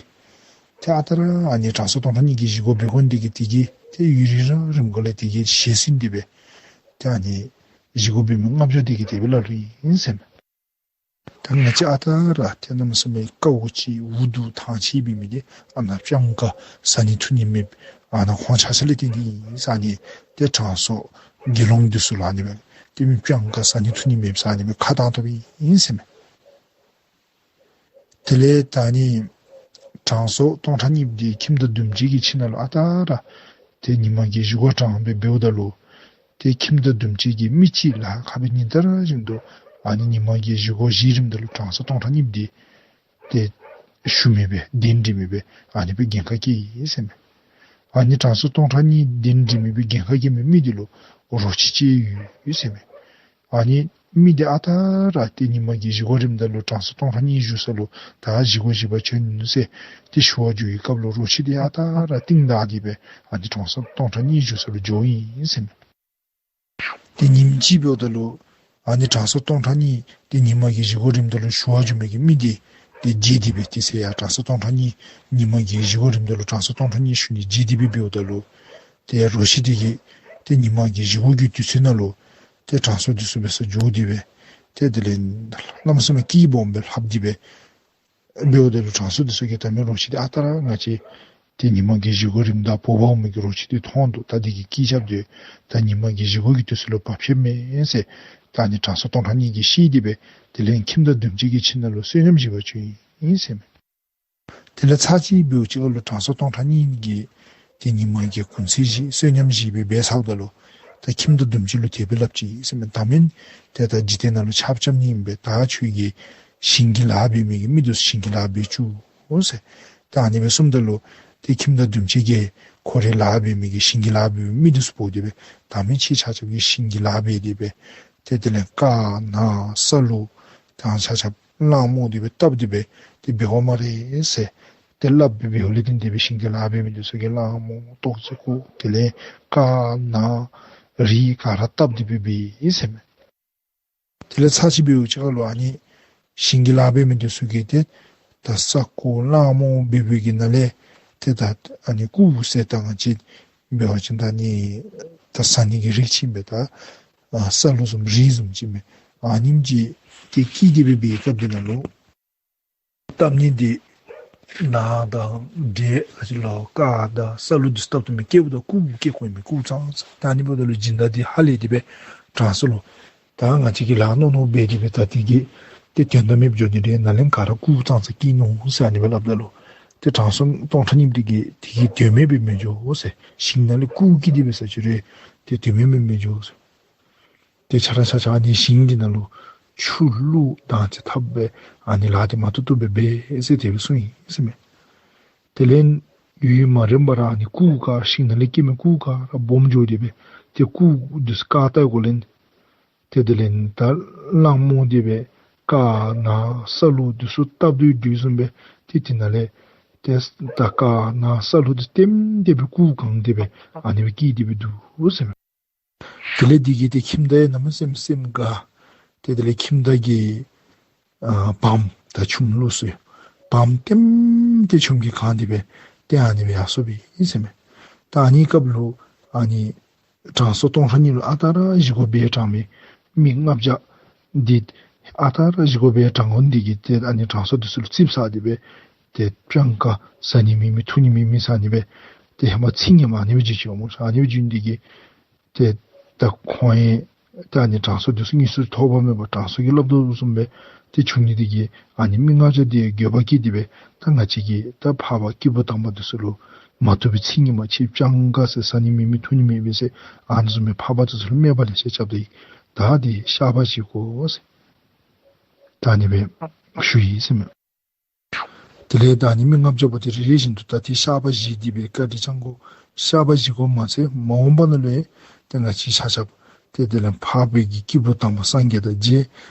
ཏེ་ཨ་རྟག་ར་ཨ་ནི་དྲང་སྲོང་སྟོང་ཕྲག་གཉིས་ཀྱི་བཞེས་སྒོ་འབད་དགོ་ནི་འདི་གིས་དེ་གིས་ཏེ་ཡུན་རིང་ར་རིངམོ་ལས་དེ་གིས་ཞེ་སྲིང་སྟེ་སྦེ་ཏེ་ཨ་ནི་བཞེས་སྒོ་འབད་མི་ལྔ་བརྒྱ་འདི་གིས་དེ་སྦེ་སླབ་ཨིན་ཟེར་མས། ད་ང་བཅས་ཨ་རྟག་ར་ཏེ་གནམ་མེད་ས་མེད་དཀའཝ་སྤྱད་འུ་སྡུག་ཐང་ཆད་འབད་མི་འདི་ཨ་ནཱ་སྤྱང་ཀ་བཟའ་ནི་འཐུང་ནི་མེདཔ་ཨ་ནཱ་ཁོང་ཆ་ཁྱབ་ལས་བརྟེན་ཏེ་ཨིན་ཟེར། ཨ་ནི་ཏེ་དྲང་སྲོང་དགེ་སློང་འདི་ཚུ་ལུ་ཨ་ནི་སྦེ་ཏེ་མི་སྤྱང་ཀ་བཟའ་ནི་འཐུང་ནི་མེདཔ་ཟེར་ཨ་ནི་སྦེ་ཁ་བཏང་དོ་ཨིན་ཟེར་མས། དེ་ལས་ད་ཨ་ནི་དྲང་སྲོང་སྟོང་ཕྲག་གཉིས་འདི་ཁྱིམ་བདག་སྡུམས་བྱེད་ཀྱི་ཁྱིམ་ནང་ལུ་ཨ་རྟག་ར་ཏེ་ཉིན་མ་གི་བཞེས་སྒོ་དྲང་སྦེ་འབདཝ་ད་ལུ་ཏེ་ཁྱིམ་བདག་སྡུམས་བྱེད་ཀྱིས་མི་ཅིག་ལཱ་ཁག་སྦེ་ཉིན་ལྟར་བཞིན་དུ་ཨ་ནི་ཉིན་མ་གི་བཞེས་སྒོ་བཞེས་རནམ་ད་ལུ་དྲང་སྲོང་སྟོང་ཕྲག་གཉིས་འདི་ཏེ་ ཞུ་མི་སྦེ་གདན་འདྲེན་མི་སྦེ་ཨ་ནི་སྦེ་འགན་ཁག་བཀལ་ཡི་ཟེར་མས། ཨ་ནི་དྲང་སྲོང་སྟོང་ཕྲག་གཉིས་གདན་འདྲེན་མི་སྦེ་འགན་ཁག་བཀལ་མི་མི་འདི་ལུ་རོ་ཁྱི་ཅིག་ཡོད་ཟེར་མས། ཨ་ནི་མི་འདི་ཨ་རྟག་ར་ཏེ་ཉི་མ་གི་བཞེས་སྒོ་རནམ་ད་ལུ་དྲང་སྲོང་སྟོང་ཕྲག་གཉིས་བཞུགས་ས་ལུ་ད་བཞེས་སྒོ་བཞེས་པར་བྱོན་ཟེར་ཏེ་ཞུ་བར་འགྱོ་བའི་སྐབས་ལུ་རོ་ཁྱི་འདི་ཨ་རྟག་ར་རྟིང་བདའ་སྟེ་སྦེ་ཨ་ནི་དྲང་སྲོང་སྟོང་ཕྲག་གཉིས་བཞུགས་ས་ལུ་འགྱོཝ་ཨིན་ཟེར་མས། ཏེ་ཉིནམ་གཅིག་འབདཝ་ད་ལུ་ཨ་ནི་དྲང་སྲོང་སྟོང་ཕྲག་གཉིས་ཏེ་ཉི་མ་གི་བཞེས་སྒོ་རནམ་ད་ལུ་ཞུ་བར་འགྱོ་མི་གི་མི་འདི་ཏེ་བརྗེད་དེ་སྦེ་ཏེ་ཟེར་ཡ་དྲང་སྲོང་སྟོང་ཕྲག་གཉིས་ཉི་མ་གི་བཞེས་སྒོ་རནམ་ད་ལུ་དྲང་སྲོང་སྟོང་ཕྲག་གཉིས་ཞུ་ནི་བརྗེད་དེ་སྦེ་འབདཝ་ད་ལུ་ཏེ་རོ་ཁྱི་འདི་གིས་ཏེ་ཉི་མ་གི་བཞེས་སྒོ་གི་དུས་ཚོད་ནང་ལུ་ཏེ་དྲང་སྲོང་འདི་ཚུ་འབད་སར་འགྱོ་སྟེ་སྦེ་ཏེ་དེ་ལས་གནམ་མེད་ས་མེད་སྐད་སྦོམ་སྦེ་ལྷབ་སྟེ་སྦེ་འབདཝ་ད་ལུ་དྲང་སྲོང་འདི་ཚུ་གིས་ད་མི་རོ་ཁྱི་འདི་ཨ་རྟག་ར་ང་བཅས་ཏེ་ཉི་མ་གི་བཞེས་སྒོ་རནམ་ད་བོ་བ་འོང་མི་གི་རོ་ཁྱི་འདི་མཐོང་འདུག། ད་འདི་གིས་སྐད་རྐྱབ་སྟེ་ད་ཉི་མ་གི་བཞེས་སྒོ་གི་དུས་ཚོད་ལུ་བབས་ཅི་མས་ཟེར་ད་ཨ་ནི་དྲང་སྲོང་སྟོང་ཕྲག་གཉིས་ཀྱིས་ཤེས་ཏེ་སྦེ་དེ་ལས་ཁྱིམ་བདག་བདུན་ཅུ་གི་ཁྱིམ་ནང་ལུ་བསོད་སྙོམས་བཞེས་པར་བྱོན་ཡི་ཟེར་མས། དེ་ལས་ཚར་གཅིག་འབདཝ་ཅིག་ཁར་ལུ་དྲང་སྲོང་སྟོང་ཕྲག་གཉིས་ཀྱིས་ཏེ་ཉི་མ་གི་གུང་ཚིགས་བཞེས་བསོད་སྙོམས་བཞེས་སྦེ་འབད་ཚརཝ་ད་ལུ་ད་ཁྱིམ་བདག་བདུན་ཅུ་ལུ་དེ་སྦེ་སླབ་ཅི་ཟེར་མས། ད་མེན་ཏེ་ད་འཇིག་རྟེན་ནང་ལུ་ཆརཔ་རྐྱབ་ནི་ཨིན་པས། ད་ཁྱོད་ཀྱིས་ཞིང་གི་ལཱ་འབད་མི་གི་མི་འདི་ཚུ་ཞིང་གི་ལཱ་འབད་བཅུག་ཟེར། ད་ཨ་ནི་སྦེ་གསུངམ་ད་ལུ་ཏེ་ཁྱིམ་བདག་བདུན་ཅུ་གིས་ཁོ་རའི་ལཱ་འབད་མི་གི་ཞིང་གི་ལཱ་འབད་མི་འདི་ཚུ་འབོ་སྟེ་སྦེ་ད་མེན་ཁྱེད་ཆ་ཁྱབ་ཀྱིས་ཞིང་གི་ལཱ་འབད་དེ་སྦེ་ཏེ་དེ་ལས་དཀར་ནག་སྲ་ལུག་དང་ཆ་ཁྱབ་གླང་རྨོ་སྟེ་སྦེ་བཏབ་སྟེ་སྦེ་ཏེ་འབད་དགོ་སྨ་རེ་ཟེར་ཏེ་སླབ་སྦེ་འབདཝ་ལས་བརྟེན་ཏེ་སྦེ་ཞིང་གི་ལཱ་འབད་མི་འདི་ཚུ་གིས་གླང་རྨོ་ཏོག་ཙེ་རྐུ་དེ་ལས་དཀར་ནག་རིགས་ག་ར་བཏབ་སྟེ་སྦེ་འབད་ཡི་ཟེར་མས། དེ་ལས་ཚར་གཅིག་འབདཝ་ཅིག་ཁར་ལུ་ཨ་ནི་ཞིང་གི་ལཱ་འབད་མི་འདི་ཚུ་གིས་ཏེ་ད་ས་རྐོ་གླང་རྨོ་འབད་བའི་གི་ནང་ལས་ཏེ་ད་ཨ་ནི་རྐུ་ཟེར་ད་ང་བཅས་འབད་བ་ཅིན་ད་ཨ་ནི་ད་ཟ་ནི་གི་རིགས་ཅིག་ཨིན་པས། ད་ཨ་སྲ་ལུག་བཟུམ་རིགས་བཟུམ་ཅིག་ཨིན་པས། ཨ་ནེམ་ཅིག་ཏེ་བསྐྱིས་ཏེ་སྦེ་འབད་བའི་སྐབས་འདི་ནང་ལུ་བཏབ་ནི་འདི་ནག་དང་འབྲས་ཨ་ཙི་ལོ་དཀར་དང་སྲ་ལུག་འདི་ཚུ་བཏབ་བཏབ་མི་སྐྱེ་བོ་དང་རྐུ་སྐྱེ་དགོ་མི་རྐུ་ཙང་ཙང་། ད་ཨ་ནི་འབདཝ་ད་ལུ་སྦྱིན་བདག་འདི་ཧ་ལས་ཏེ་སྦེ་དྲང་སྲོང་ལུ་ད་ང་བཅས་ཀྱིས་ལཱ་རྣོ་རྣོ་འབད་དེ་སྦེ་ད་འདི་གིས་ཏེ་དོན་དག་མེདཔ་འགྱོ་ནི་རེད། ནཱ་ལས་ག་ར་རྐུ་ཙང་ཙང་སྐྱེ་ནུག་ཟེར་ཨ་ནི་སྦེ་སླབ་ད་ལུ་ཏེ་དྲང་སྲོང་སྟོང་ཕྲག་གཉིས་འདི་གིས་འདི་གིས་དོན་མེད་སྦེ་མི་འགྱོ་ཟེར། ཞིང་ནང་ལས་རྐུ་སྐྱེས་ཏེ་སྦེ་ཟེར་ཅི་རུང་ཏེ་དོན་མེད་སྦེ་མི་འགྱོ་ཟེར། ཏེ་ཁྱེད་ར་ཆ་ཁྱབ་ཨ་ནི་ཞིང་འདི་ནང་ལུ་ཆུ་བླུག་དང་ཅིག་འཐབ་སྦེ་ཨ་ནི་ལཱ་འདི་མ་བཏུབ་བཏུབ་སྦེ་འབད་ཟེར་དེ་སྦེ་གསུངས་ཡི་ཟེར་མས། དེ་ལས་ཡུན་མ་རིངམ་ར་ཨ་ནི་རྐུ་ག་ཞིང་ནང་ལས་སྐྱེས་མི་རྐུ་ག་ར་སྦོམ་འགྱོ་སྟེ་སྦེ་ཏེ་རྐུ་འདི་ཚུ་བཀག་བཏང་དགོ་ལས་ཏེ་དེ་ལས་ད་གླང་རྨོ་སྟེ་སྦེ་དཀར་ནག་སྲ་ལུག་འདི་ཚུ་བཏབ་དོ་དོ་བཟུམ་སྦེ་ཏེ་དེ་ནང་ལས་ཏེ་ད་དཀར་ནག་སྲ་ལུག་འདི་ལྟེམ་སྟེ་སྦེ་རྐུ་གང་སྟེ་སྦེ་ཨ་ནི་སྦེ་སྐྱེས་ཏེ་སྦེ་འདུག་ཟེར་མས། དེ་ལས་འདི་གིས་ཏེ་ཁྱིམ་བདག་ཡང་གནམ་མེད་ས་མེད་སེམས་དགའ། ཏེ་དེ་ལས་ཁྱིམ་བདག་གི་ཨ་བམ་ད་ཆུང་ལུགས་སུ་བམ་ལྟེམ་ཏེ་ཆུང་ཀུ་གང་སྟེ་སྦེ་ཏེ་ཨ་ནི་སྦེ་ཡར་སོང་སྦེ་ཨིན་ཟེར་མས། ད་ཨ་ནི་སྐབས་ལུ་ཨ་ནི་དྲང་སྲོང་སྟོང་ཕྲག་གཉིས་ལུ་ཨ་རྟག་ར་བཞེས་སྒོ་འབད་དྲང་མི་མི་ལྔ་བརྒྱ་འདི་ཨ་རྟག་ར་བཞེས་སྒོ་འབད་དྲང་འོང་འདི་གིས་ཏེ་ཨ་ནི་དྲང་སྲོང་འདི་ཚུ་ལུ་ཙིགཔ་ཟ་སྟེ་སྦེ་ཏེ་སྤྱང་ཀ་ཟ་ནི་མེད་མི་འཐུང་ནི་མེད་མི་ཟེར་ཨ་ནི་སྦེ་ཏེ་ཧེ་མ་ཚིག་ངན་པ་ཨ་ནི་སྦེ་བརྗོད་ཅི་སྨོ། ཨ་ནི་སྦེ་བརྗོད་ནི་འདི་གིས་ཏེ་ད་ཁོང་ཡང་ད་ཨ་ནི་དྲང་སྲོང་འདི་ཚུ་དངོས་སུ་ཐོགས་པ་མེད་པར་དྲང་སྲོང་གིས་སླབ་དོ་བཟུམ་སྦེ་ཏེ་བྱུང་ནི་འདི་གིས་ཨ་ནི་མི་ལྔ་བརྒྱ་འདི་འགྱོད་པ་སྐྱེས་ཏེ་སྦེ་ད་ང་བཅས་ཀྱིས་ད་འཕགས་པ་སྐྱེས་བུ་དམ་པ་འདི་ཚུ་ལུ་མ་བཏུབ་པའི་ཚིག་ངན་པ་ཁྱེད་སྤྱང་ཀ་ཟེར་ཟ་ནི་མེད་མི་འཐུང་ནི་མེད་མི་ཟེར་ཨ་ནི་བཟུམ་སྦེ་འཕགས་པ་འདི་ཚུ་ལུ་སྨད་པ་ལེ་ཤ་རྐྱབ་སྟེ་ད་འདི་བཤགས་པ་བཞེས་དགོ་ཟེར་ད་ཨ་ནི་སྦེ་ཞུ་ཡི་ཟེར་མས། དེ་ལས་ད་ཨ་ནི་མི་ལྔ་བརྒྱ་པོ་འདི་རེ་རེ་བཞིན་དུ་ད་འདི་བཤགས་པ་བཞེས་ཏེ་སྦེ་བཀའ་དྲིན་བསྐྱང་དགོ། བཤགས་པ་བཞེས་དགོཔ་མ་ཚད་མ་འོངས་པ་ནང་ལུ་ཡང་ཏེ་ང་བཅས་ཆ་ཁྱབ་ཏེ་དེ་ལས་འཕགས་པའི་གི་སྐྱེས་བུ་དམ་པ་སངས་རྒྱས་དང་མཇལ།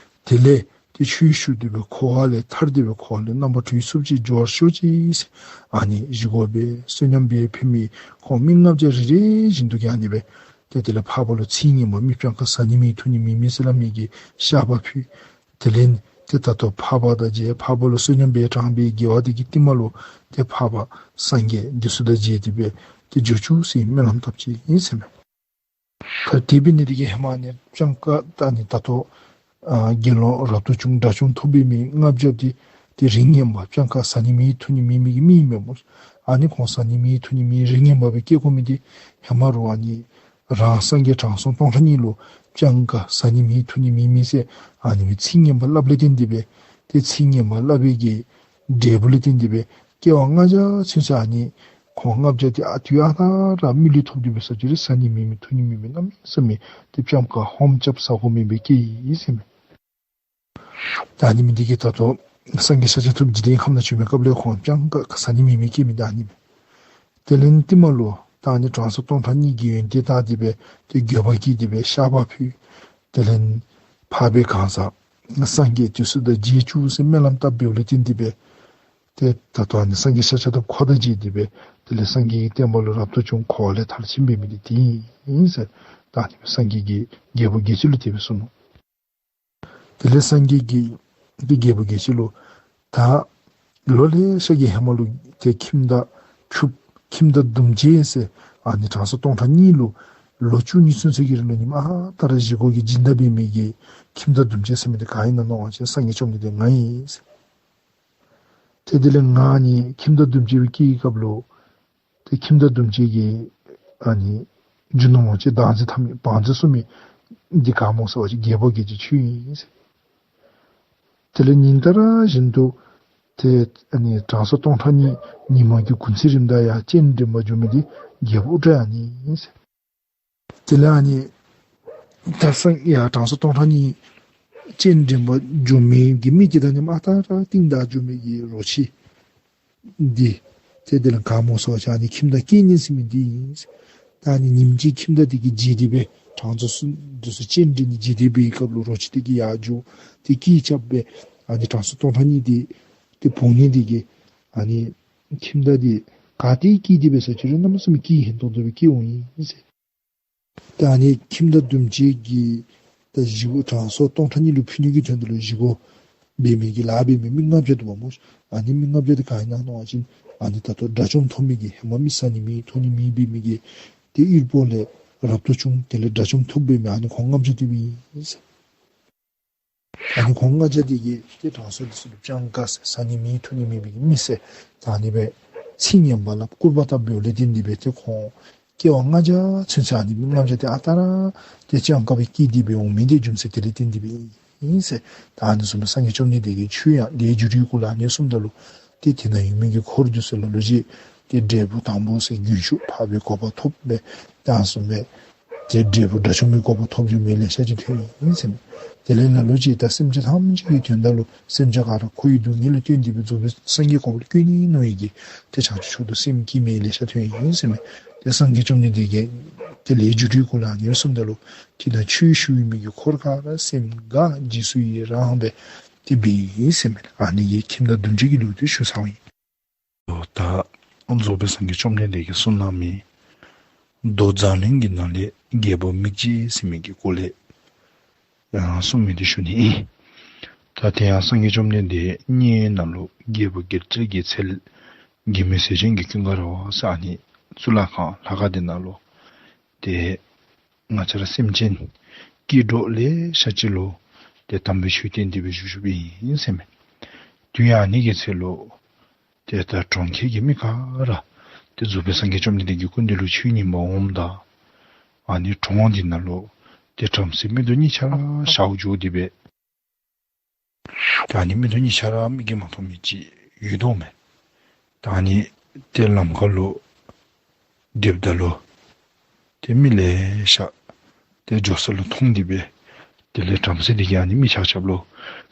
དེ་ལས་ཏེ་ཆོས་ཞུ་སྟེ་སྦེ་འཁོར་བ་ལས་ཐར་ཏེ་སྦེ་འཁོར་བ་ལས་རྣམ་པར་གྲོལ་ཚུགསཔ་ཅིག་འགྱུར་བར་ཤོག་ཅིག་ཟེར་ཨ་ནི་བཞེས་སྒོ་འབད་བསོད་སྙོམས་འབད་ཕུལ་མི་ཁོང་མི་ལྔ་བརྒྱ་རེ་རེ་བཞིན་དུ་གིས་ཨ་ནི་སྦེ་ཏེ་དེ་ལས་འཕགས་པ་ལུ་ཚིག་ངན་པ་མི་སྤྱང་ཀ་ཟ་ནི་མེད་འཐུང་ནི་མེད་མི་ཟེར་སླབ་མི་གི་བཤགས་པ་ཕུལ། དེ་ལས་ཏེ་ད་ལྟོ་འཕགས་པ་དང་མཇལ། འཕགས་པ་ལུ་བསོད་སྙོམས་འབད་དྲངས་པའི་དགེ་བ་དེ་གི་རྟིང་མ་ལུ་ཏེ་འཕགས་པ་སངས་རྒྱས་འདི་ཚུ་དང་མཇལ་ཏེ་སྦེ་ཏེ་འགྱོ་བཅུག་ཟེར་སྨོན་ལམ་བཏབ་ཅི་ཨིན་ཟེར་མས། ད་དེ་འབད་ནི་དེ་གིས་ཧེ་མ་ཨ་ནི་སྤྱང་ཀ་ད་ཨ་ནི་ད་ལྟོ་ཨ་དགེ་སློང་རབ་ཏུ་བྱུང་དགྲ་བཅོམ་ཐོབ་པའི་མི་ལྔ་བརྒྱ་འདི་ཏེ་རིགས་ངན་པ་སྤྱང་ཀ་ཟ་ནི་མེད་འཐུང་ནི་མེད་མི་གི་མི་ཨིན་མས་སྨོ། ཨ་ནི་ཁོང་ཟ་ནི་མེད་འཐུང་ནི་མེད་རིགས་ངན་པ་སྦེ་སྐྱེ་དགོ་མི་འདི་ཧེ་མ་རུང་ཨ་ནི་རང་སངས་རྒྱས་དྲང་སྲོང་སྟོང་ཕྲག་གཉིས་ལུ་སྤྱང་ཀ་ཟ་ནི་མེད་འཐུང་ནི་མེད་མི་ཟེར་ཨ་ནི་སྦེ་ཚིག་ངན་པ་སླབ་ལས་བརྟེན་ཏེ་སྦེ་ཏེ་ཚིག་ངན་པ་སླབ་པའི་གི་འབྲས་བུ་ལས་བརྟེན་ཏེ་སྦེ་སྐྱེ་བ་ལྔ་བརྒྱ་ཚུན་ཚོད་ཨ་ནི་ཁོང་ལྔ་བརྒྱ་འདི་ཨ་དུས་ཨ་རྟག་ར་མི་ལུས་ཐོབ་སྟེ་སྦེ་ཟེར་ཅི་རུང་ཟ་ནི་མེད་མི་འཐུང་ནི་མེད་མི་གནམ་མེད་ས་མེད་ཏེ་སྤྱང་ཀ་ཧོམ་རྐྱབ་ཟ་དགོ་མི་སྦེ་སྐྱེས་ཡི་ཟེར་མས། ད་ཨ་ནི་མི་འདི་གིས་ད་ལྟོ་ སངས་རྒྱས་ཤཱཀྱ་ཐུབ་འཇིག་རྟེན་ཁམས་ནང་བྱོན་པའི་སྐབས་ལས་ཁོང་སྤྱང་ཀ་ཟ་ནི་མེད་མི་སྐྱེས་མི་ད་ཨ་ནི་མས། དེ་ལས་རྟིང་མ་ལུ་ད་ཨ་ནི་དྲང་སྲོང་སྟོང་ཕྲག་གཉིས་ཀྱི་ཡོན་ཏན་བལྟ་སྟེ་སྦེ་ཏེ་འགྱོད་པ་སྐྱེས་ཏེ་སྦེ་བཤགས་པ་ཕུལ། དེ་ལས་འཕགས་པའི་གང་ཟག་སངས་རྒྱས་དེ་ཚུ་དང་མཇལ་བཅུག་ཟེར་སྨོན་ལམ་བཏབ་འབདཝ་ལས་བརྟེན་ཏེ་སྦེ་ཏེ་ད་ལྟོ་ཨ་ནི་སངས་རྒྱས་ཤཱཀྱ་ཐུབ་ཁོ་དང་མཇལ་ཏེ་སྦེ་དེ་ལས་སངས་རྒྱས་ཀྱི་བསྟན་པ་ལུ་རབ་ཏུ་བྱུང་འཁོར་བ་ལས་ཐར་ཕྱིན་པའི་མི་དེ་དེ་ཨིན་ཟེར། ད་ཨ་ནི་སངས་རྒྱས་ཀྱིས་རྒྱལ་པོ་རྒྱལ་བྱེད་ལུ་དེ་སྦེ་གསུངས་ནུག། དེ་ལས་སངས་རྒྱས་ཀྱིས་ཏེ་རྒྱལ་པོ་རྒྱལ་བྱེད་ལུ་ད་ལོ་ལེ་ཤ་གི་ཧེ་མ་ལུ་ཏེ་ཁྱིམ་བདག་ཕྱུགཔོ་ཁྱིམ་བདག་དུམ་བྱེད་ཟེར་ཨ་ནི་དྲང་སྲོང་སྟོང་ཕྲག་གཉིས་ལུ་ལོ་བཅུ་གཉིས་ཚུན་ཚོད་ཀྱི་རིང་ལུ་ཉིནམ་ཨ་རྟག་ར་བཞེས་སྒོ་གི་སྦྱིན་བདག་འབད་མི་གི་ཁྱིམ་བདག་དུམ་བྱེད་ཟེར་མི་དེ་ག་ཨིན་ན་མནོ་བ་ཅིན་སངས་རྒྱས་བཅོམ་ལྡན་འདས་ང་ཨིན་ཟེར། ཏེ་དེ་ལས་ང་ཨ་ནི་ཁྱིམ་བདག་དུམ་བྱེད་སྦེ་སྐྱེས་པའི་སྐབས་ལུ་ཏེ་ཁྱིམ་བདག་དུམ་བྱེད་ཀྱིས་ཨ་ནི་རྒྱུ་ནོར་ཅིག་བདག་འཛིན་འཐབ་མི་བང་མཛོད་བཙུགས་མི་འདི་ག་སྨོ་ཟེར་བ་ཅིན་རྒྱལ་པོ་རྒྱལ་བྱེད་ཁྱོད་ཨིན་ཟེར། དེ་ལས་ཉིན་ལྟར་བཞིན་དུ་ཏེ་ཨ་ནི་དྲང་སྲོང་སྟོང་ཕྲག་གཉིས་ཉིན་མ་གི་གུང་ཚིགས་རིམ་དང་ཡང་སྤྱན་འདྲེན་པར་འགྱོ་མི་འདི་རྒྱལ་པོ་ཨུ་ཏྲ་ཨ་ནི་ཨིན་ཟེར། དེ་ལས་ཨ་ནི་ད་སངས་ཡར་དྲང་སྲོང་སྟོང་ཕྲག་གཉིས་སྤྱན་འདྲེན་པར་འགྱོ་མི་གི་མི་གི་ད་ཉིནམ་ཨ་རྟག་ར་རྟིང་བདའ་འགྱོ་མི་གི་རོ་ཁྱི་འདི་ཏེ་དེ་ལས་ག་སྨོ་ཟེར་བ་ཅིན་ཨ་ནི་ཁྱིམ་བདག་སྐྱེས་ནི་ཟེར་མི་འདི་ཨིན། ད་ཨ་ནི་ཉིནམ་གཅིག་ཁྱིམ་བདག་དེ་གིས་མཇལ་ཏེ་སྦེ་དྲང་སྲོང་འདི་ཚུ་སྤྱན་འདྲེན་ནི་མཇལ་ཏེ་སྦེ་སྐབས་ལུ་རོ་ཁྱི་དེ་གིས་ཡར་འགྱོ་སྟེ་སྐད་རྐྱབ་སྦེ་ཨ་ནི་དྲང་སྲོང་སྟོང་ཕྲག་གཉིས་དེ་ཏེ་འབོ་ནི་དེ་གིས་ཨ་ནི་ཁྱིམ་བདག་དེ་ག་ཏེ་སྐྱེས་ཏེ་སྦེ་ཟེར་ཅི་རུང་གནམ་མེད་ས་མེད་སྐྱེས་ཧན་ཏོང་ཏོ་སྦེ་སྐྱེས་འོང་ཡི་ཟེར། ད་ཨ་ནི་ཁྱིམ་བདག་དུམ་བྱེད་ཀྱིས་ད་བཞེས་སྒོ་དྲང་སྲོང་སྟོང་ཕྲག་གཉིས་ལུ་ཕུལ་ནི་གི་དོན་དུ་ལུ་བཞེས་སྒོ་འབད་མི་གི་ལཱ་འབད་མི་མི་ལྔ་བརྒྱ་འདུག་པ་སྨོ། ཨ་ནི་མི་ལྔ་བརྒྱ་དེ་ག་ཨིན་ན་མནོ་བ་ཅིན་ཨ་ནི་ད་ལྟོ་དགྲ་བཅོམ་ཐོབ་མི་གི་ཧེ་མ་མི་ཟ་ནི་མེད་འཐུང་ནི་མེད་འབད་མི་གི་ཏེ་གཡུལ་པོ་ལས་རབ་ཏུ་བྱུང་དེ་ལས་དགྲ་བཅོམ་ཐོབ་འབད་མི་ཨ་ནི་ཁོང་ལྔ་བརྒྱ་དེ་སྦེ་ཨིན་ཟེར། ཨ་ནི་ཁོང་ལྔ་བརྒྱ་དེ་གིས་ཏེ་དྲང་སྲོང་འདི་ཚུ་ལུ་སྤྱང་ཀ་ཟེར་ཟ་ནི་མེད་འཐུང་ནི་མེད་པའི་མི་ཟེར་ད་ཨ་ནི་སྦེ་ཚིག་ངན་པ་སླབ་སྐུར་པ་བཏབ་འབདཝ་ལས་བརྟེན་ཏེ་སྦེ་ཏེ་ཁོང་སྐྱེ་བ་ལྔ་བརྒྱ་ཚུན་ཚོད་ཨ་ནི་མི་ལྔ་བརྒྱ་དེ་ཨ་རྟག་ར་ཏེ་སྤྱང་ཀ་སྦེ་སྐྱེས་ཏེ་སྦེ་འོང་མི་འདི་རྒྱུ་མཚན་དེ་ལས་བརྟེན་ཏེ་སྦེ་ཨིན་ཟེར། ད་ཨ་ནི་བཟུམ་སྦེ་སངས་རྒྱས་བཅོམ་ལྡན་འདས་ཀྱིས་ཆོས་ཡང་ལས་རྒྱུ་འབྲས་སྐོར་ལས་ཨ་ནི་གསུངམ་ད་ལུ་ཏེ་དེ་ནང་ཡོད་མི་གི་འཁོར་འདི་ཚུ་ལ་ལོ་རྒྱུས་ཏེ་འབྲས་བུ་དང་པོ་ཟེར་རྒྱུན་ཞུགས་འཕགས་པའི་གོ་འཕང་ཐོབ་སྦེ་ད་ཨ་ནི་བཟུམ་སྦེ་ཏེ་འབྲས་བུ་དགྲ་བཅོམ་པའི་གོ་འཕང་ཐོབ་འགྱོ་མི་ལེ་ཤ་ཅིག་ཐོན་ཡི་ཟེར་མས། དེ་ལས་ལ་ལུ་ཅིག་ད་སེམས་ཅན་ཐམས་ཅད་ཀྱི་དོན་དག་ལུ་སེམས་ཅན་ག་ར་འཁོར་བའི་སྡུག་བསྔལ་ལས་བཏོན་ཏེ་སྦེ་རྫོགས་པའི་སངས་རྒྱས་གོ་འཕང་ལུ་བཀོད་ནི་མནོ་ཡི་གི་ཏེ་བྱང་ཆུབ་མཆོག་ཏུ་སེམས་བསྐྱེད་མི་ལེ་ཤ་ཐོན་ཡི་ཟེར་མས། ཏེ་སངས་རྒྱས་བཅོམ་ལྡན་འདས་ཀྱིས་ཏེ་ལས་རྒྱུ་འབྲས་སྐོར་ལས་ཨ་ནི་གསུངམ་ད་ལུ་ཏེ་ད་ཆོས་ཞུ་མི་གི་འཁོར་ག་ར་སེམས་དགའ་རྗེས་སུ་ཡི་རང་སྦེ་ཏེ་འབད་ཡི་ཟེར་མས། ཨ་ནི་གིས་ཁྱིམ་བདག་དུམ་བྱེད་ཀྱི་ལུགས་འདི་ཞུ་ཚརཝ་ཨིན། ད་རྫོགས་པའི་སངས་རྒྱས་བཅོམ་ལྡན་འདས་ཀྱིས་གསུངས་གནང་མི་མདོ་མཛངས་བླུན་གྱི་ནང་ལས་རྒྱལ་པོ་མིག་འབྱེད་ཟེར་མི་གི་སྐོར་ལས་ཡང་གསུངས་མི་འདི་ཞུ་ནི་ཨིན། ད་དེ་ཡང་སངས་རྒྱས་བཅོམ་ལྡན་འདས་མཉན་ཡོད་ནང་ལུ་རྒྱལ་པོ་རྒྱལ་བྱེད་ཀྱི་ཚལ་གྱི་མི་ཟད་ཅན་གྱི་ཀུན་དགའ་ར་བ་ཟེར་ཨ་ནི་གཙུག་ལག་ཁང་ལྷ་ཁང་འདི་ནང་ལུ་ཏེ་ང་བཅས་ར་སེམས་ཅན་སྐྱེ་འགྲོ་ལེ་ཤ་ཅིག་ལུ་ཏེ་དམ་པའི་ཆོས་བསྟན་ཏེ་སྦེ་བཞུགས་བཞུགསཔ་ཨིན་ཟེར་མས། དུས་ཡང་ཨ་ནི་གི་ཚེ་ལུ་ཏེ་ད་གྲོང་ཁྱེར་གྱི་མི་ག་ར་ཏེ་རྫོགས་པའི་སངས་རྒྱས་བཅོམ་ལྡན་འདས་ཀྱི་སྐུ་མདུན་ལུ་ཆོས་ཉན་པར་འོངམ་ད་ཨ་ནི་གྲོང་འདི་ནང་ལུ་ཏེ་བྲམ་ཟེ་མིག་ཏོ་གཉིས་ཆ་ར་ཞརཝ་འགྱོ་སྟེ་སྦེ་ད་ཨ་ནི་མིག་ཏོ་གཉིས་ཆ་ར་མིག་གིས་མ་མཐོང་མི་ཅིག་ཡོད་དོ་མས། ད་ཨ་ནི་ཏེ་ལམ་ཁ་ལུ་སྡོདཔ་ད་ལུ་ཏེ་མི་ལེ་ཤ་ཏེ་འགྱོ་ས་ལུ་མཐོང་སྟེ་སྦེ་དེ་ལས་བྲམ་ཟེ་འདི་གིས་ཨ་ནི་མི་ཆ་ཁྱབ་ལུ་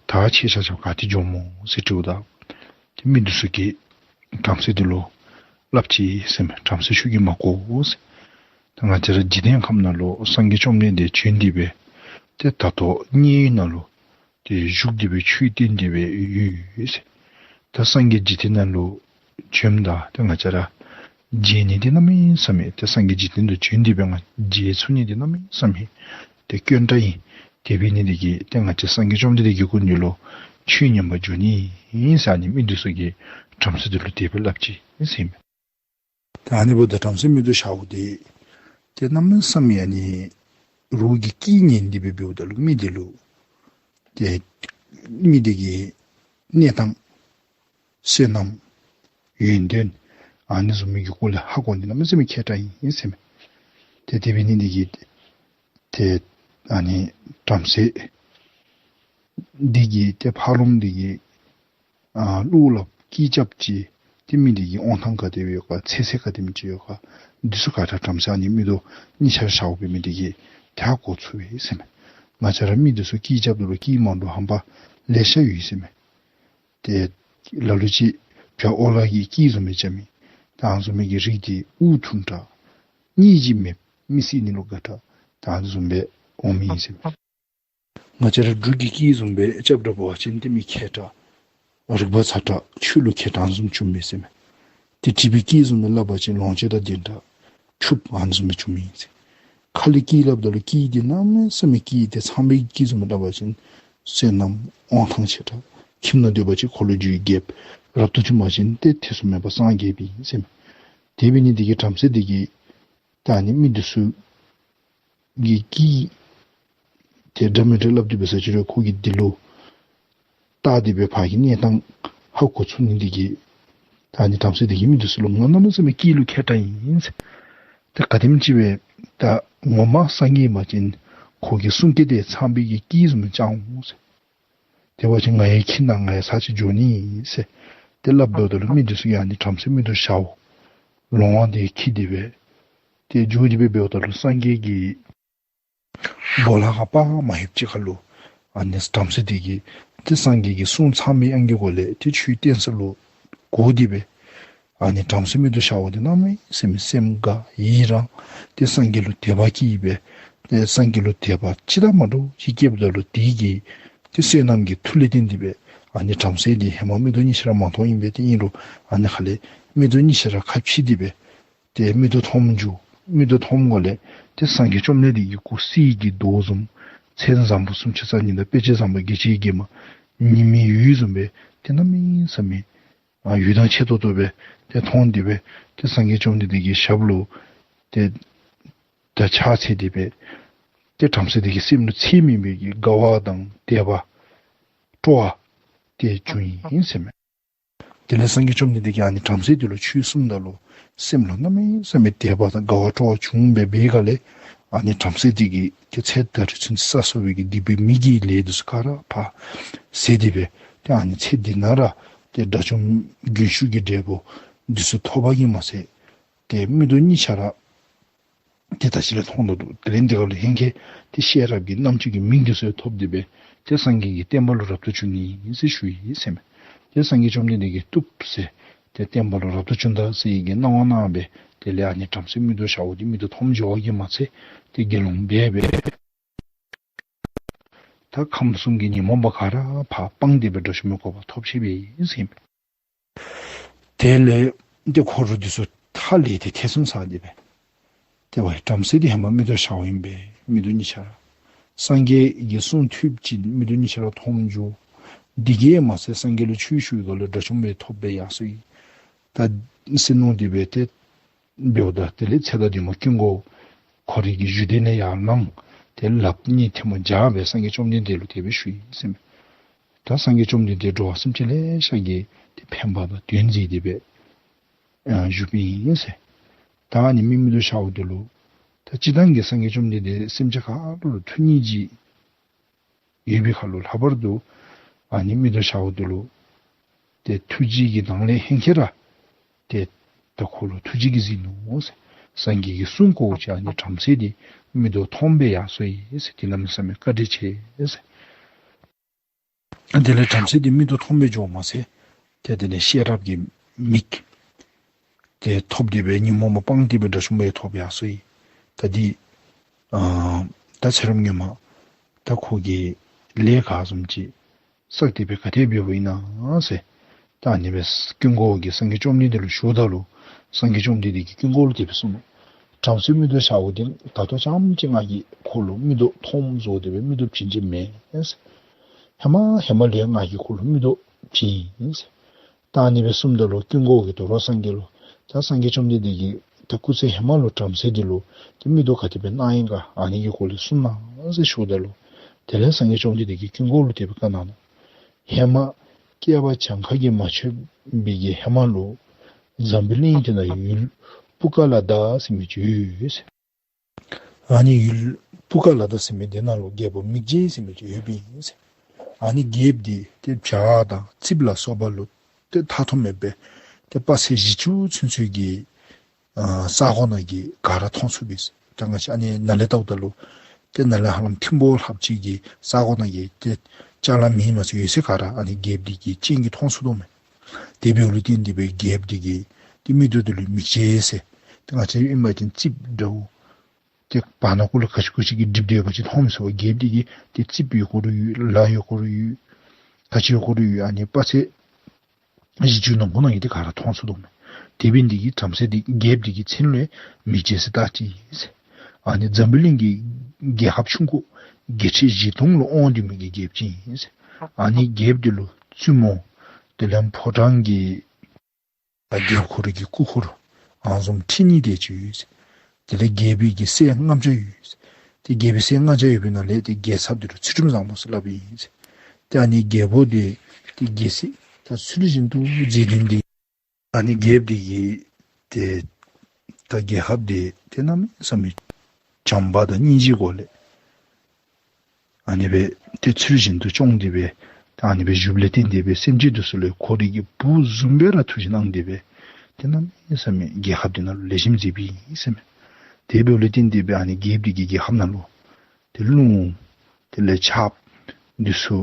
ད་ཁྱེད་ཆ་ཁྱབ་ག་ཏེ་འགྱོཝ་སྨོ་ཟེར་དྲིཝ་ད་ཏེ་མི་འདི་ཚུ་གིས་བྲམ་ཟེ་འདི་ལུ་སླབ་ཅི་ཟེར་མས། བྲམ་ཟེ་ཁྱོད་ཀྱིས་མ་གོ་ཟེར། ད་ང་བཅས་ར་འཇིག་རྟེན་ཁམས་ནང་ལུ་སངས་རྒྱས་བཅོམ་ལྡན་འདས་བྱོན་ཏེ་སྦེ་ཏེ་ད་ལྟོ་མཉན་ཡོད་ནང་ལུ་ཏེ་བཞུགས་ཏེ་སྦེ་ཆོས་བསྟན་ཏེ་སྦེ་ཡོད་ཟེར། ད་སངས་རྒྱས་འཇིག་རྟེན་ནང་ལུ་བྱོནམ་ད་ཏེ་ང་བཅས་ར་མཇལ་ནི་འདི་གནམ་མེད་ས་མེད་ཏེ་སངས་རྒྱས་འཇིག་རྟེན་དུ་བྱོན་ཏེ་སྦེ་ང་མཇལ་ཚུགས་ནི་འདི་གནམ་མེད་ས་མེད་ཏེ་དཀོན་དྲགས་ཨིན། དེ་འབད་ནི་འདི་གིས་ཏེ་ང་བཅས་སངས་རྒྱས་བཅོམ་ལྡན་འདས་ཀྱི་སྐུ་མདུན་ལུ་ཆོས་ཉན་པར་འགྱོ་ནི་ཨིན་ཟེར་ཨ་ནི་མི་འདི་ཚུ་གིས་བྲམ་ཟེ་འདི་ལུ་དེ་སྦེ་སླབ་ཅི་ཟེར་མས། ད་ཨ་ནི་འབདཝ་ད་བྲམ་ཟེ་མིག་ཏོ་ཞརཝ་འདི་ཏེ་གནམ་མེད་ས་མེད་ཨ་ནི་རོགས་ཀྱི་སྐད་ཉན་ཏེ་སྦེ་འབདཝ་ད་ལུ་མི་འདི་ལུ་ཏེ་མི་འདི་གི་གནས་སྟངས་བསོད་ནམས་ཡོན་ཏན་ཨ་ནི་བཟུམ་མའི་གི་སྐོར་ལས་ཧ་གོ་ནི་གནམ་མེད་ས་མེད་མཁས་དྲགས་ཨིན་ཟེར་མས། ཏེ་དེ་འབད་ནི་འདི་གིས་ཏེ་ཨ་ནི་བྲམ་ཟེ་འདི་གིས་ཏེ་ཕར་ལོགམ་འདི་གིས་ཨ་གླུ་སླབ་སྐད་རྐྱབ་ཅི། ཏེ་མི་འདི་གི་དབང་ཐང་ག་དེ་སྦེ་ཡོད་ག་ཚེ་ཚད་ག་དེ་མི་ཅིག་ཡོད་ག་འདི་ཚུ་ག་ར་བྲམ་ཟེ་ཨ་ནི་མིག་ཏོ་གཉིས་ཆ་ར་ཞརཝ་འབད་མི་འདི་གིས་ཏེ་ཧ་གོ་ཚུགས་པས་ཟེར་མས། ང་བཅས་ར་མི་འདི་ཚུ་སྐད་རྐྱབ་ད་ལུ་སྐད་མ་འདྲཝ་ཧམ་པ་ལེ་ཤ་ཡོད་ཟེར་མས། ཏེ་ལ་ལུ་ཅིག་བྱ་ཨོ་ལ་གི་སྐད་བཟུམ་སྦེ་རྐྱབ་མི་ད་ཨ་ནི་བཟུམ་མའི་གི་རིགས་འདི་དབུགས་ཐུང་དྲགས་གཉིད་ཅིག་མེདཔ་མི་སྲིད་ནི་ལུ་དགའ་དྲགས་ད་ཨ་ནི་བཟུམ་སྦེ་འོང་མི་ཨིན་ཟེར་མས། ང་བཅས་ར་འབྲུག་གི་སྐད་བཟུམ་སྦེ་རྐྱབ་དྲགས་འབད་བ་ཅིན་ཏེ་མི་མཁས་དྲགས་རིག་པ་ཚ་དྲགས་ཆོས་ལུ་མཁས་དྲགས་ཨ་ནི་བཟུམ་བྱུངམ་མས་ཟེར་མས། ཏེ་དྲིལ་བུའི་སྐད་བཟུམ་སྦེ་སླབ་པ་ཅིན་ལོངས་སྤྱོད་དང་ལྡན་དྲགས་ཕྱུགཔོ་ཨ་ནི་བཟུམ་སྦེ་བྱུངམ་ཨིན་ཟེར། ཁ་ལས་སྐད་སླབ་ད་ལུ་སྐད་འདི་གནམ་མེད་ས་མེད་སྐད་འདི་ཚངས་པའི་སྐད་བཟུམ་སྦེ་སླབ་པ་ཅིན་བསོད་ནམས་དབང་ཐང་ཆེ་དྲགས་ཁྱིམ་ནང་སྡོད་པ་ཅིན་འཁོར་ལོས་སྒྱུར་རྒྱལཔོ། རབ་ཏུ་བྱུང་བ་ཅིན་ཏེ་ཐེ་ཚོམ་མེད་པར་སངས་རྒྱས་པའི་ཨིན་ཟེར་མས། དེ་འབད་ནི་འདི་གིས་བྲམ་ཟེ་འདི་གིས་ད་ཨ་ནི་མི་འདི་ཚུ་གི་སྐད་ཏེ་འདྲ་མི་འདྲ་སླབ་སྟེ་འབད་ས་ཅིག་རུང་ཁོ་གིས་འདི་ལུ་བལྟ་སྟེ་སྦེ་ཕར་གྱི་གནས་སྟངས་ཧ་གོ་ཚུགས་ནི་འདི་གིས་ད་ཨ་ནི་བྲམ་ཟེ་འདི་གིས་མི་འདི་ཚུ་ལུ་ང་གནམ་མེད་ས་མེད་སྐད་ལུ་མཁས་དྲགས་ཨིན་ཟེར། ཏེ་ག་དེམ་ཅིག་སྦེ་ད་ངོ་མ་སངས་རྒྱས་པ་ཅིན་ཁོ་གི་གསུང་སྐད་འདི་ཚངས་པའི་གི་སྐད་བཟུམ་སྦེ་ལྕང་འོང་ཟེར། དེ་འབད་བ་ཅིན་ང་ཡང་ཁྱིམ་ནང་ང་ཡང་ཚར་ཅིག་འགྱོ་ནི་ཨིན་ཟེར། ཏེ་སླབ་འབདཝ་ད་ལུ་མི་འདི་ཚུ་གིས་ཨ་ནི་བྲམ་ཟེ་མིག་ཏོ་ཞརཝ་ལོང་བ་འདི་འཁྱིད་དེ་སྦེ་ཏེ་འགྱོ་སྟེ་སྦེ་འབདཝ་ད་ལུ་སངས་རྒྱས་ཀྱི་སྦོ་ལོགས་ཁར་དཔག་མ་ཡོདཔ་ཅིག་ཁར་ལུ་ཨ་ནི་བྲམ་ཟེ་འདི་གིས་ཏེ་སངས་རྒྱས་ཀྱི་གསུང་ཚངས་པའི་དབྱངས་ཀྱི་སྒོ་ལས་ཏེ་ཆོས་བསྟན་ས་ལུ་བསྒོར་ཏེ་སྦེ་ཨ་ནི་བྲམ་ཟེ་མིག་ཏོ་ཞརཝ་འདི་གནམ་མེད་ས་མེད་སེམས་དགའ་ཡི་རངས་ཏེ་སངས་རྒྱས་ལུ་དད་པ་སྐྱེས་སྦེ་ཏེ་སངས་རྒྱས་ལུ་དད་པ་ཅི་དང་མ་འདྲཝ་ཅིག་སྐྱེསཔ་ད་ལུ་དེ་གི་ཏེ་བསོད་ནམས་ཀྱི་མཐུ་ལས་བརྟེན་ཏེ་སྦེ་ཨ་ནི་བྲམ་ཟེ་འདི་ཧེ་མ་མིག་ཏོ་གཉིས་ཆ་ར་མ་མཐོང་ཨིན་པས། ཏེ་ཨིན་རུང་ཨ་ནི་ཁ་ལས་མིག་ཏོ་གཉིས་ཆ་ར་ཁ་ཕྱེ་སྟེ་སྦེ་ཏེ་མིག་ཏོ་མཐོངམ་འགྱོ། མིག་ཏོ་མཐོངམ་གོ་ལས་ཏེ་སངས་རྒྱས་བཅོམ་ལྡན་འདས་ཀྱི་སྐུ་གསེར་གྱི་མདོག་བཟུམ་མཚན་བཟང་པོ་སུམ་ཅུ་རྩ་གཉིས་དང་དཔེ་བྱད་བཟང་པོ་བརྒྱ་བྱིན་གྱིས་བརྒྱན་པ་ཉི་མའི་འོད་བཟུམ་སྦེ་ཏེ་གནམ་མེད་ས་མེད་ཨ་འོད་མདངས་ཆེ་ཏོག་ཏོ་སྦེ་ཏེ་མཐོང་སྟེ་སྦེ་ཏེ་སངས་རྒྱས་བཅོམ་ལྡན་འདས་ཀྱི་ཞབས་ལུ་ཏེ་ད་ཕྱག་འཚལ་ཏེ་སྦེ་ཏེ་བྲམ་ཟེ་འདི་གི་སེམས་ལུ་ཚད་མེད་པའི་གི་དགའ་བ་དང་དད་པ་སྤྲོ་བ་ཏེ་བྱུང་ཡི་ཟེར་མས། དེ་ལས་སངས་རྒྱས་བཅོམ་ལྡན་འདས་ཀྱིས་ཨ་ནི་བྲམ་ཟེ་འདི་ལུ་ཆོས་གསུངམ་ད་ལུ་སེམས་ལུ་གནམ་མེད་ས་མེད་དད་པ་དང་དགའ་བ་སྤྲོ་བ་བྱུང་སྦེ་འབད་ག་ལས་ཨ་ནི་བྲམ་ཟེ་འདི་གིས་ཏེ་ཚེ་ད་རིས་ཚུན་ཚོད་བསགས་བསགས་པའི་གི་སྡིག་པའི་མི་གི་ལས་འདི་ཚུ་ག་ར་ཕར་ཟད་དེ་སྦེ་ཏེ་ཨ་ནི་ཚེ་འདི་ནང་ར་ཏེ་དགྲ་བཅོམ་རྒྱུན་ཞུགས་ཀྱི་འབྲས་བུ་འདི་ཚུ་ཐོབ་པ་གིས་མ་ཚད་ཏེ་མིག་ཏོ་གཉིས་ཆ་ར་ཏེ་ད་ཅི་ལས་མཐོང་དོ་འདུག། དེ་ལས་འདི་ག་ལུ་ཧེང་སྐལ་ཏེ་ཤེས་རབ་ཀྱི་རྣམ་བཅུ་གི་མིག་འདི་ཚུ་ཐོབ་སྟེ་སྦེ་ཏེ་སངས་རྒྱས་ཀྱི་བསྟན་པ་ལུ་རབ་ཏུ་བྱུང་ནི་ཨིན་ཟེར་ཞུ་ཡི་ཟེར་མས། ཏེ་སངས་རྒྱས་བཅོམ་ལྡན་འདས་ཀྱིས་བཏུབ་ཟེར་ཏེ་བསྟན་པ་ལུ་རབ་ཏུ་བྱུང་ད་ཟེར་བའི་གི་གནང་བ་གནང་སྦེ་དེ་ལས་ཨ་ནི་བྲམ་ཟེ་མིག་ཏོ་ཞརཝ་འདི་མིག་ཏོ་མཐོངམ་འགྱོ་བ་གིས་མ་ཚད་ཏེ་དགེ་སློང་འབད་སྦེ་ད་ཁམས་གསུམ་གྱི་ཉོན་མོངས་པ་ག་ར་ཕར་སྤངས་ཏེ་སྦེ་དགྲ་བཅོམ་པའི་གོ་འཕང་ཐོབ་ཅི་སྦེ་ཨིན་ཟེར་མས། དེ་ལས་ཏེ་འཁོར་འདི་ཚུ་ཧ་ལས་ཏེ་ཐེ་ཚོམ་ཟ་སྟེ་སྦེ་ཏེ་ཝའི་བྲམ་ཟེ་འདི་ཧེ་མ་མིག་ཏོ་ཞརཝ་ཨིན་པས། མིག་ཏོ་གཉིས་ཆ་ར་སངས་རྒྱས་ཀྱི་གསུང་ཐོས་ཅིན་མིག་ཏོ་གཉིས་ཆ་ར་མཐོངམ་འགྱོ། འདི་གིས་མ་ཚད་སངས་རྒྱས་ལུ་ཆོས་ཞུ་བའི་སྒང་ལུ་དགྲ་བཅོམ་པའི་ཐོབ་སྦེ་ཡར་སོ་ཡི། ད་ཟེར་མནོ་སྟེ་སྦེ་ཏེ་འབདཝ་ད་དེ་ལས་ཚེ་དང་བདུན་མ་ཀུན་དགའ་བོ་ཁོ་རའི་གི་བཞུགས་གདན་ལས་ཡར་ལངས། ཏེ་ལགཔ་གཉིས་ཐལ་མོ་སྦྱར་སྦེ་སངས་རྒྱས་བཅོམ་ལྡན་འདས་ལུ་དེ་སྦེ་ཞུ་ཡི་ཟེར་མས། ད་སངས་རྒྱས་བཅོམ་ལྡན་འདས་འགྲོ་བ་སེམས་ཅན་ལེ་ཤ་གི་ཏེ་ཕན་པ་དང་དོན་མཛད་དེ་སྦེ་ཨ་བཞུགས་པའི་ཨིན་ཟེར། ད་ཨ་ནི་མི་མིག་ཏོ་ཞརཝ་འདི་ལུ་ད་སྤྱིར་བཏང་གི་སངས་རྒྱས་བཅོམ་ལྡན་འདས་སེམས་ཅན་ག་ར་ལུ་ཐུགས་སྙིང་རྗེ་ཡོད་པའི་ཁར་ལུ་ལྷག་པར་དུ་ཨ་ནི་མིག་ཏོ་ཞརཝ་འདི་ལུ་ཏེ་ཐུགས་རྗེ་གི་ནང་ལས་ཧེང་སྐལ་ར་ཏེ་ད་ཁོ་ལུ་ཐུགས་རྗེ་གིས་གཟིགས་ནུག་ཟེར། སངས་རྒྱས་ཀྱི་གསུང་གོ་ཅིག་ཨ་ནི་བྲམ་ཟེ་འདི་མིག་ཏོ་མཐོངམ་སྦེ་ཡར་སོ་ཡི་ཟེར། དེ་གནམ་མེད་ས་མེད་བཀའ་དྲིན་ཆེ་ཟེར། དེ་ལས་བྲམ་ཟེ་འདི་མིག་ཏོ་མཐོངམ་སྦེ་འགྱོཝ་མ་ཚད་ཏེ་དེ་ལས་ཤེས་རབ་ཀྱི་མིག་ཏེ་ཐོབ་སྟེ་སྦེ་ཉོན་མོངས་པ་སྤངས་ཏེ་སྦེ་དགྲ་བཅོམ་པའི་ཐོབ་ཡར་སོ་ཡི། ད་འདི་ཨ་ད་ཚེ་རབས་སྔོན་མ་ད་ཁོ་གིས་ལས་ག་བཟུམ་ཅིག་བསགས་ཏེ་སྦེ་ག་དེ་འབདཝ་ཨིན་ན་ཟེར། ད་ཨ་ནི་སྦེ་ཀུན་དགའ་བོ་གིས་སངས་རྒྱས་བཅོམ་ལྡན་འདས་ལུ་ཞུཝ་ད་ལུ་སངས་རྒྱས་བཅོམ་ལྡན་འདས་ཀྱིས་ཀུན་དགའ་བོ་ལུ་དེ་སྦེ་གསུངས་ནུག། བྲམ་ཟེ་མིག་ཏོ་ཞརཝ་འདི་ད་ལྟོ་ཙམ་ཅིག་ང་གིས་ཁོ་ལུ་མིག་ཏོ་མཐོངམ་བཟོ་སྟེ་སྦེ་མིག་ཏོ་བྱིན་ཅི་མེན་ཟེར། ཧེ་མ་ཧེ་མ་ལས་ང་གིས་ཁོ་ལུ་མིག་ཏོ་བྱིན་ཡི་ཟེར། ད་ཨ་ནི་སྦེ་གསུངམ་ད་ལུ་ཀུན་དགའ་བོ་གིས་དོ་རུང་སངས་རྒྱས་ལུ་ད་སངས་རྒྱས་བཅོམ་ལྡན་འདས་ཀྱིས་ད་སྐུ་ཚེ་ཧེ་མ་ལུ་བྲམ་ཟེ་འདི་ལུ་ཏེ་མིག་ཏོ་ག་དེ་སྦེ་གནང་ཡི་ག་ཨ་ནི་གི་སྐོར་ལས་གསུངས་གནང་ཟེར་ཞུཝ་ད་ལུ་དེ་ལས་སངས་རྒྱས་བཅོམ་ལྡན་འདས་ཀྱིས་ཀུན་དགའ་བོ་ལུ་དེ་སྦེ་བཀའ་གནང་ནུག། ཧེ་མ་བསྐལ་པ་གྱངས་ཁ་གིས་མ་ཆོད་པའི་གི་ཧེ་མ་ལུ་འཛམ་བུའི་གླིང་འདི་ནང་ཡུལ་པུ་ཀ་ལ་དྭ་ཟེར་མི་ཅིག་ཡོད་ཟེར། ཨ་ནི་ཡུལ་པུ་ཀ་ལ་དྭ་ཟེར་མི་འདི་ནང་ལུ་རྒྱལ་པོ་མིག་རྗེ་ཟེར་མི་ཅིག་ཡོདཔ་ཨིན་ཟེར། ཨ་ནི་རྒྱལཔོ་འདི་ཏེ་བྱ་དང་རྩིགཔ་ལ་སོགས་པ་ལུ་ཏེ་མཐའ་མཐོང་མེད་པའི་ཏེ་དཔག་ཚད་བཞི་བཅུ་ཚུན་ཚོད་ཀྱི་ཨ་ས་གོ་ནང་གི་ག་ར་མཐོང་ཚུགས་པས་ཟེར། ད་ང་བཅས་ཨ་ནི་ནཱ་ལས་བལྟཝ་ད་ལུ་ ཏེ་ནཱ་ལས་ཧ་ལམ་ཐིམ་ཕུག་ལྷགཔ་ཅིག་གི་ས་གོ་ནང་གི་ཏེ་ཅ་ལ་མེད་མི་ཚུ་ཡོད་ས་ག་ར་ཨ་ནི་རྒྱལཔོ་འདི་གི་སྤྱན་གྱིས་མཐོང་ཚུགས་དོ་མས། དེ་འབདཝ་ལུ་བརྟེན་ཏེ་སྦེ་རྒྱལཔོ་འདི་གིས་ཏེ་མིག་ཏོ་འདི་ལུ་མིག་འབྱེད་ཟེར། ཏེ་ང་བཅས་ཨིན་པ་ཅིན་རྩིགཔ་འདྲཝ་ཏེ་བར་ན་ཀོ་ལུ་ག་ཅི་གུ་ཅི་གི་སྒྲིབ་སྡོད་པ་ཅིན་མཐོངམ་མས་ཟེར་བ། རྒྱལཔོ་འདི་གིས་ཏེ་རྩིགཔ་ཡོད་གོ་རུང་ཡོད། ལ་ཡོད་གོ་རུང་ཡོད། ག་ཅི་ཡོད་གོ་རུང་ཡོད། ཨ་ནི་དཔག་ཚད་བཞི་བཅུ་ནང་ཁོ་ན་གི་ཏེ་ག་ར་མཐོང་ཚུགས་དོ་མས། དེ་འབད་ནི་འདི་གིས་བྲམ་ཟེ་འདི་རྒྱལཔོ་འདི་གི་མཚན་ལུ་མིག་འབྱེད་ཟེར་བཏགས་ཅི་ཟེར། ཨ་ནི་འཛམ་བུ་གླིང་གི་རྒྱལ་ཁབ་ཆུང་ཀུ་རྒྱལ་ཕྲན་བཞི་སྟོང་ལུ་དབང་སྡོད་མི་གི་རྒྱལཔོ་ཅིག་ཨིན་ཟེར། ཨ་ནི་རྒྱལཔོ་འདི་ལུ་བཙུན་མོ་དེ་ལས་ཕོ་བྲང་གི་ད་རྒྱབ་ཁུག་ར་གི་སྐུ་འཁོར་ཨ་ནི་བཟུམ་ཁྲི་གཉིས་དེ་ཅིག་ཡོད་ཟེར། དེ་ལས་རྒྱལ་པོའི་གི་སྲས་ལྔ་བརྒྱ་ཡོད་ཟེར། ཏེ་རྒྱལ་པོའི་སྲས་ལྔ་བརྒྱ་ཡོད་པའི་ནང་ལས་ཏེ་རྒྱལ་ཚབ་འདི་ལུ་ཚུལ་ཁྲིམས་བཟང་པོ་ཟེར་སླབ་ཨིན་ཟེར། ཏེ་ཨ་ནི་རྒྱལ་པོ་འདི་ཏེ་རྒྱལ་སྲིད་ད་ཚུལ་བཞིན་དུ་མཛད་དོ་འདི་ཨ་ནི་རྒྱལཔོ་འདི་གིས་ཏེ་ད་རྒྱལ་ཁབ་འདི་ཏེ་གནམ་མེད་ས་མེད་བྱམས་པ་དང་སྙིང་རྗེའི་སྒོ་ལས་ཨ་ནི་སྦེ་ཏེ་ཚུལ་བཞིན་དུ་སྐྱོང་སྟེ་སྦེ་ད་ཨ་ནི་སྦེ་བཞུགསཔ་ལས་བརྟེན་ཏེ་སྦེ་སེམས་ཅན་འདི་ཚུ་ལུ་ཁོ་རའི་གི་བུ་བཟུམ་སྦེ་ར་ཐུགས་བཞེད་གནང་སྟེ་སྦེ་ཏེ་གནམ་མེད་ས་མེད་རྒྱལ་ཁབ་འདི་ནང་ལུ་ལེགས་ཤོམ་མཛད་པའི་ཨིན་ཟེར་མས། དེ་འབདཝ་ལས་བརྟེན་ཏེ་སྦེ་ཨ་ནི་རྒྱལཔོ་འདི་གི་རྒྱལ་ཁབ་ནང་ལུ་ཏེ་རླུང་དེ་ལས་ཆརཔ་འདི་ཚུ་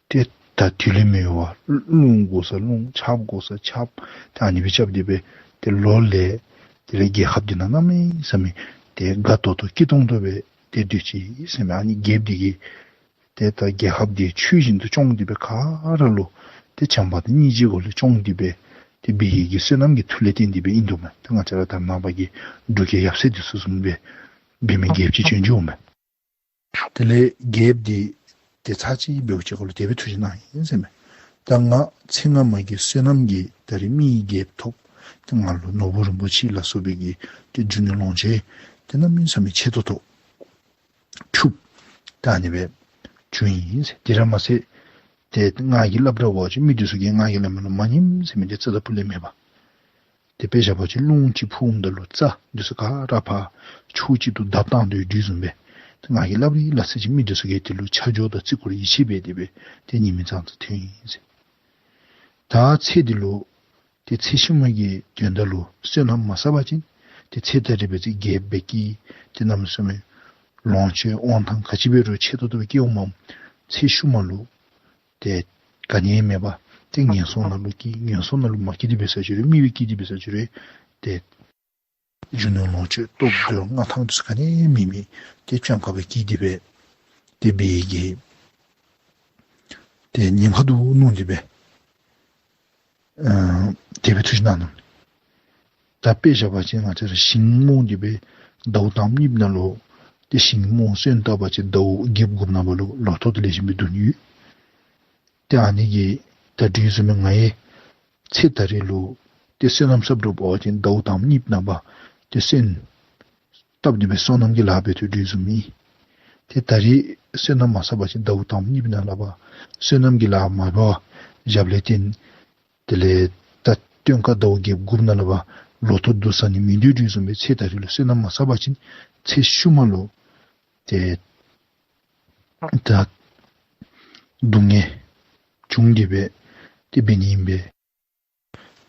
ཏེ་ད་དུས་ལས་མི་འོང་བར་རླུང་དགོ་ས་རླུང་ཆརཔ་དགོ་ས་ཆརཔ་ད་ཨ་ནི་སྦེ་རྐྱབ་སྟེ་སྦེ་ཏེ་ལོ་ལས་དེ་ལས་རྒྱལ་ཁབ་འདི་ནང་གནམ་མེད་ས་མེད་ཏེ་དགའ་ཏོག་ཏོ་སྐྱིད་ཏོང་ཏོ་སྦེ་ཏེ་སྡོད་ཅི་ཟེར་མས། ཨ་ནི་རྒྱལཔོ་འདི་གིས་ཏེ་ད་རྒྱལ་ཁབ་འདི་ཚུལ་བཞིན་དུ་སྐྱོང་སྟེ་སྦེ་ག་ར་ལུ་ཏེ་བྱམས་པ་དང་སྙིང་རྗེའི་སྒོ་ལས་སྐྱོང་སྟེ་སྦེ་ཏེ་འབད་ནི་གི་བསོད་ནམས་ཀྱི་མཐུ་ལས་བརྟེན་ཏེ་སྦེ་ཨིན་དོ་མས། ཏེ་ང་བཅས་ར་ད་ནངས་པ་གི་འབྲུག་རྒྱལ་ཡབ་སྲས་འདི་ཚུ་བཟུམ་སྦེ་འབད་མི་རྒྱལཔོ་ཅིག་བྱོན་བྱོནམ་མས། དེ་ལས་རྒྱལཔོ་འདི་ཏེ་ཚར་གཅིག་འབདཝ་ཅིག་ཁར་ལུ་དེ་སྦེ་ཐུགས་བཞེད་གནང་ཡི་ཟེར་མས། ད་ང་ཚེ་སྔ་མ་གི་བསོད་ནམས་ཀྱིས་ད་རེས་མི་ཡི་རྒྱལཔོ་ཐོབ། ཏེ་ང་ལུ་ནོར་བུ་རིན་པོ་ཆེ་ལ་སོགས་པའི་གི་ཏེ་རྒྱུ་ནོར་ལོངས་སྤྱོད་ཏེ་གནམ་མེད་ས་མེད་ཆེ་ཏོག་ཏོ་ཕུལཝ་ད་ཨ་ནི་སྦེ་བྱུང་ཡི་ཟེར། དེ་ར་མ་ཚད་ཏེ་ང་གིས་སླབ་ར་བ་ཅིན་མི་འདི་ཚུ་གིས་ང་གིས་སླབ་མི་ལུ་མ་ཉནམ་ཟེར་མི་འདི་རྩ་དང་ཕུ་ལས་མེད་པ། ཏེ་དཔེ་བཞག་པ་ཅིན་རླུང་ཅིག་ཕུཝ་ད་ལུ་རྩྭ་འདི་ཚུ་ག་ར་ཕར་ཕྱོགས་གཅིག་ཏུ་བརྡབ་བཏང་དོ་བཟུམ་སྦེ་ཏེ་ང་གིས་སླབ་ར་སླབ་ཚར་ཅིག་མི་འདི་ཚུ་གིས་དེ་ལུ་ཆ་འཇོག་དང་བརྩི་བཀུར་ཡིད་ཆེས་འབད་དེ་སྦེ་ཏེ་ཉན་མི་ཙང་ཙ་ཐོན་ཡི་ཟེར། ད་ཚེ་འདི་ལུ་ཏེ་ཚེ་ཤུལ་མ་གི་དོན་དག་ལུ་བསོད་ནམས་མ་བསགས་པ་ཅིན་ཏེ་ཚེ་ད་རེས་འབད་ཚེ་རྒྱལཔོ་སྦེ་སྐྱེས། ཏེ་གནམ་མེད་ས་མེད་ལོངས་སྤྱོད་དབང་ཐང་ག་ཅི་འབད་རུང་ཆེ་ཏོག་ཏོ་སྦེ་སྐྱེ་འོང་མས། ཚེ་ཤུལ་མ་ལུ་ཏེ་ག་ནི་ཡང་མེད་པར་ཏེ་ངན་སོང་ནང་ལུ་སྐྱེ། ངན་སོང་ནང་ལུ་མ་སྐྱེ་དེ་འབད་ས་ཅིག་རུང་མི་སྦེ་སྐྱེ་དེ་འབད་ས་ཅིག་རུང་ཏེ་རྒྱུ་ནོར་ལོངས་སྤྱོད་སྟོབས་འབྱོར་མངའ་ཐང་འདི་ཚུ་ག་ནི་ཡང་མེད་མི་ཏེ་སྤྱང་ཀ་སྦེ་སྐྱེ་དེ་སྦེ་ཏེ་འབད་གེ་ཏེ་ཉེན་ཁ་འདུག་མནོ་སྟེ་སྦེ་ཨ་དེ་སྦེ་ཐུགས་བཞེད་གནང་ནུག། ད་དཔེ་བཞག་པ་ཅིན་ང་བཅས་ར་ཞིང་རྨོ་སྟེ་སྦེ་ཟླཝ་དང་པ་གཉིས་པའི་ནང་ལུ་ཏེ་ཞིང་རྨོ་སོན་བཏབ་པ་ཅིན་ཟླཝ་བརྒྱད་དགུ་པའི་ནང་ལུ་ལོ་ཐོག་ཏུ་ལེགས་ཤོམ་སྦེ་བསྡུ་ནི་ཡོད། ཏེ་ཨ་ནི་གི་ད་དེ་བཟུམ་སྦེ་ང་ཡང་ཚེ་ད་རེས་ལུ་ཏེ་བསོད་ནམས་བསགས་རུང་འབད་བ་ཅིན་ཟླཝ་དང་པ་གཉིས་པའི་ནང་ལུ་ཏེ་སོན་བཏབ་སྟེ་སྦེ་སོ་ནམ་གྱི་ལཱ་འབད་དོ་བཟུམ་ཨིན། ཏེ་ད་རེས་བསོད་ནམས་མ་བསགས་པ་ཅིན་ཟླཝ་དང་པ་གཉིས་པའི་ནང་ལུ་སྦེ་སོ་ནམ་གྱི་ལཱ་མ་འབད་བར་བཞགཔ་ལས་བརྟེན་དེ་ལས་ད་སྟོན་ཁ་ཟླཝ་བརྒྱད་དགུ་པའི་ནང་ལུ་སྦེ་ལོ་ཐོག་བསྡུ་ས་ནི་མིན་འདུག་དེ་བཟུམ་སྦེ་ཚེ་ད་རེས་ལུ་བསོད་ནམས་མ་བསགས་པ་ཅིན་ཚེ་ཤུལ་མ་ལུ་ཏེ་ད་སྡུག་བསྔལ་བྱུང་སྟེ་སྦེ་ཏེ་འབད་ནི་ཨིན་པས།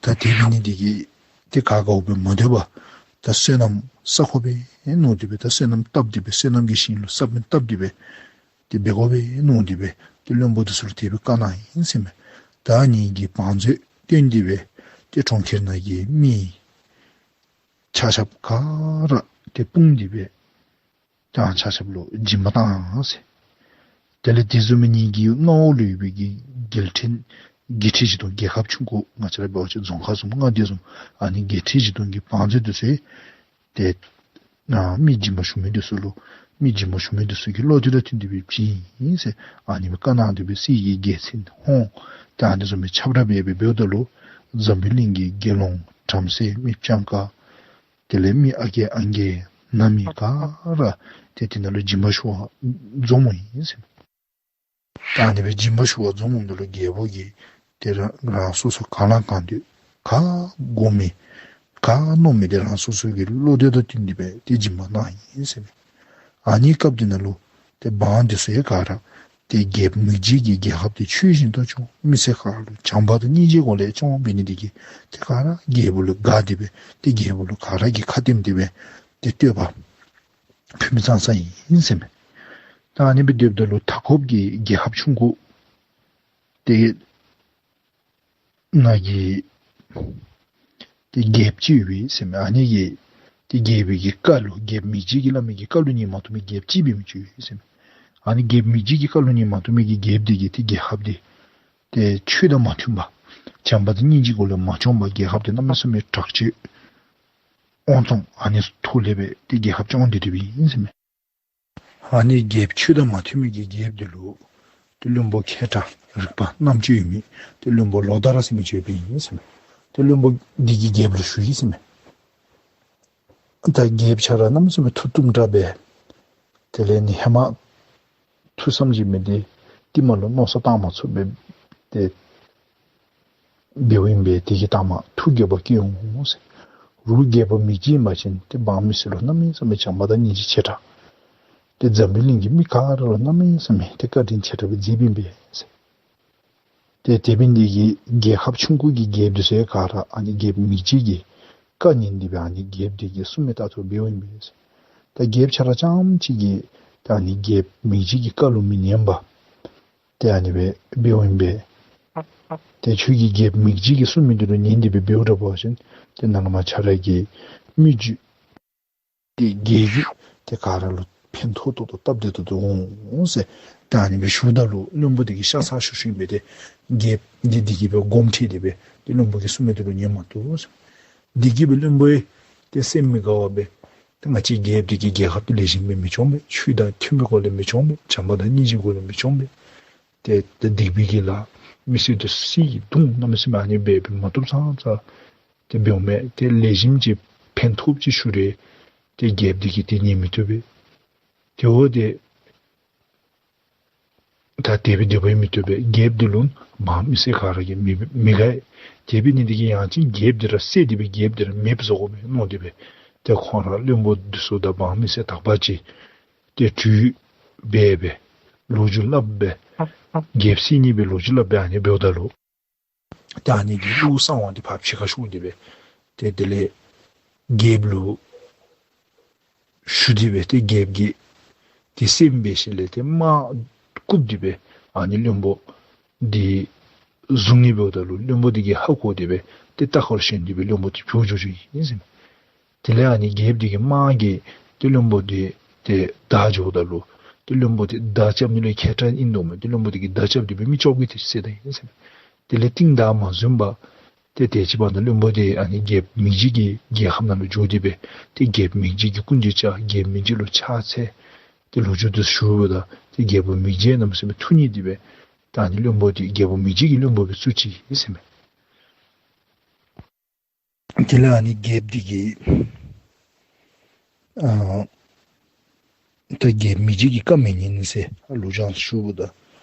ད་དེ་འབད་ནི་འདི་གིས་ཏེ་ག་དགའཝ་སྦེ་མ་སྡོད་པར་ད་བསོད་ནམས་བསག་དགོ་པས་མནོ་སྟེ་སྦེ་ད་བསོད་ནམས་བཏབ་སྟེ་སྦེ་བསོད་ནམས་ཀྱི་ཞིང་ལུ་བསམ་པ་བཏབ་སྟེ་སྦེ་ཏེ་འབད་དགོ་པས་མནོ་སྟེ་སྦེ་ཏེ་བློན་པོ་འདི་ཚུ་ལུ་དེ་སྦེ་བཀའ་གནང་ཡི་ཟེར་མས། ད་ཨ་ནི་གི་བང་མཛོད་བཏོན་ཏེ་སྦེ་ཏེ་གྲོང་ཁྱེར་ནང་གི་མི་ཆ་ཁྱབ་ག་ར་ཏེ་སྤུངས་ཏེ་སྦེ་ཏེ་ཨ་ནི་ཆ་ཁྱབ་ལུ་སྦྱིན་པ་གཏང་ཟེར། དེ་ལས་དེ་བཟུམ་མའི་གི་མངའ་འོག་ལུ་ཡོད་པའི་གི་རྒྱལ་ཕྲན་རྒྱལ་ཕྲན་བཞི་སྟོང་རྒྱལ་ཁབ་ཆུང་ཀུ་ང་བཅས་ར་འབད་བ་ཅིན་རྫོང་ཁག་བཟུམ་མངའ་སྡེ་བཟུམ་ཨ་ནི་རྒྱལ་ཕྲན་བཞི་སྟོང་གི་བང་མཛོད་འདི་ཚུ་ཏེ་ཨ་མི་སྦྱིན་པ་ཞུ་མི་འདི་ཚུ་ལུ་མི་སྦྱིན་པ་ཞུ་མི་འདི་ཚུ་གི་བློ་འདོད་དང་བསྟུན་ཏེ་སྦེ་བྱིན་ཡི་ཟེར་ཨ་ནི་སྦེ་བཀའ་གནང་སྟེ་སྦེ་གསེར་གྱི་རྒྱལ་མཚན་ཧོང་ཏེ་ཨ་ནི་བཟུམ་མའི་ཁྱབ་བསྒྲགས་འབད་སྦེ་འབདཝ་ད་ལུ་འཛམ་བུ་གླིང་གི་དགེ་སློང་བྲམ་ཟེ་མི་སྤྱང་ཀ་དེ་ལས་མི་ཨ་རྒས་ཨང་རྒས་ནང་མི་ག་ར་ཏེ་དེ་ནང་ལུ་སྦྱིན་པ་ཞུ་བར་འཛོམས་ཡི་ཟེར། ད་ཨ་ནི་སྦེ་སྦྱིན་པ་ཞུ་བར་འཛོམསམ་ད་ལུ་རྒྱལ་པོ་གིས་ཏེ་རང་རང་སོ་སོ་ག་ལ་གང་འདོད་ག་དགོ་མི་ག་མནོ་མི་འདི་རང་སོ་སོ་གི་བློ་འདོད་དང་བསྟུན་ཏེ་སྦེ་ཏེ་སྦྱིན་པ་གནང་ཡི་ཟེར་མས། ཨ་ནི་སྐབས་དེ་ནང་ལུ་ཏེ་འབངས་འདི་ཚུ་ཡང་ག་ར་ཏེ་རྒྱལཔོ་མིག་འབྱེད་ཀྱིས་རྒྱལ་ཁབ་འདི་ཆོས་བཞིན་དུ་སྐྱོང་། མི་སེར་ག་ར་ལུ་བྱམས་པ་དང་སྙིང་རྗེའི་སྒོ་ལས་སྐྱོང་འབད་ནི་འདི་གིས་ཏེ་ག་ར་རྒྱལ་པོ་ལུ་དགའ་སྟེ་སྦེ་ཏེ་རྒྱལ་པོ་ལུ་ག་ར་གིས་ཁ་བསྟིམ་སྟེ་སྦེ་ཏེ་བསྟོད་པ་ཕུལ་མི་ཙང་ཙ་ཨིན་ཟེར་མས། ད་ཨ་ནི་སྦེ་སྡོདཔ་ད་ལུ་མཐའ་འཁོབ་ཀྱི་རྒྱལ་ཁབ་ཆུང་ཀུ་དེ་ནང་གི་ཏེ་རྒྱལཔོ་ཅིག་ཡོད་པས་ཟེར་མས། ཨ་ནི་གི་ཏེ་རྒྱལ་པོའི་གི་བཀའ་ལུ་རྒྱལཔོ་མིག་འབྱེད་ཀྱིས་སླབ་མི་གི་བཀའ་ལུ་ཉན་མ་བཏུབ་མི་རྒྱལཔོ་ཅིག་འབད་མི་ཅིག་ཡོད་ཟེར་མས། ཨ་ནི་རྒྱལཔོ་མིག་འབྱེད་ཀྱི་བཀའ་ལུ་ཉན་མ་བཏུབ་མི་གི་རྒྱལཔོ་དེ་གིས་ཏེ་རྒྱལ་ཁབ་དེ་ཏེ་ཆོས་དང་མ་མཐུན་པ་བྱམས་པ་དང་སྙིང་རྗེའི་སྒོ་ལས་མ་སྐྱོང་བར་རྒྱལ་ཁབ་དེ་གནམ་མེད་ས་མེད་དྲག་སྤྱོད་དབང་བཙོང་ཨ་ནི་ཐོག་ལས་སྦེ་ཏེ་རྒྱལ་ཁབ་སྐྱོང་སྟེ་སྡོདཔ་ཨིན་ཟེར་མས། ཨ་ནི་རྒྱལཔོ་ཆོས་དང་མ་མཐུན་མི་གི་རྒྱལཔོ་དེ་ལུ་ཏེ་བློན་པོ་མཁས་དྲགས་རིག་པ་རྣམ་དཔྱོད་ཡོད་མི་ཏེ་བློན་པོ་ལོ་དྷ་ར་ཟེར་མི་ཅིག་ཡོདཔ་ཨིན་ཟེར་མས། ཏེ་བློན་པོ་འདི་གིས་རྒྱལཔོ་ལུ་ཞུ་ཡི་ཟེར་མས། ད་རྒྱལཔོ་ཁྱོད་ར་གནམ་མེད་ས་མེད་ཐུགས་གཏུམ་དྲགས་པས། དེ་ལས་ནི་ཧེ་མ་ཐུགས་བསམ་བཞེས་མི་དེ་རྟིང་མ་ལུ་མནོ་བསམ་བཏང་མ་ཚུགས་པས། ཏེ་འབདཝ་ཨིན་པས། དེ་གིས་ད་མ་ཐུགས་དགྱེས་པ་སྐྱེས་འོང་ཟེར། རོགས་རྒྱལ་པོ་མིག་འབྱེད་ཨིན་པ་ཅིན་ཏེ་འབངས་མི་སེར་ལུ་གནམ་མེད་ས་མེད་བྱམས་པ་དང་སྙིང་རྗེ་ཆེ་དྲགས། ཏེ་འཛམ་བུ་གླིང་གི་མི་ག་ར་ལུ་གནམ་མེད་ས་མེད་ཏེ་བཀའ་དྲིན་ཆེ་དྲགས་སྦེ་མཛདཔ་ཨིན་པས་ཟེར། ཏེ་དེ་འབད་ནི་དེ་གིས་རྒྱལ་ཁབ་ཆུང་ཀུ་གི་རྒྱལཔོ་དེ་ཚུ་ག་ར་ཨ་ནི་རྒྱལཔོ་མིག་འབྱེད་ཀྱི་བཀའ་ཉན་ཏེ་སྦེ་ཨ་ནི་རྒྱལཔོ་དེ་གིས་གསུངས་མི་ལྟར་དུ་འབདཝ་ཨིན་པས་ཟེར། ད་རྒྱལཔོ་ཁྱོད་ར་རྐྱངམ་གཅིག་གིས་ད་ཨ་ནི་རྒྱལཔོ་མིག་འབྱེད་ཀྱི་བཀའ་ལུ་མི་ཉན་པར་ཏེ་ཨ་ནི་སྦེ་འབདཝ་ཨིན་པས། ཏེ་ཁྱོད་ཀྱིས་རྒྱལཔོ་མིག་འབྱེད་ཀྱིས་གསུངས་མི་དེ་ལུ་ཉན་ཏེ་སྦེ་འབདཝ་འདྲ་བ་ཅིན་ཏེ་ནཱ་ལས་མར་ཁྱོད་ར་གི་མི་རྒྱུད་ཏེ་རྒྱལ་རྒྱུད་དེ་ག་ར་ལུ་ཕན་ཐོགས་ཏོག་ཏོ་སྟབས་བདེ་ཏོག་ཏོ་འོང་ཟེར། ད་ཨ་ནི་སྦེ་ཞུཝ་ད་ལུ་བློན་པོ་དེ་གིས་ཤ་ཚ་ཤུར་ཤུར་ཨིན་པས། ཏེ་རྒྱལཔོ་འདི་འདི་གིས་སྦེ་དགོངསམ་ཁྲེལ་ཏེ་སྦེ་ཏེ་བློན་པོ་གིས་གསུངས་མི་དེ་ལུ་ཉན་མ་བཏུབ་ཟེར། དེ་གིས་སྦེ་བློན་པོ་ཏེ་སེམས་མི་དགའ་བར་སྦེ་ཏེ་ང་བཅས་རྒྱལཔོ་འདི་གིས་རྒྱལ་ཁབ་འདི་ལེགས་ཤོམ་སྦེ་མི་སྐྱོང་པས། ཆོས་དང་མཐུན་པའི་སྒོ་ལས་མི་སྐྱོང་པས། བྱམས་པ་དང་སྙིང་རྗེའི་སྒོ་ལས་མི་སྐྱོང་པས། ཏེ་ཏེ་སྡིག་པའི་གི་ལཱ་མི་སེར་དེ་ཚུ་སྲིད་དུ་གནམ་མེད་ས་མེད་ཨ་ནི་སྦེ་སྦེ་མ་བཏུབ་ཙང་ཙང་ཏེ་འབདཝ་མས། ཏེ་ལེགས་ཤོམ་ཅིག་ཕན་ཐོགས་ཅིག་ཞུ་རུང་ཏེ་རྒྱལཔོ་འདི་གིས་ཏེ་ཉན་མི་བཏུབ་པས། ཏེ་འོ་ཏེ་ད་དེ་སྦེ་སྡོད་པ་ཡང་མི་བཏུབ་པས། རྒྱལཔོ་འདི་ལུ་འབངས་མི་སེར་ག་ར་གིས་མི་མི་དགའ། དེ་འབད་ནི་དེ་གིས་ཡང་ཅིན་རྒྱལཔོ་འདི་ར་བསད་དེ་སྦེ་རྒྱལཔོ་འདི་ར་མེདཔ་བཟོ་དགོ་པས་མནོ་སྟེ་སྦེ་ཏེ་ཁོང་ར་བློན་པོ་འདི་ཚུ་དང་འབངས་མི་སེར་དག་པ་ཅིག་ཏེ་གྲོས་འབད་སྦེ་ལོ་རྒྱུས་སླབ་སྦེ་རྒྱལཔོ་བསད་ནི་སྦེ་ལོ་རྒྱུས་སླབ་སྦེ་ཨ་ནི་འབདཝ་ད་ལུ་ཏེ་ཨ་ནི་གི་ཀླུ་གསང་བ་འདི་ཕར་ཕྱི་ཁར་ཤོར་ཏེ་སྦེ་ཏེ་དེ་ལས་རྒྱལཔོ་ལུ་ཞུ་སྟེ་སྦེ་ཏེ་རྒྱལཔོ་གིས་ཏེ་སེམས་འབད་ཞིནམ་ལས་ཏེ་དམག་བཀུག་སྟེ་སྦེ་ཨ་ནི་བློན་པོ་འདི་བཟུང་ནི་འབདཝ་ད་ལུ་བློན་པོ་འདི་གིས་ཧ་གོ་སྟེ་སྦེ་ཏེ་རྟ་ཁར་ཞོན་ཏེ་སྦེ་བློན་པོ་འདི་བྱོག་བྱོག་བྱོགཔ་ཨིན་ཟེར་མས། དེ་ལས་ཨ་ནི་རྒྱལཔོ་འདི་གི་དམག་གིས་ཏེ་བློན་པོ་འདི་ཏེ་མདའ་འགྱོཝ་ད་ལུ་ཏེ་བློན་པོ་འདི་མདའ་རྐྱབ་ནི་ལུ་མཁས་དྲགས་ཨིན་དོ་མས། ཏེ་བློན་པོ་འདི་གིས་མདའ་རྐྱབ་སྟེ་སྦེ་མི་བཅོ་བརྒྱད་དེ་ཚུ་བསད་ད་ཡི་ཟེར་མས། དེ་ལས་རྟིང་བདའ་མ་ཟུན་པར་ཏེ་དེ་ཅིག་བར་ན་བློན་པོ་འདི་ཨ་ནི་རྒྱལཔོ་མིག་འབྱེད་ཀྱི་རྒྱལ་ཁབ་ནང་ལུ་འགྱོ་སྟེ་སྦེ་ཏེ་རྒྱལཔོ་མིག་འབྱེད་ཀྱི་སྐུ་མདུན་བཅར། རྒྱལཔོ་མིག་འབྱེད་ལུ་ཕྱག་འཚལ། ཏེ་ལོ་རྒྱུས་འདི་ཞུཝ་ད་ཏེ་རྒྱལཔོ་མིག་འབྱེད་གནམ་མེད་ས་མེད་ཐུགས་མཉེས་ཏེ་སྦེ་ད་ཨ་ནི་བློན་པོ་འདི་རྒྱལཔོ་མིག་འབྱེད་ཀྱི་བློན་པོ་སྦེ་བཙུགས་ཅི་ཟེར་མས། དེ་ལས་ཨ་ནི་རྒྱལཔོ་འདི་གིས་ཨ་ད་རྒྱལཔོ་མིག་འབྱེད་ཀྱི་བཀའ་མི་ཉན་ཟེར་ལོ་རྒྱུས་ཞུཝ་ད་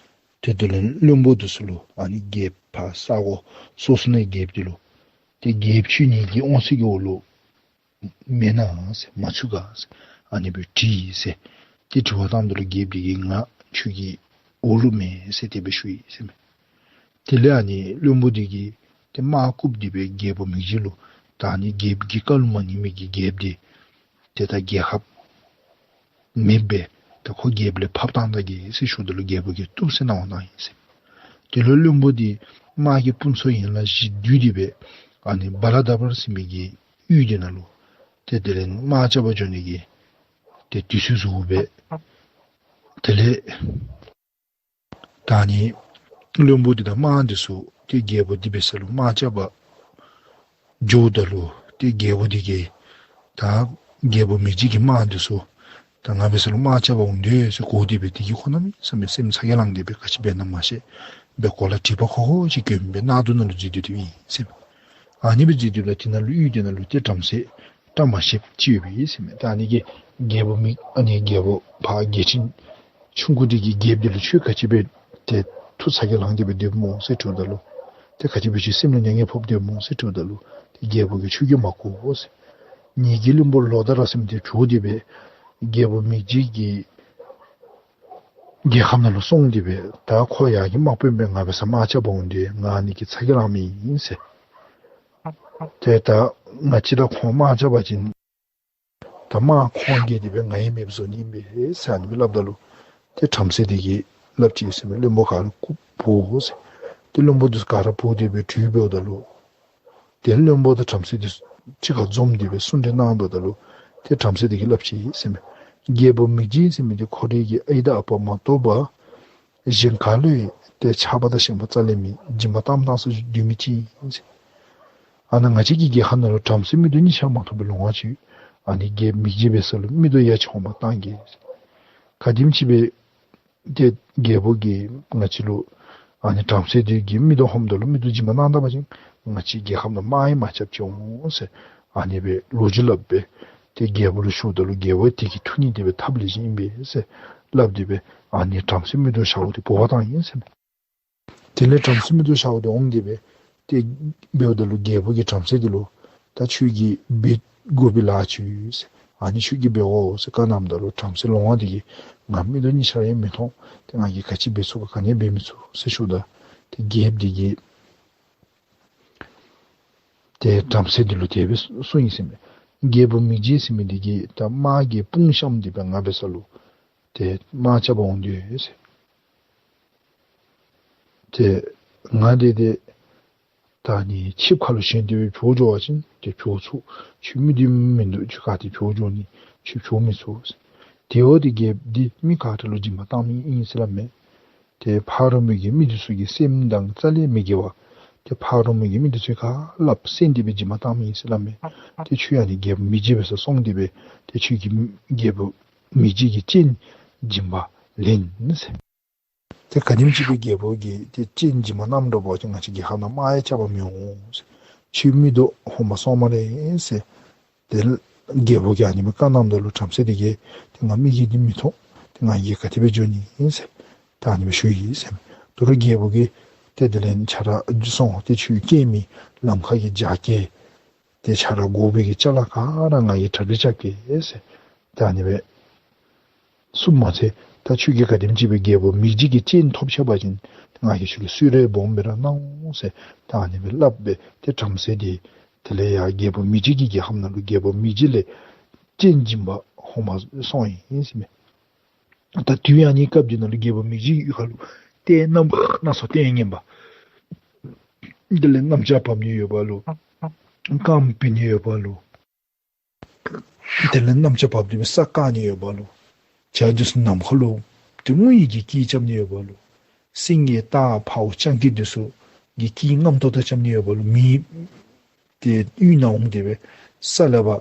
ཏེ་དེ་ལས་བློན་པོ་འདི་ཚུ་ལུ་ཨ་ནི་རྒྱལཔོ་ཕར་ས་གོ་སོ་སོ་ནང་རྒྱལཔོ་འདི་ལུ་ཏེ་རྒྱལཔོ་ཁྱོད་ངེ་གི་དབང་ཚད་ཀྱི་འོག་ལུ་མེན་ན་ཟེར་མ་ཚུད་ག་ཟེར་ཨ་ནི་སྦེ་དྲིས་ཟེར། ཏེ་དྲི་བ་བཏངམ་ད་ལུ་རྒྱལཔོ་འདི་གིས་ང་ཁྱོད་ཀྱི་འོག་ལུ་མེན་ཟེར་དེ་སྦེ་ཞུ་ཡི་ཟེར་མས། དེ་ལས་ཨ་ནི་བློན་པོ་འདི་གིས་ཏེ་དམག་བཀུག་སྟེ་སྦེ་རྒྱལཔོ་མིག་འབྱེད་ལུ་ད་ཨ་ནི་རྒྱལཔོ་གི་བཀའ་ལུ་མ་ཉན་མི་གི་རྒྱལཔོ་འདི་ཏེ་ད་རྒྱལ་ཁབ་མེདཔ་སྦེ་ད་ཁོ་རྒྱལཔོ་ལས་ཕབ་བཏང་ད་གེ་ཟེར་ཞུཝ་ད་ལུ་རྒྱལཔོ་གིས་བཏུབ་ཟེར་གནང་བ་གནང་ཡི་ཟེར། དེ་ལུ་བློན་པོ་འདི་དམག་གི་དཔུང་ཚོགས་ཡན་ལག་བཞི་བསྡུས་ཏེ་སྦེ་ཨ་ནི་བ་ལ་དྷ་པ་ཟེར་མི་གི་ཡུལ་འདི་ནང་ལུ་ཏེ་དེ་ལས་དམག་རྐྱབ་པར་འགྱོ་ནི་གི་ཏེ་དུས་ཚོད་བཟོ་སྦེ་དེ་ལས་ད་ཨ་ནི་བློན་པོ་འདི་དང་དམག་འདི་ཚུ་ཏེ་རྒྱལཔོ་འདི་འབད་ས་ལུ་དམག་རྐྱབ་པར་འགྱོཝ་ད་ལུ་ཏེ་རྒྱལཔོ་འདི་གིས་ད་རྒྱལཔོ་མིག་འབྱེད་ཀྱི་དམག་འདི་ཚུ་ད་ང་འབད་ས་ལུ་དམག་རྐྱབ་པར་འོང་དོ་ཟེར་གོ་སྟེ་སྦེ་དེ་གིས་ཁོ་གནམ་མེད་ས་མེད་སེམས་ཚ་གྱང་ལངས་ཏེ་སྦེ་ག་ཅི་འབད་ན་མ་ཤེས་སྦེ་གོ་ལ་དྲེག་པ་ཁོག་ཁོག་ཅིག་གྱོན་སྦེ་གནག་དུང་ནང་ལུ་འཛུལ་ཏེ་སྡོདཔ་ཨིན་ཟེར་མས། ཨ་ནི་སྦེ་འཛུལ་ཏེ་སྦེ་དེ་ནང་ལུ་ཡུལ་དེ་ནང་ལུ་ཏེ་བྲམ་ཟེ་བཀྲ་མ་ཤིསཔ་ཅིག་ཡོདཔ་ཨིན་ཟེར་མས། ད་ཨ་ནི་གིས་རྒྱལཔོ་མིག་ཨ་ནི་རྒྱལཔོ་ཕར་རྒྱལ་ཆེན་ཆུང་ཀུ་འདི་གིས་རྒྱལཔོ་འདི་ལུ་ཁྱོད་ག་ཅི་སྦེ་ཏེ་ཐུགས་ཚ་གྱང་ལངས་ཏེ་སྦེ་སྡོདཔ་སྨོ་ཟེར་དྲིཝ་ད་ལུ་ཏེ་ག་ཅི་སྦེ་ཁྱོད་སེམས་ལུ་མྱ་ངན་ཕོག་སྡོདཔ་སྨོ་ཟེར་དྲིཝ་ད་ལུ་ཏེ་རྒྱལཔོ་གིས་ཁྱོད་ཀྱིས་མ་གོ་ཟེར། ངེ་གི་བློན་པོ་ལོ་དྷ་ར་ཟེར་མི་འདི་བྱོག་སྟེ་སྦེ་རྒྱལཔོ་མིག་འབྱེད་ཀྱི་རྒྱལ་ཁམས་ནང་ལུ་སོང་སྟེ་སྦེ་ད་ཁོ་ཡར་གྱི་དམག་དཔོན་སྦེ་ང་འབད་སར་དམག་རྐྱབ་པར་འོང་དེས། ང་ཨ་ནི་གིས་ཚ་གྱང་ལངས་མི་ཨིན་ཟེར། ཏེ་ད་ང་བཅས་དང་ཁོང་དམག་རྐྱབ་པ་ཅིན་ད་དམག་ཁོང་རྒྱལ་ཏེ་སྦེ་ང་ཡང་མེདཔ་བཟོ་ནི་ཨིན་པས་ཟེར་ཨ་ནི་སྦེ་སླབ་ད་ལུ་ ཏེ་བྲམ་ཟེ་འདི་གིས་སླབ་ཅི་ཟེར་མས། བློན་པོ་ག་ར་བོ་ཟེར། ཏེ་བློན་པོ་འདི་ག་ར་བོ་སྟེ་སྦེ་དྲིས་འབདཝ་ད་ལུ་ཏེ་བློན་པོ་དང་བྲམ་ཟེ་འདི་གཅིག་ཁར་འཛོམས་ཏེ་སྦེ་གསུང་གྲོས་གནང་འབདཝ་ད་ལུ་ཏེ་བྲམ་ཟེ་འདི་གིས་སླབ་ཅི་ཟེར་མས། རྒྱལ་པོ་མིག་འབྱེད་ཟེར་མི་འདི་ཁོ་རའི་གི་ཨའི་དང་ཨ་པ་མ་གཏོགས་པ་གཞན་ག་ལུ་ཡང་ཏེ་ཆགས་པ་དང་ཞེན་པ་རྩ་ལས་མེད། སྦྱིན་པ་བཏངམ་བཏང་ས་སྡོད་མི་ཅིག་ཨིན་ཟེར། ཨ་ནཱ་ང་བཅས་ཀྱི་རྒྱལ་ཁབ་ནང་ལུ་བྲམ་ཟེ་མིག་ཏོ་གཉིས་ཆ་མ་ཐོབ་པའི་ལོང་བ་ཅིག་ཨ་ནི་རྒྱལཔོ་མིག་འབྱེད་འབད་ས་ལུ་མིག་ཏོ་ཡ་ཆོངམ་བཏང་གེ་ཟེར། ག་དེམ་ཅིག་སྦེ་ཏེ་རྒྱལ་པོ་གིས་ང་བཅས་ལུ་ཨ་ནི་བྲམ་ཟེ་འདི་གིས་མིག་ཏོ་ཧོནམ་ད་ལུ་མིག་ཏོ་སྦྱིན་པ་གནང་ད་པ་ཅིན་ང་བཅས་རྒྱལ་ཁབ་ནང་དམག་ཡང་མ་རྐྱབ་ཅི་འོང་ཟེར་ཨ་ནི་སྦེ་ལོ་རྒྱུས་སླབ་སྦེ་ཏེ་རྒྱལ་པོ་ལུ་ཞུཝ་ད་ལུ་རྒྱལ་པོ་དེ་གིས་ཐུགས་མཉེས་ཏེ་སྦེ་ཐབས་ལེགས་ཤོམ་ཨིན་པས་ཟེར་སླབ་སྟེ་སྦེ་ཨ་ནི་བྲམ་ཟེ་མིག་ཏོ་ཞརཝ་འདི་འབོ་བར་བཏང་ཡི་ཟེར་མས། དེ་ལས་བྲམ་ཟེ་མིག་ཏོ་ཞརཝ་འདི་འོང་སྟེ་སྦེ་ཏེ་འབདཝ་ད་ལུ་རྒྱལ་པོ་གིས་བྲམ་ཟེ་འདི་ལུ་ད་ཁྱོད་ཀྱིས་འབད་དགོ་པའི་ལཱ་ཅིག་ཡོད་ཟེར། ཨ་ནི་ཁྱོད་ཀྱིས་འབད་དགོ་ཟེར་བཀའ་གནངམ་ད་ལུ་བྲམ་ཟེ་ལོང་བ་འདི་གིས་ང་མིག་ཏོ་གཉིས་ཆ་ར་ཡང་མི་མཐོང་། ཏེ་ང་གིས་ག་ཅི་འབད་ཚུགས་ག་ག་ནི་འབད་མི་ཚུགས་ཟེར་ཞུཝ་ད་ཏེ་རྒྱལཔོ་འདི་གིས་ཏེ་བྲམ་ཟེ་འདི་ལུ་དེ་སྦེ་གསུངས་ཡི་ཟེར་མས། རྒྱལ་པོ་མིག་འབྱེད་ཟེར་མི་འདི་གིས་ད་དམག་གི་དཔུང་བཤམས་ཏེ་སྦེ་ང་འབད་ས་ལུ་ཏེ་དམག་རྐྱབ་པར་འོང་དོ་ཡོད་ཟེར། ཏེ་ང་འདི་ཏེ་ད་ནི་ཆིབས་ཁ་ལུ་བཞོན་ཏེ་སྦེ་བྱོག་འགྱོ་བ་ཅིན་ཏེ་བྱོག་ཚུགས། ཁྱོད་མིག་འདི་མིན་འདུག། ཁྱོད་ག་ཏེ་བྱོག་འགྱོ་ནི། ཁྱོད་བྱོག་མི་ཚུགས་ཟེར། དེ་འབདཝ་ད་རྒྱལཔོ་འདི་མི་ག་ར་ལུ་སྦྱིན་པ་བཏང་མི་ཨིན་ཟེར་སླབ་མས། ཏེ་ཕ་རོལ་མོ་གི་མི་འདི་ཚུ་གི་སེམས་དང་རྩ་ལས་མི་འགལ་བར་ཏེ་ཕ་རོལ་མོ་གི་མི་འདི་ཚུ་ག་ར་ལུ་གསན་ཏེ་སྦེ་སྦྱིན་པ་བཏང་མི་ཨིན་ཟེར་སླབ་མས། ཏེ་ཁྱོད་ཨ་ནི་རྒྱལཔོ་མིག་འབྱེད་འབད་སར་སོང་སྟེ་སྦེ་ཏེ་ཁྱོད་ཀྱིས་རྒྱལ་པོ་མིག་འབྱེད་ཀྱི་སྤྱན་སྦྱིན་པ་ལེན་ཟེར། ཏེ་ག་དེམ་ཅིག་སྦེ་རྒྱལ་པོ་གིས་ཏེ་སྤྱན་སྦྱིན་པ་གནངམ་འདྲཝ་ཅིག་ང་བཅས་རྒྱལ་ཁབ་ནང་དམག་ཡང་རྐྱབ་པར་མི་འོང་ཟེར། ཁྱོད་མིག་ཏོ་ཧོནམ་སོང་སྨ་རེ་ཟེར། ཏེ་རྒྱལ་པོ་གིས་ཨ་ནི་སྦེ་བཀའ་གནངམ་ད་ལུ་བྲམ་ཟེ་འདི་གིས་ཏེ་ང་མིག་གིས་འདི་མི་མཐོང་། ཏེ་ང་གིས་ག་དེ་སྦེ་འགྱོ་ནི་ཨིན་ཟེར། ད་ཨ་ནི་སྦེ་ཞུ་ཡི་ཟེར་མས། དོ་རུང་རྒྱལ་པོ་གིས་ཏེ་དེ་ལས་ཁྱོད་ར་སོང་སྟེ་ཁྱོད་བསྐྱལ་མི་ལམ་ཁ་གི་རྒྱ་སྐྱེད་ཏེ་ཁྱོད་ར་དགོ་པའི་གི་ཅ་ལ་ག་ར་ང་གིས་གྲ་སྒྲིག་རྐྱབ་གེ་ཟེར། ད་ཨ་ནི་སྦེ་གསུངམ་མ་ཚད་ད་ཁྱོད་ཀྱིས་ག་དེམ་ཅིག་སྦེ་རྒྱལ་པོ་མིག་འབྱེད་ཀྱི་སྤྱན་ཐོབ་ཆི་བ་ཅིན་ང་གིས་ཁྱོད་ལུ་གསོལ་རས་སྦོམ་སྦེ་ར་གནང་འོང་ཟེར། ད་ཨ་ནི་སྦེ་སླབ་སྦེ་ཏེ་བྲམ་ཟེ་འདི་དེ་ལས་ཡར་རྒྱལ་པོ་མིག་འབྱེད་ཀྱི་རྒྱལ་ཁབ་ནང་ལུ་རྒྱལ་པོ་མིག་འབྱེད་ལས་སྤྱན་སྦྱིན་པ་ཧོནམ་སོང་ཡི་ཟེར་མས། ད་དུས་ཨ་ནི་སྐབས་འདི་ནང་ལུ་རྒྱལ་པོ་མིག་འབྱེད་ཀྱི་ཡུལ་ཁ་ལུ་ལྟས་རྣམ་པ་སྣ་ཚོགས་ལྟས་ངན་པ། དེ་ལས་གནམ་ལྕགས་བབས་ནི་ཡོདཔ་ལོ། རྐངམ་བུད་ནི་ཡོདཔ་ལོ། དེ་ལས་གནམ་ལྕགས་བབས་ཏེ་སྦེ་ས་བཀག་ནི་ཡོདཔ་ལོ། བྱ་འདི་ཚུ་ནམ་མཁའ་ལུ་ཏེ་རྔུལ་གྱི་སྐད་རྐྱབ་ནི་ཡོདཔ་ལོ། སེང་གེ་སྟག་ཕརཝ་སྤྱང་ཀི་འདི་ཚུ་གི་སྐད་རྔམ་ཏོག་ཏོ་རྐྱབ་ནི་ཡོདཔ་ལོ། མི་ཏེ་གཡུས་ནང་འོང་སྟེ་སྦེ་ས་ལས་ཕར་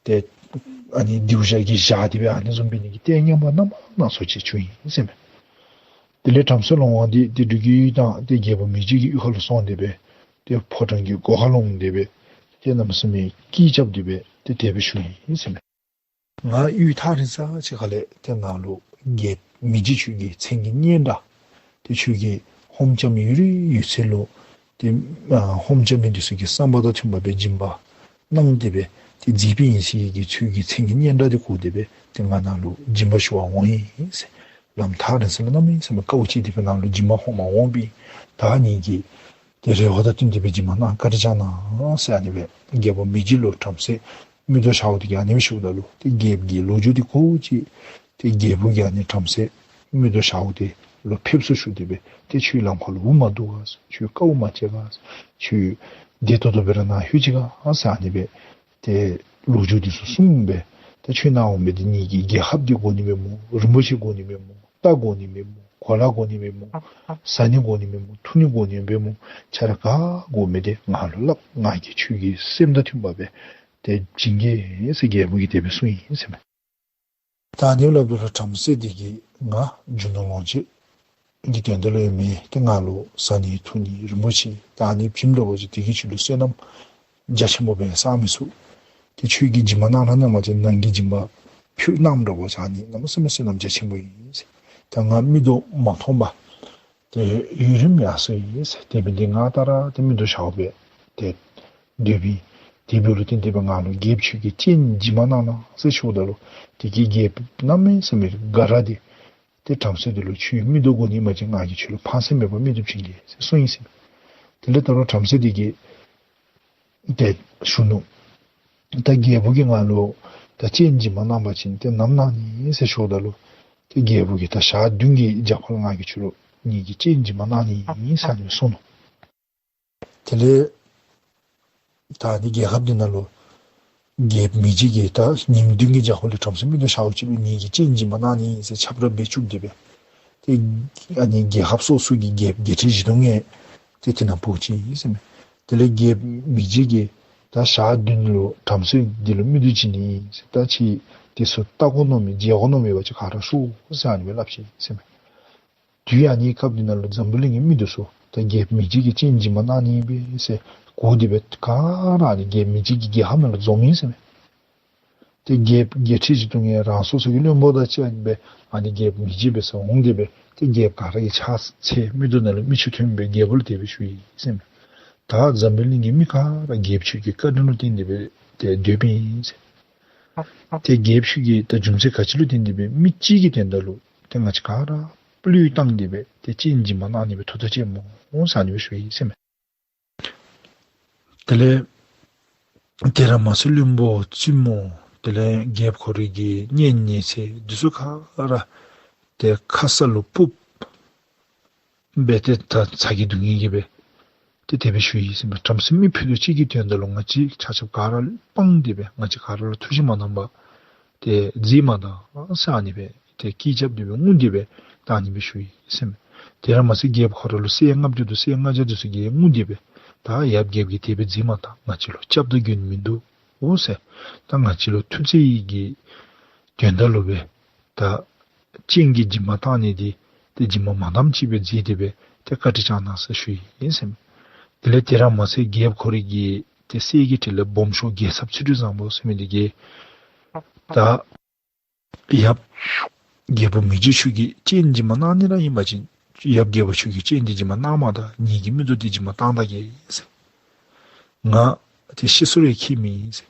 ཏེ་ཨ་ནི་སྡེར་ལྕག་གིས་བཞག་སྟེ་སྦེ་ཨ་ནི་བཟུམ་འབད་ནི་གི་ལྟས་ངན་པ་རྣམ་པ་སྣ་ཚོགས་ཅིག་བྱུང་ཡི་ཟེར་མས། དེ་ལས་བྲམ་ཟེ་ལོང་བ་འདི་ཏེ་འབྲུག་གི་ཡུལ་དང་ཏེ་རྒྱལ་པོ་མིག་འབྱེད་ཀྱི་ཡུལ་ཁ་ལུ་སོང་སྟེ་སྦེ་ཏེ་ཕོ་བྲང་གི་སྒོ་ཁར་ལྷོངས་ཏེ་སྦེ་ཏེ་གནམ་མེད་ས་མེད་སྐད་རྐྱབ་སྟེ་སྦེ་ཏེ་དེ་སྦེ་ཞུ་ཡི་ཟེར་མས། ང་ཡུལ་ཐག་རིང་ས་ཅིག་ཁ་ལས་ཏེ་ང་ལུ་རྒྱལཔོ་མིག་འབྱེད་ཁྱོད་ཀྱི་མཚན་གྱི་སྙན་གྲགས་ཏེ་ཁྱོད་ཀྱིས་ཧོནམ་རྐྱབ་མི་ཡོད་རིགས་ཡོད་ཚད་ལུ་ཏེ་ཨ་ཧོནམ་རྐྱབ་མི་འདི་ཚུ་གི་བསམ་པ་དང་མཐུན་པ་སྦེ་སྦྱིན་པ་གནང་སྟེ་སྦེ་ཏེ་མཛད་པའི་ཡང་སྲིད་ཀྱི་ཁྱོད་ཀྱི་མཚན་གྱི་སྙན་གྲགས་འདི་གོ་སྟེ་སྦེ་ཏེ་ང་ནཱ་ལུ་སྦྱིན་པ་ཞུ་བར་འོང་ཡི་ཟེར། ལམ་ཐག་རིང་ས་ལས་གནམ་མེད་ས་མེད་དཀའཝ་སྤྱད་དེ་སྦེ་ནཱ་ལུ་སྦྱིན་པ་ཧོནམ་འོང་པས། ད་ངེ་གི་ཏེ་རེ་བ་དང་བསྟུན་ཏེ་སྦེ་སྦྱིན་པ་གནང་བཀའ་དྲིན་བསྐྱང་གནང་ཟེར་ཨ་ནི་སྦེ་རྒྱལ་པོ་མིག་འབྱེད་ལུ་བྲམ་ཟེ་མིག་ཏོ་ཞརཝ་འདི་གིས་ཨ་ནི་སྦེ་ཞུཝ་ད་ལུ་ཏེ་རྒྱལཔོ་གིས་ལོ་རྒྱུས་འདི་གོ་ཅི། ཏེ་རྒྱལ་པོ་གིས་ཨ་ནི་བྲམ་ཟེ་མིག་ཏོ་ཞརཝ་འདི་ལུ་ཕེབས་བསུ་ཞུ་སྟེ་སྦེ་ཏེ་ཁྱོད་ལམ་ཁ་ལུ་འུ་མ་བརྡུང་ག་ཟེར། ཁྱོད་དཀའཝ་མ་སྤྱད་ག་ཟེར། ཁྱོད་བདེ་ཏོག་ཏོ་སྦེ་ར་ནཱ་ལྷོད་ཅི་ག་ཟེར་ཨ་ནི་སྦེ་ཏེ་ལོ་རྒྱུས་འདི་ཚུ་གསུངས་སྦེ་ཏེ་ཁྱོད་ནཱ་འོང་མི་འདི་ངེ་གི་རྒྱལ་ཁབ་འདི་དགོ་ནི་མེན་སྨོ། རིན་པོ་ཆེ་དགོ་ནི་མེན་སྨོ། རྟ་དགོ་ནི་མེན་སྨོ། གོ་ལ་དགོ་ནི་མེན་སྨོ། བཟའ་ནི་དགོ་ནི་མེན་སྨོ། འཐུང་ནི་དགོ་ནི་མེན་སྨོ། ཁྱོད་ར་ག་དགོ་མི་འདི་ང་ལུ་སླབ། ང་གིས་ཁྱོད་ཀྱི་སེམས་དང་མཐུན་པ་སྦེ་ཏེ་བྱིན་གེ་ཟེར་རྒྱལ་པོ་གིས་དེ་སྦེ་གསུངས་ཡི་ཟེར་མས། ད་ཨ་ནི་སླབ་ད་ལུ་བྲམ་ཟེ་འདི་གིས་ང་རྒྱུ་ནོར་ལོངས་སྤྱོད་ཀྱི་དོན་དག་ལུ་ཡང་མེན། ཏེ་ང་ལུ་བཟའ་ནི་འཐུང་ནི་རིན་པོ་ཆེ་ད་ཨ་ནི་བྱིནམ་འདྲཝ་ཅིག་འདི་གིས་ཁྱོད་ལུ་བསོད་ནམས་རྒྱ་ཆེན་པོ་སྦེ་བསག་མི་ཚུགས། ཏེ་ཁྱོད་ཀྱིས་སྦྱིན་པ་གནང་ར་གནངམ་ཅིག་ནང་གི་སྦྱིན་པ་ཕུལ་གནངམ་འདྲཝ་ཅིག་ཨ་ནི་གནམ་མེད་ས་མེད་བསོད་ནམས་རྒྱ་ཆེན་པོ་ཨིན་ཟེར། ད་ང་མིག་ཏོ་མ་མཐོང་པར་ཏེ་ཡུན་རིངམོ་ཡར་སོ་ཡི་ཟེར། དེ་འབདཝ་ད་ང་ད་ར་ཏེ་མིག་ཏོ་ཞརཝ་སྦེ་ཏེ་སྡོདཔ་ཨིན། དེ་འབདཝ་ལུ་བརྟེན་ཏེ་སྦེ་ང་ལུ་རྒྱལཔོ་ཁྱོད་ཀྱིས་སྤྱན་སྦྱིན་པ་གནང་གནང་ཟེར་ཞུཝ་ད་ལུ་དེ་གིས་རྒྱལཔོ་གནམ་མེད་ས་མེད་དགའ་ར་སྟེ་ཏེ་བྲམ་ཟེ་འདི་ལུ་ཁྱོད་མིག་ཏོ་དགོ་ནི་ཨིན་པ་ཅིན་ང་གིས་ཁྱོད་ལུ་ཕངས་སེམས་མེད་པར་མིག་ཏོ་བྱིན་གེ་ཟེར་གསུངས་ཡི་ཟེར། དེ་ལས་ད་རུང་བྲམ་ཟེ་འདི་གིས་ཏེ་ཞུ་ནུག། ད་རྒྱལ་པོ་གིས་ང་ལུ་ད་སྤྱན་སྦྱིན་པ་གནང་པ་ཅིན་ཏེ་ནམ་གནང་ནི་ཟེར་ཞུཝ་ད་ལུ་ཏེ་ རྒྱལ་པོ་གིས་ད་ཞག་བདུན་གྱི་རྒྱབ་ཁར་ལུ་ང་གིས་ཁྱོད་ལུ་ངེ་གི་སྤྱན་འཇིགས་མ་གནང་ནི་ཨིན་ཟེར་ཨ་ནི་གསུངས་ནུག། དེ་ལས་ད་ཨ་ནི་རྒྱལ་ཁབ་འདི་ནང་ལུ་རྒྱལཔོ་མི་རྗེ་གིས་ད་ཉིནམ་བདུན་གྱི་རྒྱབ་ཁར་ལུ་བྲམ་ཟེ་མིག་ཏོ་ཞརཝ་ཅིག་ལུ་ངེ་གི་སྤྱན་འཇིགས་མ་གནང་ནི་ཨིན་ཟེར་ཁྱབ་བསྒྲགས་འབད་བཅུག་སྟེ་སྦེ། ཏེ་ཨ་ནི་རྒྱལ་ཁབ་སོ་སོ་གི་རྒྱལཔོ་རྒྱལ་ཕྲན་བཞི་སྟོང་ལྔ་ཏེ་དེ་ནང་འབོ་ཅི་ཟེར་མས། དེ་ལས་རྒྱལཔོ་མི་རྗེ་གིས་ད་ཞག་བདུན་ལུ་བྲམ་ཟེ་འདི་ལུ་མིག་ཏོ་བྱིན་ནི་ཨིན་ཟེར། ད་ཁྱེད་དེ་ཚུ་བལྟ་དགོ་མནོ་མི་མཇལ་དགོ་མནོ་མི་འབད་བ་ཅིན་ག་ར་ཤོག་ཟེར་ཨ་ནི་སྦེ་སླབ་ཅི་ཟེར་མས། དུས་ཨ་ནི་སྐབས་འདི་ནང་ལུ་འཛམ་བུ་གླིང་གི་མི་འདི་ཚུ་ད་རྒྱལཔོ་མི་རྗེ་གིས་སྤྱན་འཇིགས་མ་གནང་ནི་ཨིན་པས་ཟེར་གོ་སྟེ་སྦེ་ག་ར་ཨ་ནི་རྒྱལཔོ་མི་རྗེ་གི་རྒྱལ་ཁབ་ནང་ལུ་འཛོམས་ཡི་ཟེར་མས། ཏེ་རྒྱལཔོ་རྒྱལ་ཕྲན་བཞི་སྟོང་ལྔ་རང་སོ་སོ་གི་བློན་པོ་དང་གཅིག་ཁར་སྦེ་ཨ་ནི་རྒྱལཔོ་མི་རྗེ་འབད་སར་འོང་སྟེ་སྦེ་ཏེ་རྒྱལཔོ་ག་ར་གིས་ཕྱག་འཚལ། མིག་ཏོ་ནང་ལུ་མིག་ཆུ་ཐོན་སྦེ་རྒྱལ་པོ་ལུ་དེ་སྦེ་ཞུ་ཡི་ཟེར་མས། ད་འཛམ་བུ་གླིང་གི་མི་ག་ར་རྒྱལཔོ་ཁྱོད་ཀྱི་བཀའ་དྲིན་ལུ་བརྟེན་ཏེ་སྦེ་ཏེ་སྡོདཔ་ཨིན་ཟེར། ཏེ་རྒྱལཔོ་ཁྱོད་ཀྱིས་ད་རྒྱུ་མཚན་ག་ཅི་ལུ་བརྟེན་ཏེ་སྦེ་མི་གཅིག་གི་དོན་དག་ལུ་ཏེ་ང་བཅས་ག་ར་བློས་བཏང་སྟེ་སྦེ་ཏེ་སྤྱན་འཇིགས་མ་གནང་ནི་སྦེ་ཐུགས་ཐག་བཅད་སྨོ་ཟེར་ཨ་ནི་སྦེ་ཞུ་ཡི་ཟེར་མས། དེ་ལས་དེ་ར་མ་ཚད་བློན་པོ་བཙུནམོ་དེ་ལས་རྒྱལཔོ་ཁོ་རའི་གི་གཉེན་ཉེ་ཚན་འདི་ཚུ་ག་ར་ཏེ་ཁ་ས་ལུ་སྤུབས་སྦེ་ཏེ་ད་ཚ་གྱང་སྡུག་བསྔལ་གྱིས་སྦེ་ཏེ་དེ་སྦེ་ཞུ་ཡི་ཟེར་མས། བྲམ་ཟེ་མི་ཕུད་རྡོག་གཅིག་གི་དོན་དག་ལུ་ང་བཅས་ཆ་ཁྱབ་ག་ར་སྤངས་ཏེ་སྦེ་ང་བཅས་ག་ར་ལུ་ཐུགས་བཞེད་མ་གནང་པར་ཏེ་མཛད་མ་གཏང་ཟེར་ཨ་ནི་སྦེ་ཏེ་སྐད་རྐྱབ་སྟེ་སྦེ་ངུ་སྟེ་སྦེ་ད་ཨ་ནི་སྦེ་ཞུ་ཡི་ཟེར་མས། དེ་ར་མ་ཚད་རྒྱལཔོ་ཁོ་ར་ལུ་སྲས་ལྔ་བརྒྱ་དེ་ཚུ་སྲས་ལྔ་བརྒྱ་དེ་ཚུ་གིས་ངུ་སྟེ་སྦེ་ད་ཡབ་རྒྱལཔོ་གིས་དེ་སྦེ་མཛད་མ་གཏང་། ང་བཅས་ལུ་སྐྱབས་དང་མགོན་མིན་འདུག་འོང་ཟེར། ད་ང་བཅས་ལུ་ཐུགས་བརྩེ་གི་དོན་དག་ལུ་སྦེ་ད་སྤྱན་གྱི་འཇིགས་མ་གཏང་ནི་འདི་ཏེ་འཇིགས་མ་མ་གཏངམ་ཅིག་སྦེ་མཛད་དེ་སྦེ་ཏེ་བཀའ་དྲིན་བསྐྱང་གནང་ཟེར་ཞུ་ཡི་ཟེར་མས། དེ་ལས་དེ་ར་མ་ཚད་རྒྱལཔོ་ཁོ་རའི་གི་ཏེ་སྲས་ཀྱི་གྲས་ལས་སྦོམ་ཤོས་རྒྱལ་ཚབ་ཚུལ་ཁྲིམས་བཟང་པོ་ཟེར་མི་འདི་གིས་ད་ཡབ་རྒྱལ་པོ་མི་རྗེ་ཁྱོད་ཀྱིས་སྤྱན་འཇིགས་མ་གནང་ནི་ར་ཨིན་པ་ཅིན་ཡབ་རྒྱལ་པོ་ཁྱོད་ཀྱིས་སྤྱན་འདི་འཇིགས་མ་གནང་མ་ད་ངེ་གི་མིག་ཏོ་འདི་འཇིགས་མ་གཏང་ད་གེ་ཟེར། ང་ཏེ་ཤི་སོང་རུང་ཁྱད་མེད་ཟེར།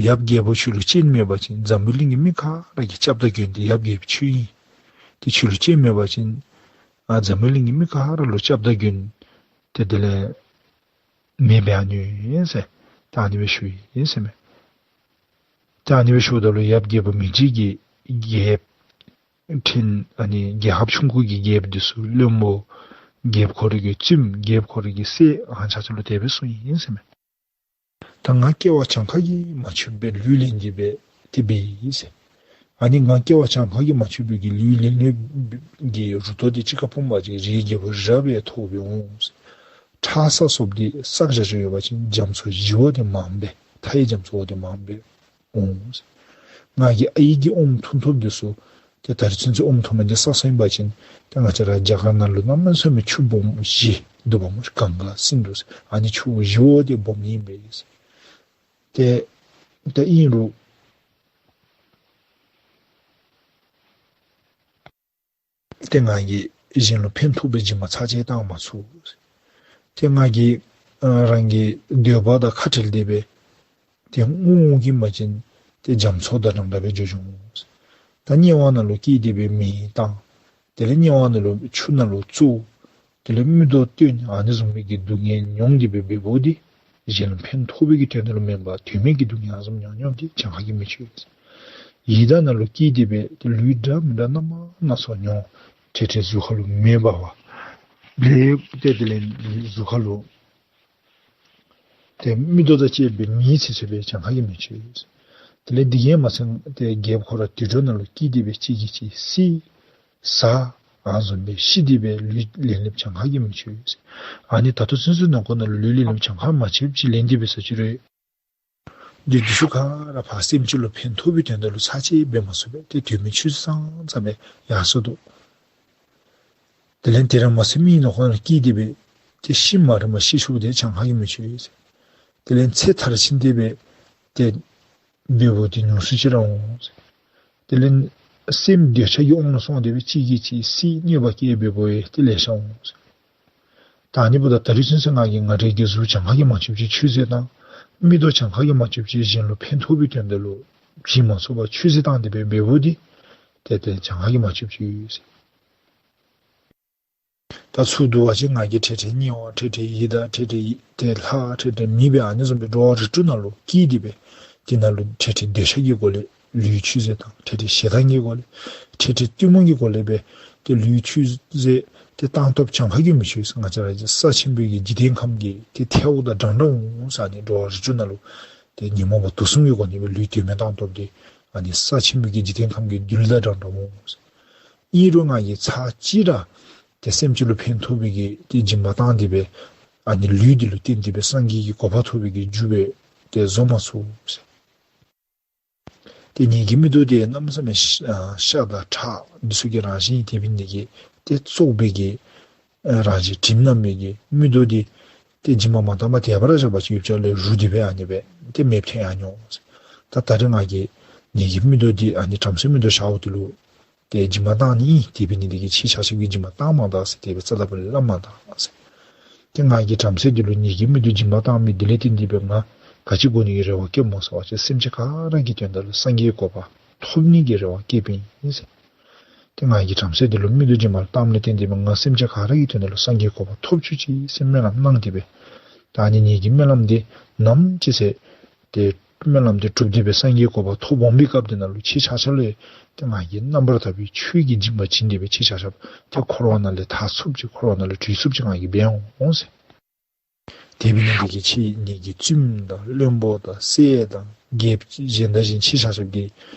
ཡབ་རྒྱལ་པོ་ཁྱོད་ལུ་སྤྱན་མེད་པ་ཅིན་འཛམ་བུ་གླིང་གི་མི་ག་ར་གི་སྐྱབས་དང་མགོན་འདི་ཡབ་རྒྱལ་པོ་ཁྱོད་ཨིན། ཏེ་ཁྱོད་ལུ་སྤྱན་མེད་པ་ཅིན་ཨ་འཛམ་བུ་གླིང་གི་མི་ག་ར་ལུ་སྐྱབས་དང་མགོན་ཏེ་དེ་ལས་མེདཔ་འགྱོ་ནི་ཨིན་ཟེར་ད་ཨ་ནི་སྦེ་ཞུ་ཡི་ཟེར་མས། ད་ཨ་ནི་སྦེ་ཞུཝ་ད་ལུ་ཡབ་རྒྱལ་པོ་མི་རྗེ་གིས་རྒྱལཔོ་ཁྲིམས་ཨ་ནི་རྒྱལ་ཁབ་ཆུང་ཀུ་གི་རྒྱལཔོ་འདི་ཚུ་བློན་པོ་རྒྱལཔོ་ཁོ་རའི་གི་བཙུནམོ་རྒྱལཔོ་ཁོ་རའི་གི་སྲས་ཨ་ནི་ཆ་ཁྱབ་ལུ་དེ་སྦེ་གསུངས་ཡི་ཟེར་མས། ད་ང་སྐྱེ་བ་གྱངས་ཁ་གིས་མ་ཆོདཔ་སྦེ་ལུས་ལེན་ཏེ་སྦེ་དེ་སྦེ་ཡི་ཟེར། ཨ་ནི་ང་སྐྱེ་བ་གྱངས་ཁ་གིས་མ་ཆོདཔ་སྦེ་གི་ལུས་ལེན་ལེན་གྱི་རུ་ཏོ་འདི་ཅིག་ཁར་ཕུངམ་ཅིག་རིའི་རྒྱལ་པོ་རི་རབ་སྦེ་མཐོ་སྦེ་འོང་ཟེར། ཁྲ་ས་སོགས་འདི་བསགས་བཞག་བཞག་ཡོད་པ་ཅིན་རྒྱ་མཚོ་བཞི་བོ་འདི་མངམ་སྦེ་མཐའི་རྒྱ་མཚོ་བོ་འདི་མངམ་སྦེ་འོང་ཟེར། ང་གི་ཨའི་གི་ཨོམ་འཐུང་འཐུངམ་འདི་ཚུ་ཏེ་ད་རེས་ཚུན་ཚོད་ཨོམ་འཐུང་མི་འདི་བསགས་བསགསཔ་ཨིན་པ་ཅིན་ཏེ་ང་བཅས་ར་རྒྱ་གར་ནང་ལུ་གནམ་མེད་ས་མེད་ཆུ་སྦོམ་བཞི་འདུག་པ་སྨོ། གངྒཱ་སིནྡྷུ་ཟེར་ཨ་ནི་ཆུ་བཞི་བོ་འདི་སྦོམ་ཨིན་པས་ཟེར། ཏེ་ཏེ་ཨིན་རུང་ཏེ་ང་གིས་གཞན་ལུ་ཕན་ཐོགས་པའི་འཇིགས་མ་ཚར་གཅིག་བཏང་མ་ཚུགས། ཏེ་ང་གིས་ཨ་རང་གི་འདོད་པ་དང་ཁ་བྲལ་ཏེ་སྦེ་ཏེ་ངུ་ངུཝ་ཨིན་པ་ཅིན་ཏེ་རྒྱ་མཚོ་དང་འདྲ་འདྲ་སྦེ་འགྱོ་འགྱོཝ་འོང་ཟེར། ད་དམྱལ་བ་ནང་ལུ་སྐྱེས་ཏེ་སྦེ་མེ་བཏང་། དེ་ལས་དམྱལ་བ་ནང་ལུ་ཆུ་ནང་ལུ་བཙོ། དེ་ལས་མིག་ཏོ་བཏོན། ཨ་ནི་བཟུམ་མའི་གི་སྡུག་བསྔལ་མྱོང་སྟེ་སྦེ་འབདཝ་འདི་གཞན་ལུ་ཕན་ཐོགས་པའི་གི་དོན་དག་ལུ་མེན་པར་དོན་མེད་ཀྱི་སྡུག་བསྔལ་བཟུམ་མྱོང་མྱོངམ་འདི་གྱངས་ཁ་གིས་མི་ཆོད་ཟེར། ཡི་དྭགས་ནང་ལུ་སྐྱེས་ཏེ་སྦེ་ཏེ་ལུས་འདྲ་མི་འདྲ་རྣམ་པ་སྣ་ཚོགས་མྱོང་། འཕྲལ་འཕྲལ་གཟུགས་ཁ་ལུ་མེ་འབར་བ། ལས་ཏེ་དེ་ལས་གཟུགས་ཁ་ལུ་ཏེ་མིག་ཏོ་དང་བཅས་པའི་མིག་ཚིག་ཚིག་སྦེ་གྱངས་ཁ་གིས་མི་ཆོད། དེ་ལས་འདི་གིས་མ་ཚད་ཏེ་རྒྱལཔོ་ཁོ་ར་དུད་འགྲོ་ནང་ལུ་སྐྱེས་ཏེ་སྦེ་གཅིག་གིས་གཅིག་བསད་ཟ་ཨ་བཟུམ་སྦེ་ཤི་སྟེ་སྦེ་ལུས་ལེན་ལེནམ་གྱངས་ཁ་གིས་མི་ཆོད། ཨ་ནི་ད་ལྟོ་ཚུན་ཚོད་ནང་འཁོད་ནང་ལུ་ལུས་ལེན་ལེནམ་གྱངས་ཁ་མ་ཆོདཔ་ཅིག་ལེན་ཏེ་སྦེ་ཟ་ཅི་རུང་འདི་འདི་ཚུ་ག་ར་ཕར་སེམས་ཅན་ལུ་ཕན་ཐོགས་པའི་དོན་དག་ལུ་ཚར་གཅིག་འབད་མ་ཚུགས་པས། ཏེ་དོན་མེད་ཆུད་ཟག་ཙམ་སྦེ་ཡར་སོ་དོ། དེ་ལས་དེ་ར་མ་ཚད་མི་ནང་འཁོད་ནང་སྐྱེས་ཏེ་སྦེ་ཏེ་ཤི་མ་རན་པར་ཤི་ཆོགཔ་འདི་གྱངས་ཁ་གིས་མི་ཆོད་ཟེར། དེ་ལས་ཚེ་མཐར་ཕྱིན་ཏེ་སྦེ་ཏེ་འབདཝ་འདི་ཉུང་སུ་ཅིག་ར་འོང་ཟེར། དེ་ལས་སེམས་འདོད་ཆགས་ཀྱི་དབང་ལུ་སོང་སྟེ་སྦེ་གཅིག་གིས་གཅིག་བསད་གནོད་པ་བསྐྱལ་འབདཝ་ཡང་ཏེ་ལེ་ཤ་འོང་ཟེར། ད་ཨ་ནི་འབདཝ་ད་ད་རེས་ཚུན་ཚོད་ང་གིས་ང་རའི་གི་གཟུགས་གྱངས་ཁ་གིས་མ་ཆོདཔ་ཅིག་ཆོད་ཟེར་དང་མིག་ཏོ་གྱངས་ཁ་གིས་མ་ཆོདཔ་ཅིག་གཞན་ལུ་ཕན་ཐོགས་པའི་དོན་དག་ལུ་བྱིན་མ་ཚུགས་པར་ཆོད་ཟེར་བཏང་སྟེ་སྦེ་འབདཝ་འདི་ཏེ་ཏེ་གྱངས་ཁ་གིས་མ་ཆོདཔ་ཅིག་ཡོད་ཟེར། ད་ཚུར་བསྡུ་བ་ཅིན་ང་གིས་འཕྲལ་འཕྲལ་དམྱལ་བ་འཕྲལ་འཕྲལ་ཡི་དྭགས་འཕྲལ་འཕྲལ་ཏེ་ལྷ་འཕྲལ་འཕྲལ་མི་སྦེ་ཨ་ནི་བཟུམ་སྦེ་འགྲོ་བ་རིགས་དྲུག་ནང་ལུ་སྐྱེས་ཏེ་སྦེ་དེ་ནང་ལུ་འཕྲལ་འཕྲལ་འདོད་ཆགས་ཀྱི་སྒོ་ལས་ ལུས་མཆོད་རྫས་དང་འཕྲལ་འཕྲལ་ཞེ་སྡང་གི་སྒོ་ལས་འཕྲལ་འཕྲལ་གཏི་མུག་གི་སྒོ་ལས་སྦེ་ཏེ་ལུས་མཆོད་རྫས་ཏེ་བཏང་ཐོབ་བྱང་ཁ་གི་མི་ཆོས་ང་བཅས་ར་ས་ཆེན་པོའི་གི་འཇིག་རྟེན་ཁམས་ཀྱི་ཏེ་ཐལཝ་དང་འདྲན་འདྲ་འོང་ཟེར། ཨ་ནི་འགྲོ་བ་རིགས་དྲུག་ནང་ལུ་ཏེ་ཉོན་མོངས་པ་དུག་གསུམ་གྱི་སྒོ་ནས་སྦེ་ལུས་དོན་མེད་བཏང་ཐོབ་སྟེ་ཨ་ནི་ས་ཆེན་པོའི་གི་འཇིག་རྟེན་ཁམས་ཀྱི་རྡུལ་དང་འདྲན་འདྲ་འོང་ཟེར། ཨིན་རུང་ང་གིས་ཚར་གཅིག་ར་ཏེ་སེམས་ཅན་ལུ་ཕན་ཐོགས་པའི་གི་ཏེ་སྦྱིན་པ་བཏང་སྟེ་སྦེ་ཨ་ནི་ལུས་འདི་ལུ་བརྟེན་ཏེ་སྦེ་སངས་རྒྱས་ཀྱི་གོ་འཕང་ཐོབ་པའི་གི་རྒྱུ་སྦེ་ཏེ་བཟོ་མ་ཚུགས་ཟེར། ཏེ་ངེ་གི་མིག་ཏོ་འདི་གནམ་མེད་ས་མེད་ཤ་ཨ་ཤ་དང་ཁྲག་འདི་ཚུ་གི་རང་བཞིན་དེ་འབད་ནི་དེ་གིས་ཏེ་བཙོག་པའི་གི་ཨ་རང་བཞིན་དྲིམ་མནམ་མི་གི་མིག་ཏོ་འདི་ཏེ་སྦྱིན་པ་མ་བཏང་པར་དེ་སྦེ་ར་བཞག་པ་ཅིན་ཡུདཔ་ཅིག་ལས་རུལ་ཏེ་སྦེ་ཨ་ནི་སྦེ་ཏེ་མེདཔ་ཐོན་ཡར་འགྱོ་འོང་ཟེར། ད་ད་རེས་ང་གིས་ངེ་གི་མིག་ཏོ་འདི་ཨ་ནི་བྲམ་ཟེ་མིག་ཏོ་བཞག་འོང་དེ་ལུ་ཏེ་སྦྱིན་པ་བཏང་ནི་ཨིན། དེ་འབད་ནི་དེ་གིས་ཁྱེད་ཆ་ཁྱབ་ཀྱིས་སྦྱིན་པ་བཏང་མ་ད་ཟེར། དེ་སྦེ་རྩ་དང་པོ་ལས་སླབ་མ་ད་ཟེར། ཏེ་ང་གིས་བྲམ་ཟེ་འདི་ལུ་ངེ་གི་མིག་ཏོ་སྦྱིན་པ་བཏང་མི་འདི་ལས་བརྟེན་ཏེ་སྦེ་ང་ག་ཅི་དགོ་ནི་གི་རེ་བ་བསྐྱེདཔ་སྨོ་ཟེར་བ་ཅིན་སེམས་ཅན་ག་ར་གི་དོན་དག་ལུ་སངས་རྒྱས་གོ་འཕང་ཐོབ་ནི་གི་རེ་བ་བསྐྱེདཔ་ཨིན་ཟེར། ཏེ་ང་གིས་བྲམ་ཟེ་འདི་ལུ་མིག་ཏོ་སྦྱིན་པ་བཏངམ་ལས་བརྟེན་ཏེ་སྦེ་ང་སེམས་ཅན་ག་ར་གི་དོན་དག་ལུ་སངས་རྒྱས་གོ་འཕང་ཐོབ་བཅུག་ཅིག་ཟེར་སྨོན་ལམ་གནང་སྟེ་སྦེ། ད་ཨ་ནི་ངེ་གི་སྨོན་ལམ་འདི་ནམ་ཅིག་ཟེར་ཏེ་སྨོན་ལམ་འདི་གྲུབ་སྟེ་སྦེ་སངས་རྒྱས་གོ་འཕང་ཐོབ་འོང་པའི་སྐབས་འདི་ནང་ལུ་ཁྱེད་ཆ་ཁྱབ་ལུ་ཏེ་ང་གིས་རྣམ་པར་དག་པའི་ཆོས་ཀྱི་སྦྱིན་པ་བྱིན་ཏེ་སྦེ་ཁྱེད་ཆ་ཁྱབ་ཏེ་འཁོར་བ་ནང་ལས་ཐར་ཚུགསཔ་ཅིག་འཁོར་བ་ནང་ལས་གྲོལ་ཚུགསཔ་ཅིག་ང་གིས་འབད་འོང་ཟེར། དེ་འབད་ནི་དེ་གིས་ཁྱེད་ངེ་གི་བཙུནམོ་དང་བློན་པོ་དང་སྲས་དང་རྒྱལཔོ་གཞན་དང་གཞན་ཁྱེད་ཆ་ཁྱབ་ཀྱིས་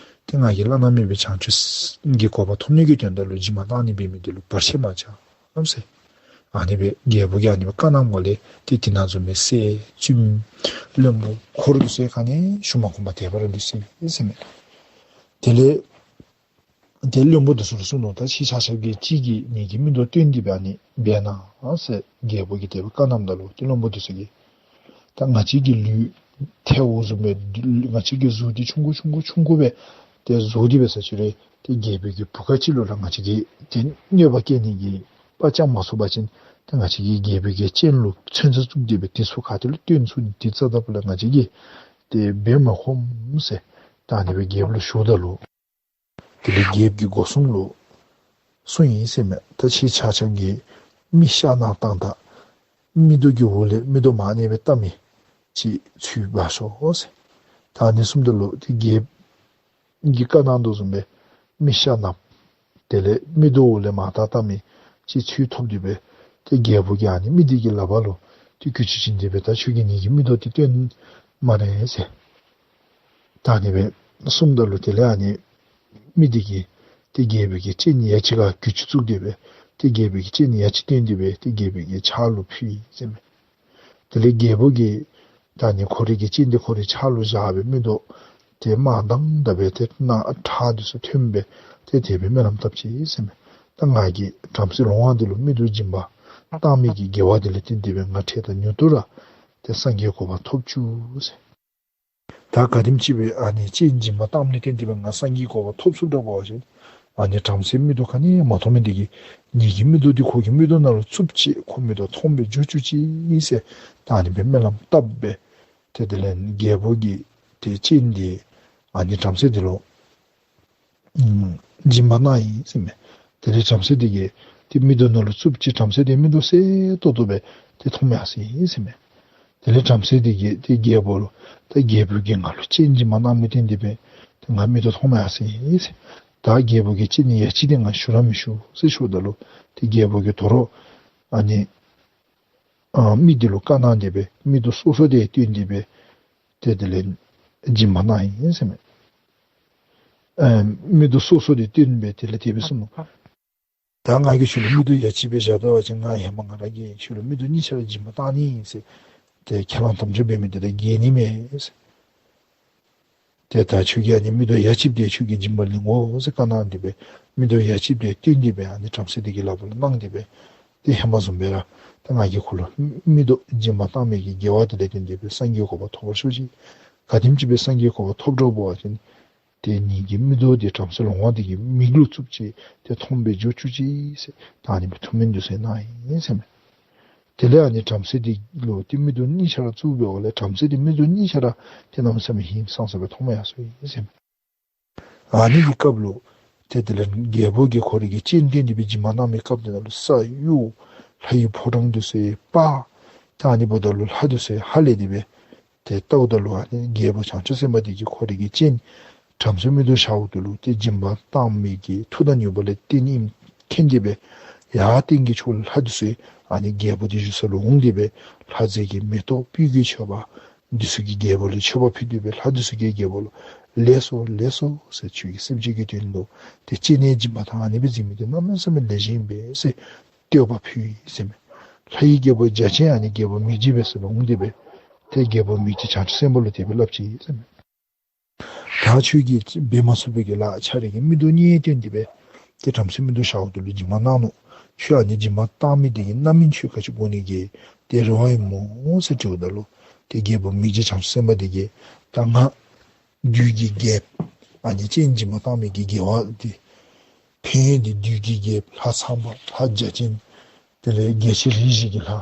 ཏེ་ང་གིས་བླ་ན་མེད་པའི་བྱང་ཆུབ་ཀྱི་གོ་འཕང་ཐོབ་ནི་གི་དོན་དག་ལུ་སྦྱིན་པ་བཏང་ནི་འབད་མི་འདི་ལུ་བར་ཆད་མ་རྐྱབ་ཟེར། ཨ་ནི་སྦེ་རྒྱལ་པོ་གིས་ཨ་ནི་སྦེ་བཀའ་གནངམ་ལས་ཏེ་དེ་ནང་འཛོམས་པའི་སྲས་བཙུནམོ་བློན་པོ་འཁོར་འདི་ཚུ་ག་ནི་ཞུ་མ་ཁོམ་པར་དེ་སྦེ་ར་ལུས་སོ་ཡི་ཟེར་མས། དེ་ལས་ཏེ་བློན་པོ་འདི་ཚུ་ལུ་གསུངས་ནུག། ད་ཁྱེད་ཆ་ཁྱབ་ཀྱིས་གཅིག་གིས་ངེ་གི་མིག་ཏོ་སྟོན་ཏེ་སྦེ་ཨ་ནི་འབད་གནང་ཟེར་རྒྱལ་པོ་གིས་དེ་སྦེ་བཀའ་གནངམ་ད་ལུ་ཏེ་བློན་པོ་འདི་ཚུ་གིས་ད་ང་བཅས་ཀྱི་ལུས་ཐལཝ་བཟུམ་སྦེ་ང་བཅས་ཀྱི་གཟུགས་འདི་ཆུང་ཀུ་ཆུང་ཀུ་ཆུང་ཀུ་སྦེ་ཏེ་བཟོ་སྟེ་སྦེ་ཟེར་ཅི་རུང་ཏེ་རྒྱལ་པོའི་གི་བུ་ག་ཅི་ལུ་ར་ང་བཅས་ཀྱིས་ཏེ་གནོད་པ་བཀལ་ནི་གི་དཔའ་བཅམ་མ་ཚུགས་པ་ཅིན་ཏེ་ང་བཅས་ཀྱིས་རྒྱལ་པོའི་གི་སྤྱན་ལུ་མཚོན་ཆ་བཙུགས་ཏེ་སྦེ་དེ་ཚུ་ག་ཏེ་ལུ་སྟོན་ཚུགས་ནི་དེ་རྩ་དང་པོ་ལས་ང་བཅས་ཀྱིས་ཏེ་འབད་མ་ཁོམ་ཟེར། ད་ཨ་ནི་སྦེ་རྒྱལཔོ་ལུ་ཞུཝ་ད་ལུ་དེ་ལས་རྒྱལཔོ་གིས་སྒོ་སྲུང་ལུ་གསུངས་ཡི་ཟེར་མས། ད་ཁྱེད་ཆ་ཁྱབ་ཀྱིས་མིག་ཤར་ནགཔ་བཏང་ད་མིག་ཏོ་གི་འོག་ལས་མིག་ཏོ་མར་ཨ་ནི་སྦེ་བལྟ་མི་ཅིག་འཚོལ་འབག་ཤོག་ཟེར། ད་ཨ་ནི་གསུངམ་ད་ལུ་ཏེ་རྒྱལཔོ་གིས་བཀའ་གནང་དོ་བཟུམ་སྦེ་མིག་ཤར་ནགཔ་དེ་ལས་མིག་ཏོ་འོག་ལས་མར་ད་བལྟ་མི་ཅིག་འཚོལ་ཐོབ་སྟེ་སྦེ་ཏེ་རྒྱལཔོ་གིས་ཨ་ནི་མི་དེ་གི་ལག་པར་ལུ་ཏེ་གུ་ཅུ་བྱིན་ཏེ་སྦེ་ད་ཁྱོད་ཀྱིས་ངེ་གི་མིག་ཏོ་འདི་སྟོན་སྨ་རེ་ཟེར། ད་ཨ་ནི་སྦེ་གསུངམ་ད་ལུ་དེ་ལས་ཨ་ནི་མི་དེ་གིས་ཏེ་རྒྱལཔོ་གི་སྤྱན་ཡ་གཅིག་ཁར་གུ་ཅུ་བཙུགས་ཏེ་སྦེ་ཏེ་རྒྱལཔོ་གི་སྤྱན་ཡ་གཅིག་བཏོན་ཏེ་སྦེ་ཏེ་རྒྱལཔོ་གི་ཕྱག་ལུ་ཕུལ་ཡི་ཟེར་མས། དེ་ལས་རྒྱལཔོ་གིས་ད་ཨ་ནི་ཁོ་རའི་གི་སྤྱན་འདི་ཁོ་རའི་ཕྱག་ལུ་བཞག་སྦེ་མིག་ཏོ་དེ་མར་བསྡམས་ད་སྦེ་ཏེ་སྣ་ཁྲག་འདི་ཚུ་ཐོནམ་སྦེ་ཏེ་དེ་སྦེ་སྨོན་ལམ་བཏབ་ཅི་ཟེར་མས། ད་ང་གིས་བྲམ་ཟེ་ལོང་བ་འདི་ལུ་མིག་ཏོ་སྦྱིན་པ་བཏང་མི་གི་དགེ་བ་འདི་ལས་བརྟེན་ཏེ་སྦེ་ང་འཕྲལ་དང་མྱུར་དུ་ར་ཏེ་སངས་རྒྱས་གོ་འཕང་ཐོབ་བཅུག་ཟེར། ད་ག་དེམ་ཅིག་སྦེ་ཨ་ནི་སྤྱན་སྦྱིན་པ་བཏངམ་ལས་བརྟེན་ཏེ་སྦེ་ང་སངས་རྒྱས་གོ་འཕང་ཐོབ་ཚུགསཔ་འདྲ་བ་ཅིན་ཨ་ནི་བྲམ་ཟེ་མིག་ཏོ་ག་ནི་མ་མཐོང་མི་འདི་གིས་ངེ་གི་མིག་ཏོ་འདི་ཁོ་གི་མིག་ཏོ་ནང་ལུ་བཙུགས་ཅི། ཁོ་མིག་ཏོ་མཐོང་སྦེ་འགྱོ་བཅུག་ཅིག་ཟེར་ད་ཨ་ནི་སྦེ་སྨོན་ལམ་བཏབ་སྦེ་ཏེ་དེ་ལས་རྒྱལཔོ་གིས་ཏེ་སྤྱན་འདི་ཨ་ནི་བྲམ་ཟེ་འདི་ལུ་ཨམ་སྦྱིན་པ་གནང་ཡི་ཟེར་མས། དེ་ལས་བྲམ་ཟེ་འདི་གིས་ཏེ་མིག་ཏོ་ནང་ལུ་བཙུགས་ཅི། བྲམ་ཟེ་འདི་མིག་ཏོ་གསལ་ཏོག་ཏོ་སྦེ་ཏེ་མཐོངམ་ཡར་སོ་ཡི་ཟེར་མས། དེ་ལས་བྲམ་ཟེ་འདི་གིས་ཏེ་རྒྱལཔོ་ལུ་ད་རྒྱལཔོ་གིས་ང་ལུ་སྤྱན་སྦྱིན་པ་གནང་མི་བརྟེན་ཏེ་སྦེ་ཏེ་ང་མིག་ཏོ་མཐོངམ་ཡར་སོ་ཡི་ཟེར། ད་རྒྱལཔོ་གི་སྤྱན་ཡ་གཅིག་འདི་ང་ཞུ་ར་མི་ཞུ་ཟེར་ཞུཝ་ད་ལུ་ཏེ་རྒྱལཔོ་གིས་དོ་རུང་ཨ་ནི་ཨ་མི་འདི་ལུ་བཀའ་གནང་སྟེ་སྦེ་མིག་ཏོ་སོ་སོ་འདི་བཏོན་ཏེ་སྦེ་ཏེ་དེ་ལས་སྦྱིན་པ་གནང་ཡི་ཟེར་མས། ཨ་མིག་ཏོ་སོ་སོ་འདི་བཏོན་སྦེ་དེ་ལས་དེ་སྦེ་གསུངས་ནུག། ད་ང་གིས་ཁྱོད་ལུ་མིག་ཏོ་ཡ་གཅིག་སྦེ་བཞག་ད་པ་ཅིན་ང་ཧེ་མ་ང་ར་གིས་ཁྱོད་ལུ་མིག་ཏོ་གཉིས་ཆ་ར་སྦྱིན་པ་བཏང་ནི་ཨིན་ཟེར་ཏེ་ཁས་བླངས་དམ་བཅའ་འབད་མི་འདི་ད་འགལ་ནི་མས་ཟེར། ཏེ་ད་ཁྱོད་ཀྱིས་ཨ་ནི་མིག་ཏོ་ཡ་གཅིག་འདི་ཁྱོད་ཀྱིས་སྦྱིན་པ་ལེན་དགོ་ཟེར་བཀའ་གནང་སྟེ་སྦེ་མིག་ཏོ་ཡ་གཅིག་འདི་བཏོན་ཏེ་སྦེ་ཨ་ནི་བྲམ་ཟེ་འདི་གི་ལག་པ་ལུ་གནང་སྟེ་སྦེ་ཏེ་ཧེ་མ་བཟུམ་སྦེ་ར་ད་ང་གིས་ཁོ་ལུ་མིག་ཏོ་སྦྱིན་པ་བཏང་མི་གི་དགེ་བ་འདི་ལས་བརྟེན་ཏེ་སྦེ་སངས་རྒྱས་གོ་འཕང་ཐོབ་པར་ཤོག་ཅིག། ག་དེམ་ཅིག་སྦེ་སངས་རྒྱས་གོ་འཕང་ཐོབ་འགྱོ་བ་ཅིན་ཏེ་ངེ་གི་མིག་ཏོ་འདི་བྲམ་ཟེ་ལོང་བ་འདི་གི་མིག་ལུ་བཙུགས་ཅི། ཏེ་མཐོང་སྦེ་འགྱོ་བཅུག་ཅིག་ཟེར་ད་ཨ་ནི་སྦེ་ཐུགས་སྨོན་འདི་ཚུ་གནང་ཡི་ཟེར་མས། དེ་ལས་ཨ་ནི་བྲམ་ཟེ་འདི་ལུ་ཏེ་མིག་ཏོ་གཉིས་ཆ་ར་བཙུགས་པའི་འོག་ལས་བྲམ་ཟེ་འདི་མིག་ཏོ་གཉིས་ཆ་ར་ཏེ་གནམ་མེད་ས་མེད་ཧིང་སངས་ས་སྦེ་མཐོངམ་ཡར་སོ་ཡི་ཟེར་མས། ཨ་ནི་གི་སྐབས་ལུ་ཏེ་དེ་ལས་རྒྱལ་པོ་གིས་ཁོ་རའི་གི་སྤྱན་བཏོན་ཏེ་སྦེ་སྦྱིན་པ་གནང་མི་སྐབས་འདི་ནང་ལུ་ས་གཡོ། ལྷ་ཡི་ཕོ་བྲང་འདི་ཚུ་ཕར་ད་ཨ་ནི་འབདཝ་ད་ལུ་ལྷ་འདི་ཚུ་ཧ་ལས་ཏེ་སྦེ་ཏེ་བལྟཝ་ད་ལུ་ཨ་ནི་རྒྱལ་པོ་བྱང་ཆུབ་སེམས་དཔའ་འདི་གིས་ཁོ་རའི་གི་སྤྱན་ བྲམ་ཟེ་མིག་ཏོ་ཞརཝ་ད་ལུ་ཏེ་སྦྱིན་པ་གཏང་མི་གི་མཐུ་དང་ནུས་པ་ལས་བརྟེན་ནི་ཨིནམ་མཁྱེན་ཏེ་སྦེ་ཡར་སྟེང་གི་ཕྱོགས་ལྷ་འདི་ཚུ་ཨ་ནི་རྒྱལ་པོ་འདི་བཞུགས་ས་ལུ་འོང་སྟེ་སྦེ་ལྷ་རྫས་ཀྱི་མེ་ཏོག་སྤོས་ཀྱི་མཆོད་པ་འདི་ཚུ་གིས་རྒྱལ་པོ་ལུ་མཆོད་པ་ཕུལ་ཏེ་སྦེ་ལྷ་འདི་ཚུ་གིས་རྒྱལ་པོ་ལུ་ལེགས་སོ་ལེགས་སོ་ཟེར་ཁྱོད་ཀྱིས་སེམས་ཅན་གྱི་དོན་དུ་ཏེ་སྤྱན་ནི་སྦྱིན་པ་གཏང་ཨ་ནི་སྦེ་མཛད་མི་འདི་གནམ་མེད་ས་མེད་ལེགས་ཤོམ་ཨིན་པས་ཟེར་བསྟོད་པ་ཕུལ་ཡི་ཟེར་མས། ལྷ་ཡི་རྒྱལ་པོ་བརྒྱ་བྱིན་ཨ་ནི་རྒྱལ་པོ་མིག་འབྱེད་འབད་ས་ལུ་འོང་སྟེ་སྦེ་ཏེ་རྒྱལ་པོ་མིག་འབྱེད་བྱང་ཆུབ་སེམས་དཔའ་ལུ་དེ་སྦེ་སླབ་ཅི་ཟེར་མས། ད་ཁྱོད་ཀྱིས་འབད་མ་ཚུགས་པའི་གི་ལཱ་ཁྱོད་རའི་གི་མིག་ཏོ་གཉིས་བཏོན་ཏེ་སྦེ་ཏེ་བྲམ་ཟེ་མིག་ཏོ་ཞརཝ་ད་ལུ་སྦྱིན་པ་གནང་ནུག། ཁྱོད་ཨ་ནི་སྦྱིན་པ་གཏང་མི་དེ་གི་རྣམ་སྨིན་ཁྱོད་ག་ཅི་དགོ་ནི་གི་ཏེ་རེ་བ་ཨིན་མོ་ཟེར་དྲིཝ་ད་ལུ་ཏེ་རྒྱལ་པོ་མིག་འབྱེད་བྱང་ཆུབ་སེམས་དཔའ་དེ་གིས་ད་ང་བདུད་ཀྱི་རྒྱལཔོ་ཨ་ནི་སྤྱན་སྦྱིན་པ་གཏང་མི་གི་རྒྱལ་བ་དེ་ཕན་ཡོན་དེ་བདུད་ཀྱི་རྒྱལཔོ་ལྷ་ཚངས་པ་ལྷ་བརྒྱ་བྱིན་དེ་ལས་རྒྱལ་ཆེན་རིགས་བཞི་གི་ལྷ་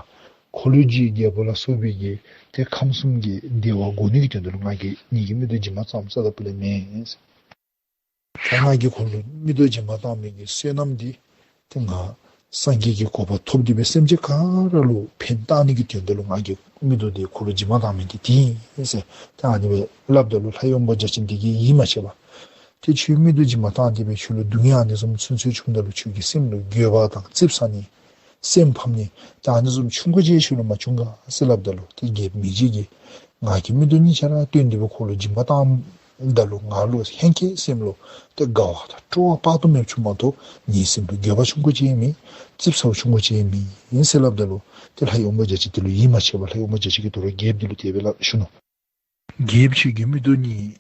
འཁོར་ལོས་སྒྱུར་རྒྱལ་པོ་ལ་སོགས་པའི་གི་ཏེ་ཁམས་གསུམ་གྱི་བདེ་བ་དགོ་ནི་གི་དོན་དུ་ལུ་ང་གིས་ངེ་གི་མིག་ཏོ་སྦྱིན་པ་བཏངམ་རྩ་དང་པོ་ལས་མེན་ཟེར། ད་ང་གིས་ཁོ་ལུ་མིག་ཏོ་སྦྱིན་པ་བཏང་མི་གི་བསོད་ནམས་འདི་ཏེ་ང་སངས་རྒྱས་ཀྱི་གོ་འཕང་ཐོབ་སྟེ་སྦེ་སེམས་ཅན་ག་ར་ལུ་ཕན་བཏགས་ནི་གི་དོན་དུ་ལུ་ང་གིས་མིག་ཏོ་འདི་ཁོ་ལུ་སྦྱིན་པ་བཏང་མི་འདི་དེ་ཨིན་ཟེར། ད་ཨ་ནི་སྦེ་སླབ་ད་ལུ་ལྷ་ཡི་དབང་པོ་བརྒྱ་བྱིན་དེ་གིས་ཡིད་མ་ཆེས་པར་ཏེ་ཁྱོད་མིག་ཏོ་སྦྱིན་པ་བཏང་སྟེ་སྦེ་ཁྱོད་ལུ་སྡུག་བསྔལ་ཨ་ནི་བཟུམ་ཚུན་ཚོད་བྱུངམ་ད་ལུ་ཁྱོད་ཀྱི་སེམས་ལུ་འགྱོད་པ་དང་ཙིགཔ་ཟ་ནི་སེམས་ཕམ་ནི་ད་ཨ་ནི་བཟུམ་ཆུང་ཀུ་ཅིག་ཁྱོད་ལུ་མ་བྱུང་ག་ཟེར་སླབ་ད་ལུ་ཏེ་རྒྱལཔོ་མིག་འབྱེད་ཀྱིས་ང་གིས་མིག་ཏོ་གཉིས་ཆ་ར་བཏོན་ཏེ་སྦེ་ཁོ་ལུ་སྦྱིན་པ་བཏངམ་ད་ལུ་ང་ལུ་ཧེང་སྐལ་སེམས་ལུ་ཏེ་དགའ་བ་དང་སྤྲོ་བ་དཔག་ཏུ་མེདཔ་བྱུངམ་མ་གཏོགས་ངེའི་སེམས་ལུ་འགྱོད་པ་ཆུང་ཀུ་ཅིག་ཡང་མེད། ཙིགཔ་ཟཝ་ཆུང་ཀུ་ཅིག་ཡང་མེད་ཟེར་སླབ་ད་ལུ་ཏེ་ལྷ་ཡི་དབང་པོ་བརྒྱ་བྱིན་དེ་ལུ་ཡིད་མ་ཆེས་པར་ལྷ་ཡི་དབང་པོ་བརྒྱ་བྱིན་གྱིས་དོ་རུང་རྒྱལཔོ་དེ་ལུ་དེ་སྦེ་སླབ་ཞུ་ནུག། རྒྱལཔོ་ཁྱོད་ཀྱི་མིག་ཏོ་གཉིས་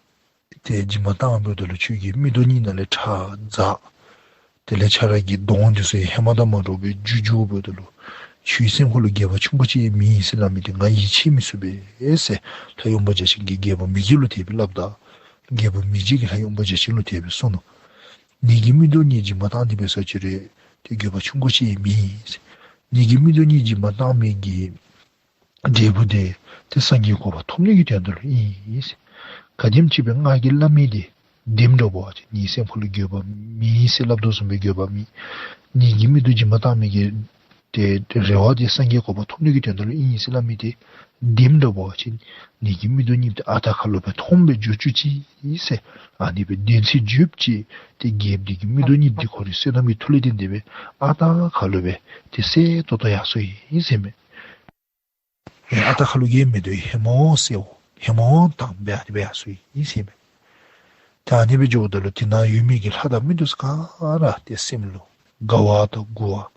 ཏེ་སྦྱིན་པ་བཏངམ་ད་ལུ་ཁྱོད་ཀྱི་མིག་ཏོ་གཉིས་ནང་ལས་ཁྲག་འཛག། དེ་ལས་ཁྱོད་རའི་གི་གདོང་འདི་ཚུ་ཧེ་མ་དང་མ་འདྲཝ་སྦེ་འགྱུར་འགྱུརཝ་ད་ལུ་ཁྱོད་སེམས་ཁར་ལུ་འགྱོད་པ་ཆུང་ཀུ་ཅིག་ཡང་མེད་ཟེར་སླབ་མི་འདི་ང་ཡིད་ཆེས་མི་ཚུགས་པས་ཟེར་ལྷ་ཡི་དབང་པོ་བརྒྱ་བྱིན་གྱིས་རྒྱལཔོ་མིག་འབྱེད་ལུ་དེ་སྦེ་སླབ་ད་རྒྱལཔོ་མིག་འབྱེད་ཀྱིས་ལྷ་ཡི་དབང་པོ་བརྒྱ་བྱིན་ལུ་དེ་སྦེ་གསུངས་ནུག། ངེ་གི་མིག་ཏོ་གཉིས་སྦྱིན་པ་བཏང་སྟེ་སྦེ་ས་ཁྱོད་རའི་ཏེ་འགྱོད་པ་ཆུང་ཀུ་ཅིག་ཡང་མེད་ཟེར། ངེ་གི་མིག་ཏོ་གཉིས་སྦྱིན་པ་བཏང་མི་གི་འབྲས་བུ་དེ་ཏེ་སངས་རྒྱས་གོ་འཕང་ཐོབ་ནི་གི་དོན་དུ་ལུ་ཨིན་ཟེར། ག་དེམ་ཅིག་སྦེ་ང་གིས་སླབ་མི་དེ་བདེནམ་འདྲཝ་ཅིག་ངེའི་སེམས་ཁར་ལུ་འགྱོད་པ་མེད་ཟེར་སླབ་དོ་བཟུམ་སྦེ་འགྱོད་པ་མེད། ངེ་གི་མིག་ཏོ་སྦྱིན་པ་བཏང་མི་གི་ཏེ་རེ་བ་དེ་སངས་རྒྱས་གོ་འཕང་ཐོབ་ནི་གི་དོན་དུ་ལུ་ཨིན་ཟེར་སླབ་མི་དེ་བདེནམ་འདྲཝ་ཅིག་ངེ་གི་མིག་ཏོ་གཉིས་དེ་ཨ་རྟག་ཁ་ལུ་སྦེ་མཐོངམ་སྦེ་འགྱོ་བཅུག་ཅིག་ཟེར་ཨ་ནི་སྦེ་བདེན་ཚིག་བརྗོདཔ་ཅིག་ཏེ་རྒྱལཔོ་དེ་གི་མིག་ཏོ་གཉིས་དེ་ཁོ་རའི་བསོད་ནམས་ཀྱི་མཐུ་ལས་བརྟེན་ཏེ་སྦེ་ཨ་རྟག་ཁ་ལུ་སྦེ་ཏེ་གསལ་ཏོག་ཏོ་ཡར་སོ་ཡི་ཟེར་མས། ཨ་རྟག་ཁ་ལུ་གི་མེ་ཏོག་ཧེ་མ་བ་སེརཝ་ཧེ་མ་བ་དྭངས་སྦེ་ཨ་ནི་སྦེ་ཡར་སོ་ཡི་ཟེར་མས། ད་ཨ་ནི་སྦེ་འགྱོཝ་ད་ལུ་དེ་ནང་ཡོད་མི་གི་ལྷ་དང་མི་འདི་ཚུ་ག་ར་ཏེ་སེམས་ལུ་དགའ་བ་དང་མགུ་བ་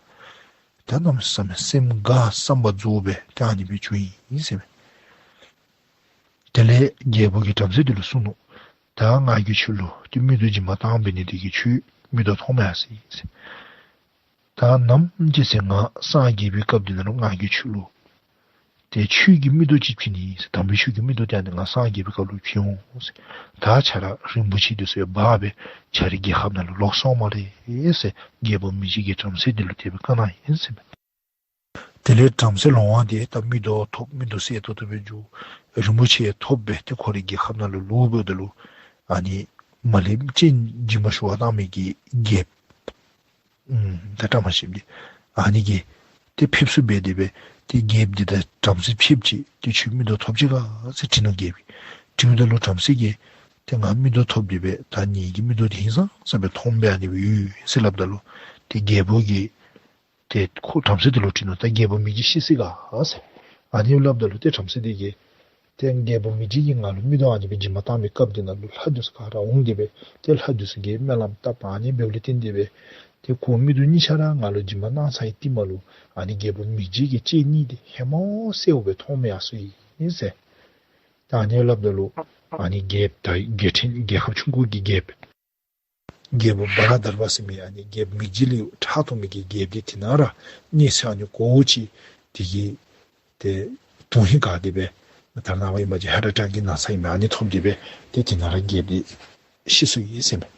ད་གནམ་མེད་ས་མེད་སེམས་དགའ་བསམ་པ་རྫོགས་སྦེ་ད་ཨ་ནི་སྦེ་བྱུང་ཡི་ཟེར་མས། དེ་ལས་རྒྱལ་པོ་གིས་བྲམ་ཟེ་དེ་ལུ་གསུངས་ནུག། ད་ང་གིས་ཁྱོད་ལུ་ཏེ་མིག་ཏོ་སྦྱིན་པ་བཏང་འབད་ནི་དེ་གིས་ཁྱོད་མིག་ཏོ་མཐོངམ་ཡར་སོ་ཡི་ཟེར། ད་ནམ་ཅིག་ཟེར་ང་སངས་རྒྱས་པའི་སྐབས་དེ་ནང་ལུ་ང་གིས་ཁྱོད་ལུ་ཏེ་ཆོས་ཀྱི་མིག་ཏོ་ཅིག་བྱིན་ནི་ཟེར། དམ་པའི་ཆོས་ཀྱི་མིག་ཏོ་དེ་ཨ་ནི་ང་སངས་རྒྱས་པའི་སྐབས་ལུ་བྱིན་འོང་ཟེར། ད་ཁྱོད་ར་རིན་པོ་ཆེ་འདི་ཚུ་ཡང་འབག་སྦེ་ཁྱོད་རའི་རྒྱལ་ཁབ་ནང་ལུ་ལོག་སོང་སྨ་རེ་ཟེར་རྒྱལ་པོ་མིག་འབྱེད་ཀྱིས་བྲམ་ཟེ་དེ་ལུ་དེ་སྦེ་བཀའ་གནང་ཡི་ཟེར་མས། དེ་ལས་བྲམ་ཟེ་ལོང་བ་དེ་ད་མིག་ཏོ་ཐོབ་མིག་ཏོ་གསལ་ཏོག་ཏོ་སྦེ་འགྱོ་རིན་པོ་ཆེ་ཐོབ་སྦེ་ཏེ་ཁོ་རའི་རྒྱལ་ཁབ་ནང་ལུ་ལོགཔ་ད་ལུ་ཨ་ནི་མ་ལས་སྤྱན་སྦྱིན་པ་ཞུ་བར་བཏང་མི་གི་རྒྱལཔོ་ཨུམ་ད་བཀྲ་མ་ཤིསཔ་འདི་ཨ་ནི་གིས་ཏེ་ཕེབས་བསུ་འབད་དེ་སྦེ་ཏེ་རྒྱལཔོ་འདི་དང་བྲམ་ཟེ་ཕྱད་ཅི། ཏེ་ཁྱོད་མིག་ཏོ་ཐོབ་ཅི་ག་ཟེར་དྲིས་ནུག་རྒྱལཔོ་གིས། དྲིཝ་ད་ལུ་བྲམ་ཟེ་གིས་ཏེ་ང་མིག་ཏོ་ཐོབ་སྟེ་སྦེ་ད་ངེ་གི་མིག་ཏོ་འདི་ཧིང་སངས་ས་སྦེ་མཐོངམ་སྦེ་ཨ་ནི་སྦེ་ཡོད་ཟེར་སླབ་ད་ལུ་ཏེ་རྒྱལ་པོ་གིས་ཏེ་ཁོ་བྲམ་ཟེ་དེ་ལུ་དྲིས་ནུག། ད་རྒྱལ་པོ་མིག་འབྱེད་ཤི་སོ་ཡི་ག་ཟེར། ཨ་ནི་སླབ་ད་ལུ་ཏེ་བྲམ་ཟེ་དེ་གིས་ཏེ་རྒྱལ་པོ་མིག་འབྱེད་ཀྱིས་ང་ལུ་མིག་ཏོ་ཨ་ནི་སྦེ་སྦྱིན་པ་བཏང་བའི་སྐབས་དེ་ནང་ལུ་ལྷ་འདི་ཚུ་ག་ར་འོང་སྟེ་སྦེ་ཏེ་ལྷ་འདི་ཚུ་གིས་སྨོན་ལམ་བཏབ་ཨ་ནི་འབདཝ་ལས་བརྟེན་ཏེ་སྦེ་ཏེ་ཁོ་མིག་ཏོ་གཉིས་ཆ་ར་ང་ལུ་སྦྱིན་པ་གནང་ཚར་ཡི། དེ་མ་ལུ་ཨ་ནི་རྒྱལ་པོ་མིག་འབྱེད་ཀྱི་སྤྱན་གཉིས་དེ་ཧེ་མ་བ་སེརཝ་སྦེ་མཐོངམ་ཡར་སོ་ཡི་ཟེར། ད་ཨ་ནི་སླབ་ད་ལུ་ཨ་ནི་རྒྱལཔོ་ད་རྒྱལ་ཕྲན་རྒྱལ་ཁབ་ཆུང་ཀུ་གི་རྒྱལཔོ་རྒྱལ་པོ་བ་ལ་དར་བ་ཟེར་མི་ཨ་ནི་རྒྱལཔོ་མིག་འབྱེད་ལས་ཕྲག་དོག་མི་གི་རྒྱལཔོ་འདི་དེ་ནང་ར་གནས་ས་ཨ་ནི་གོ་ཅི་དེ་གིས་ཏེ་དོན་ཧིང་ག་སྟེ་སྦེ་ད་ནངས་པ་ཨིན་པ་ཅིན་ཧེ་ར་ཊ་གི་ན་ཚ་ཨིན་མས། ཨ་ནི་ཐོབ་སྟེ་སྦེ་ཏེ་དེ་ནང་ར་རྒྱལཔོ་འདི་ཤི་སོ་ཡི་ཟེར་མས།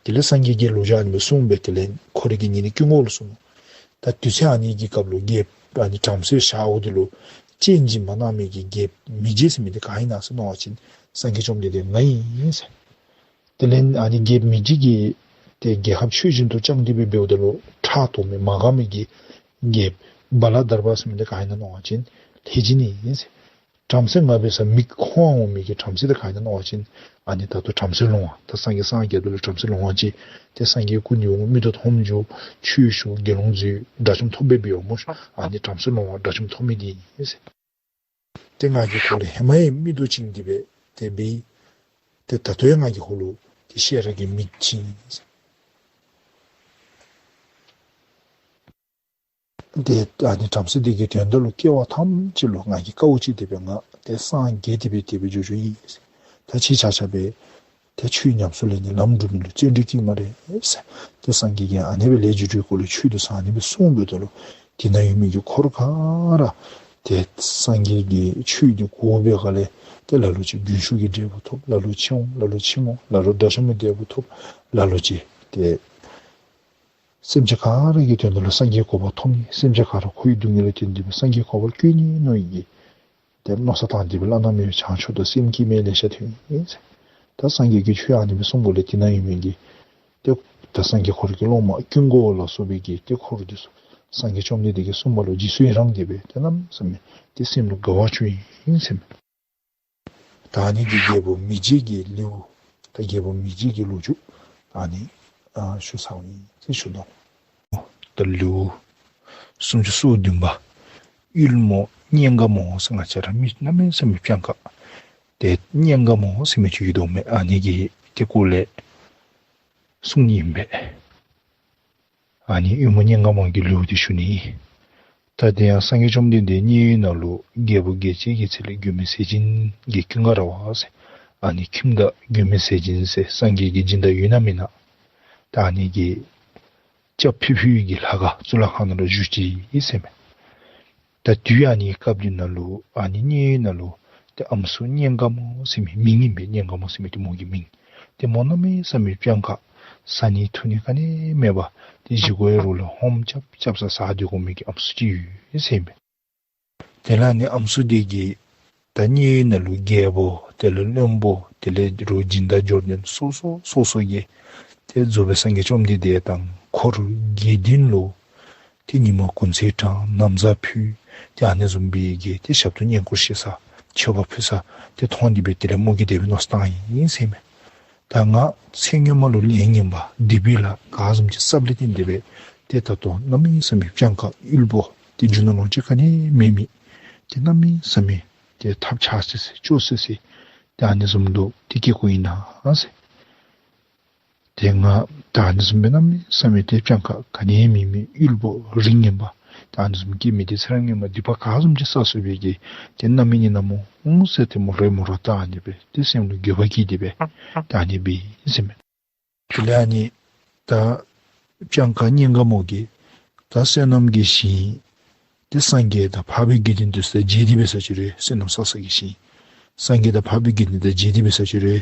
དེ་ལས་སངས་རྒྱས་ཀྱིས་ལོ་རྒྱུས་ཨ་ནི་སྦེ་གསུངས་སྦེ་དེ་ལས་ཁོ་རའི་གི་ཉེ་གནས་ཀུན་དགའ་ལུ་གསུངས་ནུག། ད་དུས་ཚོད་ཨ་ནི་གི་སྐབས་ལུ་རྒྱལཔོ་ཨ་ནི་བྲམ་ཟེ་ཞརཝ་དེ་ལུ་སྤྱན་སྦྱིན་པ་གནང་མི་གི་རྒྱལཔོ་མིག་འབྱེད་ཟེར་མི་འདི་ག་ཨིན་ན་ཟེར་མནོ་བ་ཅིན་སངས་རྒྱས་བཅོམ་ལྡན་འདས་ང་ཨིན་ཟེར། དེ་ལས་ཨ་ནི་རྒྱལཔོ་མིག་འབྱེད་ཀྱིས་ཏེ་རྒྱལ་ཁབ་ཆོས་བཞིན་དུ་བསྐྱངས་ཏེ་སྦེ་འབདཝ་ད་ལུ་ཕྲག་དོག་མི་མ་དགའ་མི་གི་རྒྱལཔོ་བ་ལ་དར་བ་ཟེར་མི་འདི་ག་ཨིན་ན་མནོ་བ་ཅིན་ལྷས་སྦྱིན་ཨིན་ཟེར། བྲམ་ཟེ་ལྔ་པའི་ས་མིག་ཁོང་འོང་མི་གི་བྲམ་ཟེ་དེ་ག་ཨིན་ན་མནོ་བ་ཅིན་ཨ་ནི་ད་ལྟོ་བྲམ་ཟེ་སློང་བ་ད་སངས་རྒྱས་སངས་རྒྱས་པ་ལུ་བྲམ་ཟེ་སློང་བ་ཅིན་ཏེ་སངས་རྒྱས་སྐུ་མདུན་འོང་མིག་ཏོ་མཐོངམ་འགྱོ་ཆོས་ཞུ་དགེ་སློང་འཛུལ་དགྲ་བཅོམ་ཐོབ་སྦེ་འབད་འོང་སྨོ། ཨ་ནི་བྲམ་ཟེ་སློང་བ་དགྲ་བཅོམ་ཐོབ་མི་འདི་ཨིན་ཟེར། ཏེ་ང་གིས་ཁོ་ལུ་ཧེ་མ་ཡང་མིག་ཏོ་བཅིངས་ཏེ་སྦེ་ཏེ་འབད་ཏེ་ད་ལྟོ་ཡང་ང་གིས་ཁོ་ལུ་ཏེ་ཤེས་རབ་ཀྱི་མིག་བཅིངས་ཟེར། ཏེ་ཨ་ནི་བྲམ་ཟེ་འདི་གི་དོན་དག་ལུ་སྐྱེ་བ་ཐམས་ཅད་ལུ་ང་གིས་དཀའཝ་སྤྱད་དེ་སྦེ་ང་ཏེ་སངས་རྒྱས་ཏེ་སྦེ་དེ་སྦེ་འགྱོ་འགྱོཝ་ཨིན། ད་ཁྱེད་ཆ་ཁྱབ་སྦེ་ཏེ་ཆོས་ཉམས་སུ་ལེན་ནི་ལམ་སྒྲུབ་ནི་ལུ་བརྩོན་འགྲུས་བསྐྱེད་སྨ་རེ་ཟེར། ཏེ་སངས་རྒྱས་ཀྱིས་ཨ་ནི་སྦེ་ལས་རྒྱུ་འབྲས་སྐོར་ལུ་ཆོས་འདི་ཚུ་ཨ་ནི་སྦེ་གསུངས་འབདཝ་ད་ལུ་དེ་ནང་ཡོད་མི་གི་འཁོར་ག་ར་ཏེ་སངས་རྒྱས་ཀྱི་ཆོས་འདི་གོ་བའི་སྒང་ལས་ཏེ་ལ་ལུ་ཅིག་རྒྱུན་ཞུགས་ཀྱི་འབྲས་བུ་ཐོབ། ལ་ལུ་ཕྱིར་འོང་། ལ་ལུ་ཕྱིར་མི་འོང་། ལ་ལུ་དགྲ་བཅོམ་པའི་འབྲས་བུ་ཐོབ། ལ་ལུ་ཅིག་ཏེ་སེམས་ཅན་ག་ར་གི་དོན་དག་ལུ་སངས་རྒྱས་གོ་འཕང་ཐོབ་ནི། སེམས་ཅན་ག་ར་འཁོར་བའི་སྡུག་བསྔལ་ལས་བཏོན་ཏེ་སྦེ་སངས་རྒྱས་གོ་འཕང་བཀོད་ནི་མནོ་ནི་གི་ཏེ་མནོ་བསམ་བཏང་སྟེ་སྦེ་བླ་ན་མེད་པའི་བྱང་ཆུབ་ཏུ་སེམས་བསྐྱེད་མི་ལེ་ཤ་ཐོན་ཡི་ཟེར། ད་སངས་རྒྱས་ཀྱིས་ཆོས་ཨ་ནི་སྦེ་གསུངས་པ་ལས་དེ་ནང་ཡོད་མི་གི་ཏེ་ད་སངས་རྒྱས་ཁོ་ར་གི་སློབ་མ་ཀུན་དགའ་བོ་ལ་སོགས་པའི་གི་ཏེ་འཁོར་འདི་ཚུ་སངས་རྒྱས་བཅོམ་ལྡན་འདས་ཀྱིས་གསུངས་པ་ལུ་རྗེས་སུ་ཡི་རང་སྟེ་སྦེ་ཏེ་གནམ་མེད་ས་མེད་ཏེ་སེམས་ལུ་དགའ་བ་བྱུང་ཡི་ཟེར་མས། ད་ཨ་ནི་གི་རྒྱལ་པོ་མི་མཇེད་ཀྱི་ལེའུ། ད་རྒྱལ་པོ་མི་མཇེད་ཀྱི་ལོ་རྒྱུས་ཨ་ནི་ཨ་ཞུ་ཚརཝ་ཨིན་ཟེར་ཞུ་དོ། ད་ལེའུ་སུམ་ཅུ་སོ་བདུན་པ། དབུལ་མོ་གཉེན་དགའ་མོ་ཟེར། ང་བཅས་ར་མི་གནམ་མེད་ས་མེད་སྤྱང་ཀ་ཏེ་གཉེན་དགའ་མོ་ཟེར་མི་ཅིག་ཡོད་དོ་མས། ཨ་ནི་གི་ཏེ་སྐོར་ལས་གསུངས་ནི་ཨིན་པས། ཨ་ནི་དབུལ་མོ་གཉེན་དགའ་མོ་གི་ལེའུ་འདི་ཞུ་ནི། ད་དེ་ཡང་སངས་རྒྱས་བཅོམ་ལྡན་འདས་མཉན་ཡོད་ནང་ལུ་རྒྱལ་བུ་རྒྱལ་བྱེད་ཀྱི་ཚལ་ལུ་མགོན་མེད་ཟས་སྦྱིན་གྱི་ཀུན་དགའ་ར་བ་ཟེར། ཨ་ནི་ཁྱིམ་བདག་མགོན་མེད་ཟས་སྦྱིན་ཟེར་སངས་རྒྱས་ཀྱི་སྦྱིན་བདག་ཡོད་ན་མེན་ན། ད་ཨ་ནི་གི་སྐྱབས་ཕུལ་ཕུལ་གྱི་ལྷ་ཁང་གཙུག་ལག་ཁང་ནང་ལུ་བཞུགས་ཅི་ཟེར་མས། ད་དུས་ཨ་ནི་སྐབས་འདི་ནང་ལུ་ཨ་ནི་མཉན་ཡོད་ནང་ལུ་ཏེ་ཨམ་སྲུ་གཉེན་དགའ་མོ་ཟེར་མི་མིང་ཨིན་པས། གཉེན་དགའ་མོ་ཟེར་མི་འདི་མོ་གི་མིང་། ཏེ་མོ་གནམ་མེད་ས་མེད་སྤྱང་ཀ། བཟའ་ནི་འཐུང་ནི་ག་ནི་མེད་པར་ཏེ་བཞེས་སྒོའི་རོགས་ལུ་ཧོམ་རྐྱབ་རྐྱབ་ས་བཟའ་སྡོད་དགོ་མི་གི་ཨམ་སྲུ་ཅིག་ཡོད་ཟེར་ཨིན་པས། དེ་ལས་ཨ་ནི་ཨམ་སྲུ་འདི་གིས་ད་མཉན་ཡོད་ནང་ལུ་རྒྱལ་པོ་དེ་ལས་བློན་པོ་དེ་ལས་རོགས་སྦྱིན་བདག་འབྱོར་ལྡན་སོ་སོ་སོ་སོ་གིས་ཏེ་རྫོགས་པའི་སངས་རྒྱས་བཅོམ་ལྡན་འདས་དང་འཁོར་དགེ་འདུན་ལུ་ཏེ་ཉིན་མོ་གུང་ཚིགས་དྲངས། ན་བཟའ་ཕུལ། ཏེ་ཨ་ནི་བཟུམ་སྦེ་གི་ཏེ་ཞབས་ཏོག་བསྙེན་བཀུར་ཞུ་ས་མཆོད་པ་ཕུལ་ས་ཏེ་མཐོང་སྟེ་སྦེ་དེ་ལས་མོ་གིས་དེ་སྦེ་མནོ་བསམ་བཏང་ཡི་ཟེར་མས། ད་ང་ཚེ་སྔོན་མ་ལུ་ལས་ངན་པ་སྡིག་པའི་ལཱ་ག་བཟུམ་ཅིག་བསགསཔ་ལས་བརྟེན་ཏེ་སྦེ་ཏེ་ད་ལྟོ་གནམ་མེད་ས་མེད་སྤྱང་ཀ་དབུལ་པོ་ཏེ་རྒྱུ་ནོར་ལོངས་སྤྱོད་ག་ནི་མེད་མི་ཏེ་གནམ་མེད་ས་མེད་ཏེ་ཐབས་ཆག་སི་སི་སྐྱོ་སི་སི་ཏེ་ཨ་ནི་བཟུམ་ལུ་ཏེ་སྐྱེ་དགོཔ་ཨིན་ན་ཟེར། ཏེ་ང་ད་ཨ་ནི་བཟུམ་སྦེ་གནམ་མེད་ས་མེད་ཏེ་སྤྱང་ཀ་ག་ནི་མེད་མི་དབུལ་པོ་རིགས་ངན་པ་ད་ཨ་ནི་བཟུམ་སྐྱེ་མི་འདི་ཚེ་རབས་སྔོན་མ་སྡིག་པ་ག་བཟུམ་ཅིག་བསགས་སོང་བའི་གི་ཏེ་རྣམ་སྨིན་ཨིན་ན་མོ་ཟེར་ཏེ་མོ་ར་མོ་ར་ད་ཨ་ནི་སྦེ་ཏེ་སེམས་ལུ་འགྱོད་པ་སྐྱེས་ཏེ་སྦེ་ད་ཨ་ནི་སྦེ་ཨིན་ཟེར་མས། དེ་ལས་ཨ་ནི་ད་སྤྱང་ཀ་གཉེན་དགའ་མོ་གིས་ད་བསོད་ནམས་ཀྱི་ཞིང་ཏེ་སངས་རྒྱས་དང་འཕགས་པའི་དགེ་འདུན་དེ་ཚུ་དང་མཇལ་ཏེ་སྦེ་ས་ཅིག་རེ་བསོད་ནམས་བསགས་ས་གི་ཞིང་། སངས་རྒྱས་དང་འཕགས་པའི་དགེ་འདུན་དང་མཇལ་ཏེ་སྦེ་ས་ཅིག་རེ་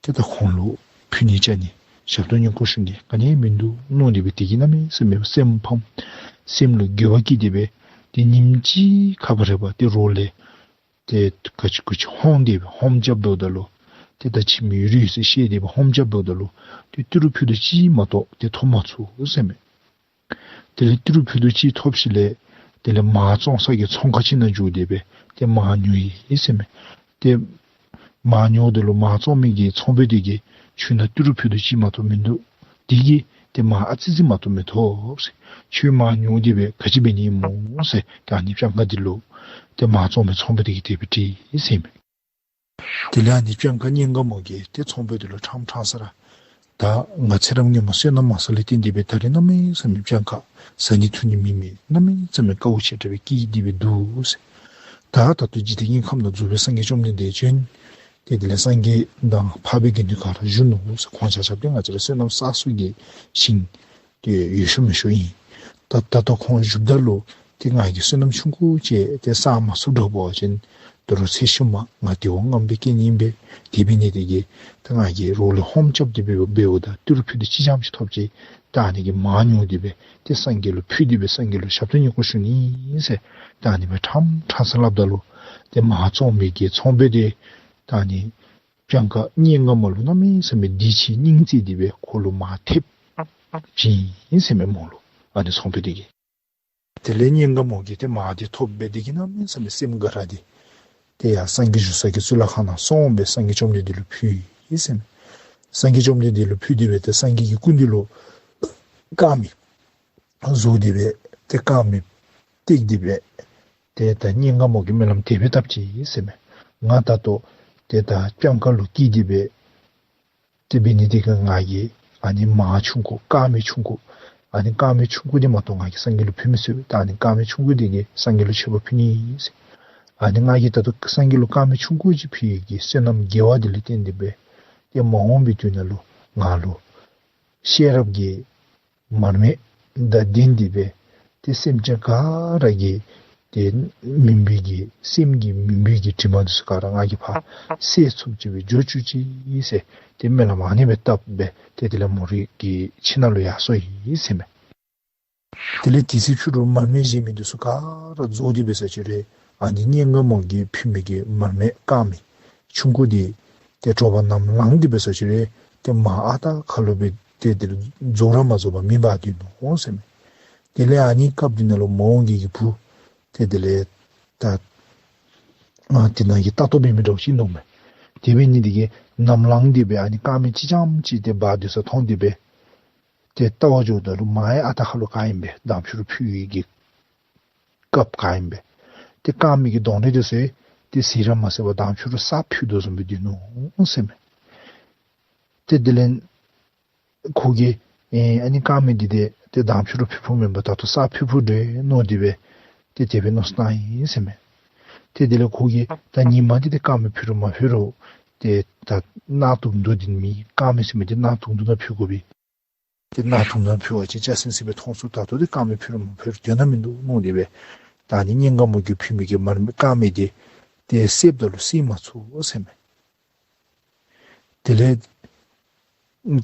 ཏེ་ད་ཁོང་ལུ་ཕུལ་ནི་བཅའ་ནི་ཞབས་ཏོག་བསྙེན་བཀུར་ཞུ་ནི་ག་ནི་མིན་འདུག་མནོ་སྟེ་སྦེ་དེ་གིས་གནམ་མེད་ས་མེད་སེམས་ཕམ། སེམས་ལུ་འགྱོད་པ་སྐྱེས་ཏེ་སྦེ་ཏེ་ཉིནམ་གཅིག་ཁ་ཕར་རེ་བ་ཏེ་རོགས་ལས་ཏེ་ག་ཅི་གུ་ཅི་ཧོམ་སྟེ་སྦེ་ཧོམ་རྐྱབ་དོ་ད་ལུ་ཏེ་ད་ཁྱིམ་ཡོད་རིགས་ཚུ་བཤལ་ཏེ་སྦེ་ཧོམ་རྐྱབ་དོ་ད་ལུ་ཏེ་ཏི་རུ་ཕུད་རྡོག་གཅིག་མ་གཏོགས་ཏེ་ཐོབ་མ་ཚུགས་ཟེར་མས། དེ་ལས་ཏི་རུ་ཕུད་རྡོག་གཅིག་ཐོབ་ཞིནམ་ལས་དེ་ལས་མར་བཙོང་ས་གི་ཚོང་ཁང་ཅིག་ནང་འཛུལ་ཏེ་སྦེ་ཏེ་མར་ཉོ་ཡི་ཟེར་མས། ཏེ་མར་ཉོཝ་ད་ལུ་མར་བཙོང་མི་གི་ཚོང་དཔོན་དེ་གིས་ཁྱོད་ནང་ཏི་རུ་ཕུད་རྡོག་གཅིག་མ་གཏོགས་མིན་འདུག། དེ་གིས་ཏེ་མར་ཨ་ཙི་ཙི་མ་གཏོགས་མི་ཐོབ་ཟེར། ཁྱོད་མར་ཉོ་སྟེ་སྦེ་ག་ཅི་འབད་ནི་སྨོ་ཟེར་ད་ཨ་ནི་སྤྱང་ཀ་འདི་ལུ་ཏེ་མར་བཙོང་མི་ཚོང་དཔོན་དེ་གིས་དེ་སྦེ་དྲིས་ཟེར་མས། དེ་ལས་ཨ་ནི་སྤྱང་ཀ་གཉེན་དགའ་མོ་གིས་ཏེ་ཚོང་དཔོན་དེ་ལུ་ཕྲང་ཕྲང་ས་ར་ད་ང་ཚེ་རབས་སྔོན་མ་བསོད་ནམས་མང་ས་ལས་བརྟེན་ཏེ་སྦེ་ད་རེས་གནམ་མེད་ས་མེད་སྤྱང་ཀ། བཟའ་ནི་འཐུང་ནི་མེད་མི་གནམ་མེད་ས་མེད་དཀའཝ་སྤྱད་དེ་སྦེ་སྐྱེས་ཏེ་སྦེ་འདུག་ཟེར། ད་ད་ལྟོ་འཇིག་རྟེན་སྙིང་ཁམས་ནང་རྫོགས་པའི་སངས་རྒྱས་བཅོམ་ལྡན་འདས་བྱོན། ཏེ་དེ་ལས་སངས་རྒྱས་དང་འཕགས་པའི་དགེ་འདུན་ག་ར་བཞུགས་ནུག་ཟེར། ཁོང་ཆ་ཁྱབ་ཏེ་ང་བཅས་ར་བསོད་ནམས་བསགས་ས་གི་ཞིང་ཏེ་ཡོད་ཤོས་མེད་ཤོས་ཨིན། ད་ད་ལྟོ་ཁོང་བཞུགསཔ་ད་ལུ་ཏེ་ང་གིས་བསོད་ནམས་ཆུང་ཀུ་ཅིག་ཏེ་བསགས་མ་ཚུགས་འགྱོ་བ་ཅིན་ད་རུང་ཚེ་ཤུལ་མ་ང་དེ་བ་ངན་པའི་རྐྱེན་ཨིན་པས། དེ་འབད་ནི་དེ་གིས་ད་ང་གིས་རོགས་ལས་ཧོམ་རྐྱབ་སྟེ་སྦེ་འབདཝ་ད་ཏི་རུ་ཕུད་རྡོག་གཅིག་ཙམ་ཅིག་ཐོབ་ཅི། ད་ཨ་ནི་གི་མར་ཉོ་སྟེ་སྦེ་ཏེ་སངས་རྒྱས་ལུ་ཕུལ་ཏེ་སྦེ་སངས་རྒྱས་ལུ་ཞབས་ཏོག་བསྙེན་བཀུར་ཞུ་ནི་ཟེར་ད་ཨ་ནི་སྦེ་ཕྲང་ཕྲང་ས་སླབ་ད་ལུ་ཏེ་མར་བཙོང་མི་གི་ཚོང་དཔོན་དེ་ད་ཨ་ནི་སྤྱང་ཀ་གཉེན་དགའ་མོ་ལུ་གནམ་མེད་ས་མེད་དད་ཅིང་སྙིང་བརྩེ་སྟེ་སྦེ་ཁོ་ལུ་མར་ཐེབས་བྱིན་ཡི་ཟེར་མས་མོ་ལུ་ཨ་ནི་ཚོང་དཔོན་དེ་གིས། དེ་ལས་གཉེན་དགའ་མོ་གིས་ཏེ་མར་དེ་ཐོབ་སྦེ་དེ་གིས་གནམ་མེད་ས་མེད་སེམས་དགའ་ར་དེ་ ཏེ་ཡར་སངས་རྒྱས་བཞུགས་ས་གི་གཙུག་ལག་ཁང་ནང་སོང་སྦེ་སངས་རྒྱས་བཅོམ་ལྡན་འདས་ལུ་ཕུལ་ཡི་ཟེར་མས། སངས་རྒྱས་བཅོམ་ལྡན་འདས་ལུ་ཕུལ་ཏེ་སྦེ་ཏེ་སངས་རྒྱས་ཀྱི་སྐུ་མདུན་ལུ་དཀར་མེ་བཟོ་སྟེ་སྦེ་ཏེ་དཀར་མེ་བཏེགས་ཏེ་སྦེ་ཏེ་ད་སྙིང་དཀར་མོ་གིས་སྨོན་ལམ་དེ་སྦེ་བཏབ་ཅི་ཟེར་མས། ང་ད་ལྟོ་ཏེ་ད་སྤྱང་ཀ་ལུ་སྐྱེས་ཏེ་སྦེ་ཏེ་འབད་ནི་དེ་གིས་ང་གིས་ཨ་ནི་མར་ཆུང་ཀུ་དཀར་མེ་ཆུང་ཀུ་ཨ་ནི་དཀར་མེ་ཆུང་ཀུ་འདི་མ་གཏོགས་ང་གིས་སངས་རྒྱས་ལུ་ཕུལ་མི་ཚུགས། ད་ཨ་ནི་དཀར་མེ་ཆུང་ཀུ་འདི་གིས་སངས་རྒྱས་ལུ་མཆོད་པ་ཕུལ་ནི་ཨིན་ཟེར། ཨ་ནི་ང་གིས་ད་ལྟོ་སངས་རྒྱས་ལུ་དཀར་མེ་ཆུང་ཀུ་ཅིག་ཕུལ་ཡི་གི་བསོད་ནམས་དགེ་བ་འདི་ལུ་བརྟེན་ཏེ་སྦེ་ཏེ་མ་འོངས་པའི་དུས་ནང་ལུ་ང་ལུ་ཤེས་རབ་ཀྱི་མར་མེ་དང་ལྡན་ཏེ་སྦེ་ཏེ་སེམས་ཅན་ག་ར་གི་ཏེ་མུན་པའི་གི་སེམས་ཀྱི་མུན་པའི་གི་དྲི་མ་འདི་ཚུ་ག་ར་ང་གིས་ཕར་བསལ་ཚུགསཔ་ཅིག་སྦེ་འགྱོ་བཅུག་ཅིག་ཟེར་ཏེ་སྨོན་ལམ་ཨ་ནི་སྦེ་བཏབ་སྦེ་ཏེ་དེ་ལས་མོ་རའི་གི་ཁྱིམ་ནང་ལུ་ཡར་སོང་ཡི་ཟེར་མས། དེ་ལས་དེ་ཚེ་ཕྱི་རུ་མར་མེ་བཞེས་མི་འདི་ཚུ་ག་ར་རྫོགས་ཏེ་འབད་ས་ཅིག་ར་ཨ་ནི་སྙིང་དཀར་མོ་གིས་ཕུལ་མི་གི་མར་མེ་དཀར་མེ་ཆུང་ཀུ་འདི་ཏེ་དྲོ་པ་ནམ་ལངས་ཏེ་འབད་ས་ཅིག་ར་ཏེ་མར་ཨ་རྟག་ཁ་ལུ་སྦེ་ཏེ་དེ་ལས་རྫོགས་ར་མ་རྫོགས་པར་མེ་འབར་སྡོད་ནུག་ཟེར་མས། དེ་ལས་ཨ་ནི་སྐབས་འདི་ནང་ལུ་མོ་གི་གི་བུ་ཏེ་དེ་ལས་ད་ཨ་དེ་ནང་གི་ལྟ་རྟོག་འབད་མི་འདྲཝ་ཅིག་འདུག་མས། དེ་འབད་ནི་དེ་གིས་ནམ་ལངས་ཏེ་སྦེ་ཨ་ནི་དཀར་མེ་ཅིག་རྐྱངམ་ཅིག་ཏེ་འབར་སྡོད་ས་མཐོང་སྟེ་སྦེ་ཏེ་བལྟ་བར་འགྱོཝ་ད་ལུ་མར་ཡང་ཨ་རྟག་ཁ་ལུ་ག་ཨིན་པས། དམ་ཆོས་ར་ཕུལ་བའི་གི་སྐབས་ག་ཨིན་པས། ཏེ་དཀར་མེ་གི་སྡོང་རས་འདི་ཚུ་ཏེ་ཟད་ར་མ་ཟད་པར་དམ་ཆོས་ར་གསར་ཕུལ་དོ་བཟུམ་སྦེ་སྡོད་ནུག་ཟེར་མས། ཏེ་དེ་ལས་ཁོ་གིས་ཨེ་ཨ་ནི་དཀར་མེ་འདི་ཏེ་ཏེ་དམ་ཆོས་ར་ཕུལ་ཕུལཝ་མེན་པར་ད་ལྟོ་གསར་ཕུལ་ཕུལཝ་འདྲས་མནོ་སྟེ་སྦེ་ཏེ་དེ་སྦེ་མནོ་བསམ་བཏང་ཡི་ཟེར་མས། ཏེ་དེ་ལས་ཁོ་གིས་ད་ཉིན་མ་འདི་ཏེ་དཀར་མེ་ཕུལ་རུང་མ་ཕུལ་རུང་ཏེ་ད་གནག་དུང་དུང་འདི་མེ་དཀར་མེ་ཟེར་མི་འདི་གནག་དུང་དུང་ནང་ཕུལ་དགོ་པས། ཏེ་གནག་དུང་ནང་ཕུལ་བ་ཅིན་ཅ་སིང་སིང་སྦེ་མཐོང་ཚུགས། ད་ལྟོ་འདི་དཀར་མེ་ཕུལ་རུང་མ་ཕུལ་རུང་དོན་དག་མིན་འདུག་མནོ་སྟེ་སྦེ་ད་ཨ་ནི་སྙིང་དཀར་མོ་གིས་ཕུལ་མི་གི་མར་མེ་དཀར་མེ་འདི་ཏེ་བསདཔ་ད་ལུ་བསད་མ་ཚུགས་ཟེར་མས། དེ་ལས་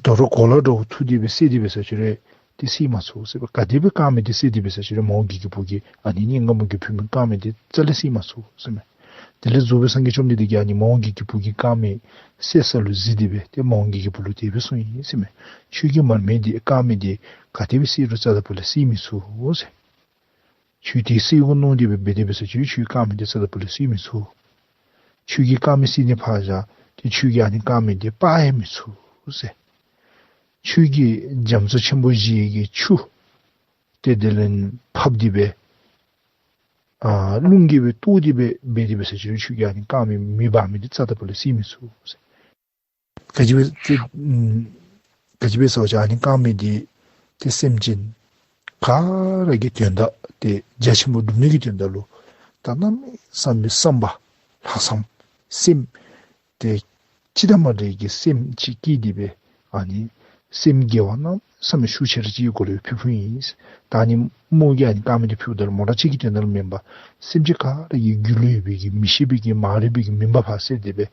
དོ་རུང་གོ་ལ་འདྲཝ་འཐུ་སྟེ་སྦེ་བསད་དེ་འབད་ས་ཅིག་ར་ཏེ་བསད་མ་ཚུགས་ཟེར་མས། ག་དེ་སྦེ་དཀར་མེ་འདི་བསད་དེ་འབད་ས་ཅིག་ར་མོ་གི་གི་བུ་གིས་ཨ་ནི་སྙིང་དཀར་མོ་གིས་ཕུལ་མི་དཀར་མེ་འདི་རྩ་ལས་བསད་མ་ཚུགས་ཟེར་མས། དེ་ལས་རྫོགས་པའི་སངས་རྒྱས་བཅོམ་ལྡན་འདས་ཀྱིས་ཨ་ནི་མོ་གི་གི་བུ་གིས་དཀར་མེ་བསད་ས་ལུ་གཟིགས་ཏེ་སྦེ་ཏེ་མོ་གི་གི་བུ་ལུ་དེ་སྦེ་གསུངས་ཡི་ཟེར་མས། ཁྱོད་ཀྱིས་མར་མེ་འདི་དཀར་མེ་འདི་ག་དེ་སྦེ་བསད་རུང་རྩ་དང་པོ་ལས་བསད་མི་ཚུགས་ཟེར། ཁྱོད་དེ་བསད་དགོ་མནོ་སྟེ་སྦེ་འབད་དེ་འབད་ས་ཅིག་ར་ཁྱོད་དཀར་མེ་འདི་རྩ་དང་པོ་ལས་བསད་མི་ཚུགས། ཁྱོད་ཀྱིས་དཀར་མེ་བསད་ནི་ཕར་བཞག་ཏེ་ཁྱོད་ཀྱིས་ཨ་ནི་དཀར་མེ་འདི་སྤར་ཡང་མི་ཚུགས་ཟེར། ཁྱོད་ཀྱིས་རྒྱ་མཚོ་ཆེན་པོ་བཞི་གི་ཆུ་ཏེ་དེ་ལས་ཕབ་སྟེ་སྦེ་ཨ་རླུང་གིས་སྦེ་གཏོར་ཏེ་སྦེ་འབད་དེ་འབད་ས་ཅིག་ར་ཁྱོད་ཀྱིས་ཨ་ནི་དཀར་མེ་མེ་འབར་མི་འདི་རྩ་དང་པོ་ལས་བསད་མི་ཚུགས་ཟེར། ག་ཅི་སྦེ་ཏེ་ཨམ་ག་ཅི་སྦེ་ཟེར་བ་ཅིན་ཨ་ནི་དཀར་མེ་འདི་ཏེ་སེམས་ཅན་ག་ར་གི་དོན་དག་ཏེ་རྒྱ་ཆེན་པོ་སྒྲུབ་ནི་གི་དོན་དག་ལུ་ད་གནམ་མེད་ས་མེད་བསམ་པ་ལྷག་བསམ་སེམས་ཏེ་ཅི་དང་མ་འདྲ་བའི་གི་སེམས་ཅིག་བསྐྱེད་དེ་སྦེ་ཨ་ནི་སེམས་དགེ་བ་གནམ་མེད་ས་མེད་ཤུགས་ཆེ་ར་ཅིག་གི་སྒོ་ལས་ཕུལ་ཕུལཝ་ཨིན། ད་ཨ་ནི་མོ་གིས་ཨ་ནི་དཀར་མེ་འདི་ཕུལཝ་ད་ལུ་མོ་ར་གཅིག་གི་དོན་དག་ལུ་མེན་པར་སེམས་ཅན་ག་ར་གི་རྒྱུད་ལུ་ཡོད་པའི་གི་མི་ཤེས་པའི་གི་མ་རིག་པའི་གི་མུན་པ་ཕར་བསལ་ཏེ་སྦེ་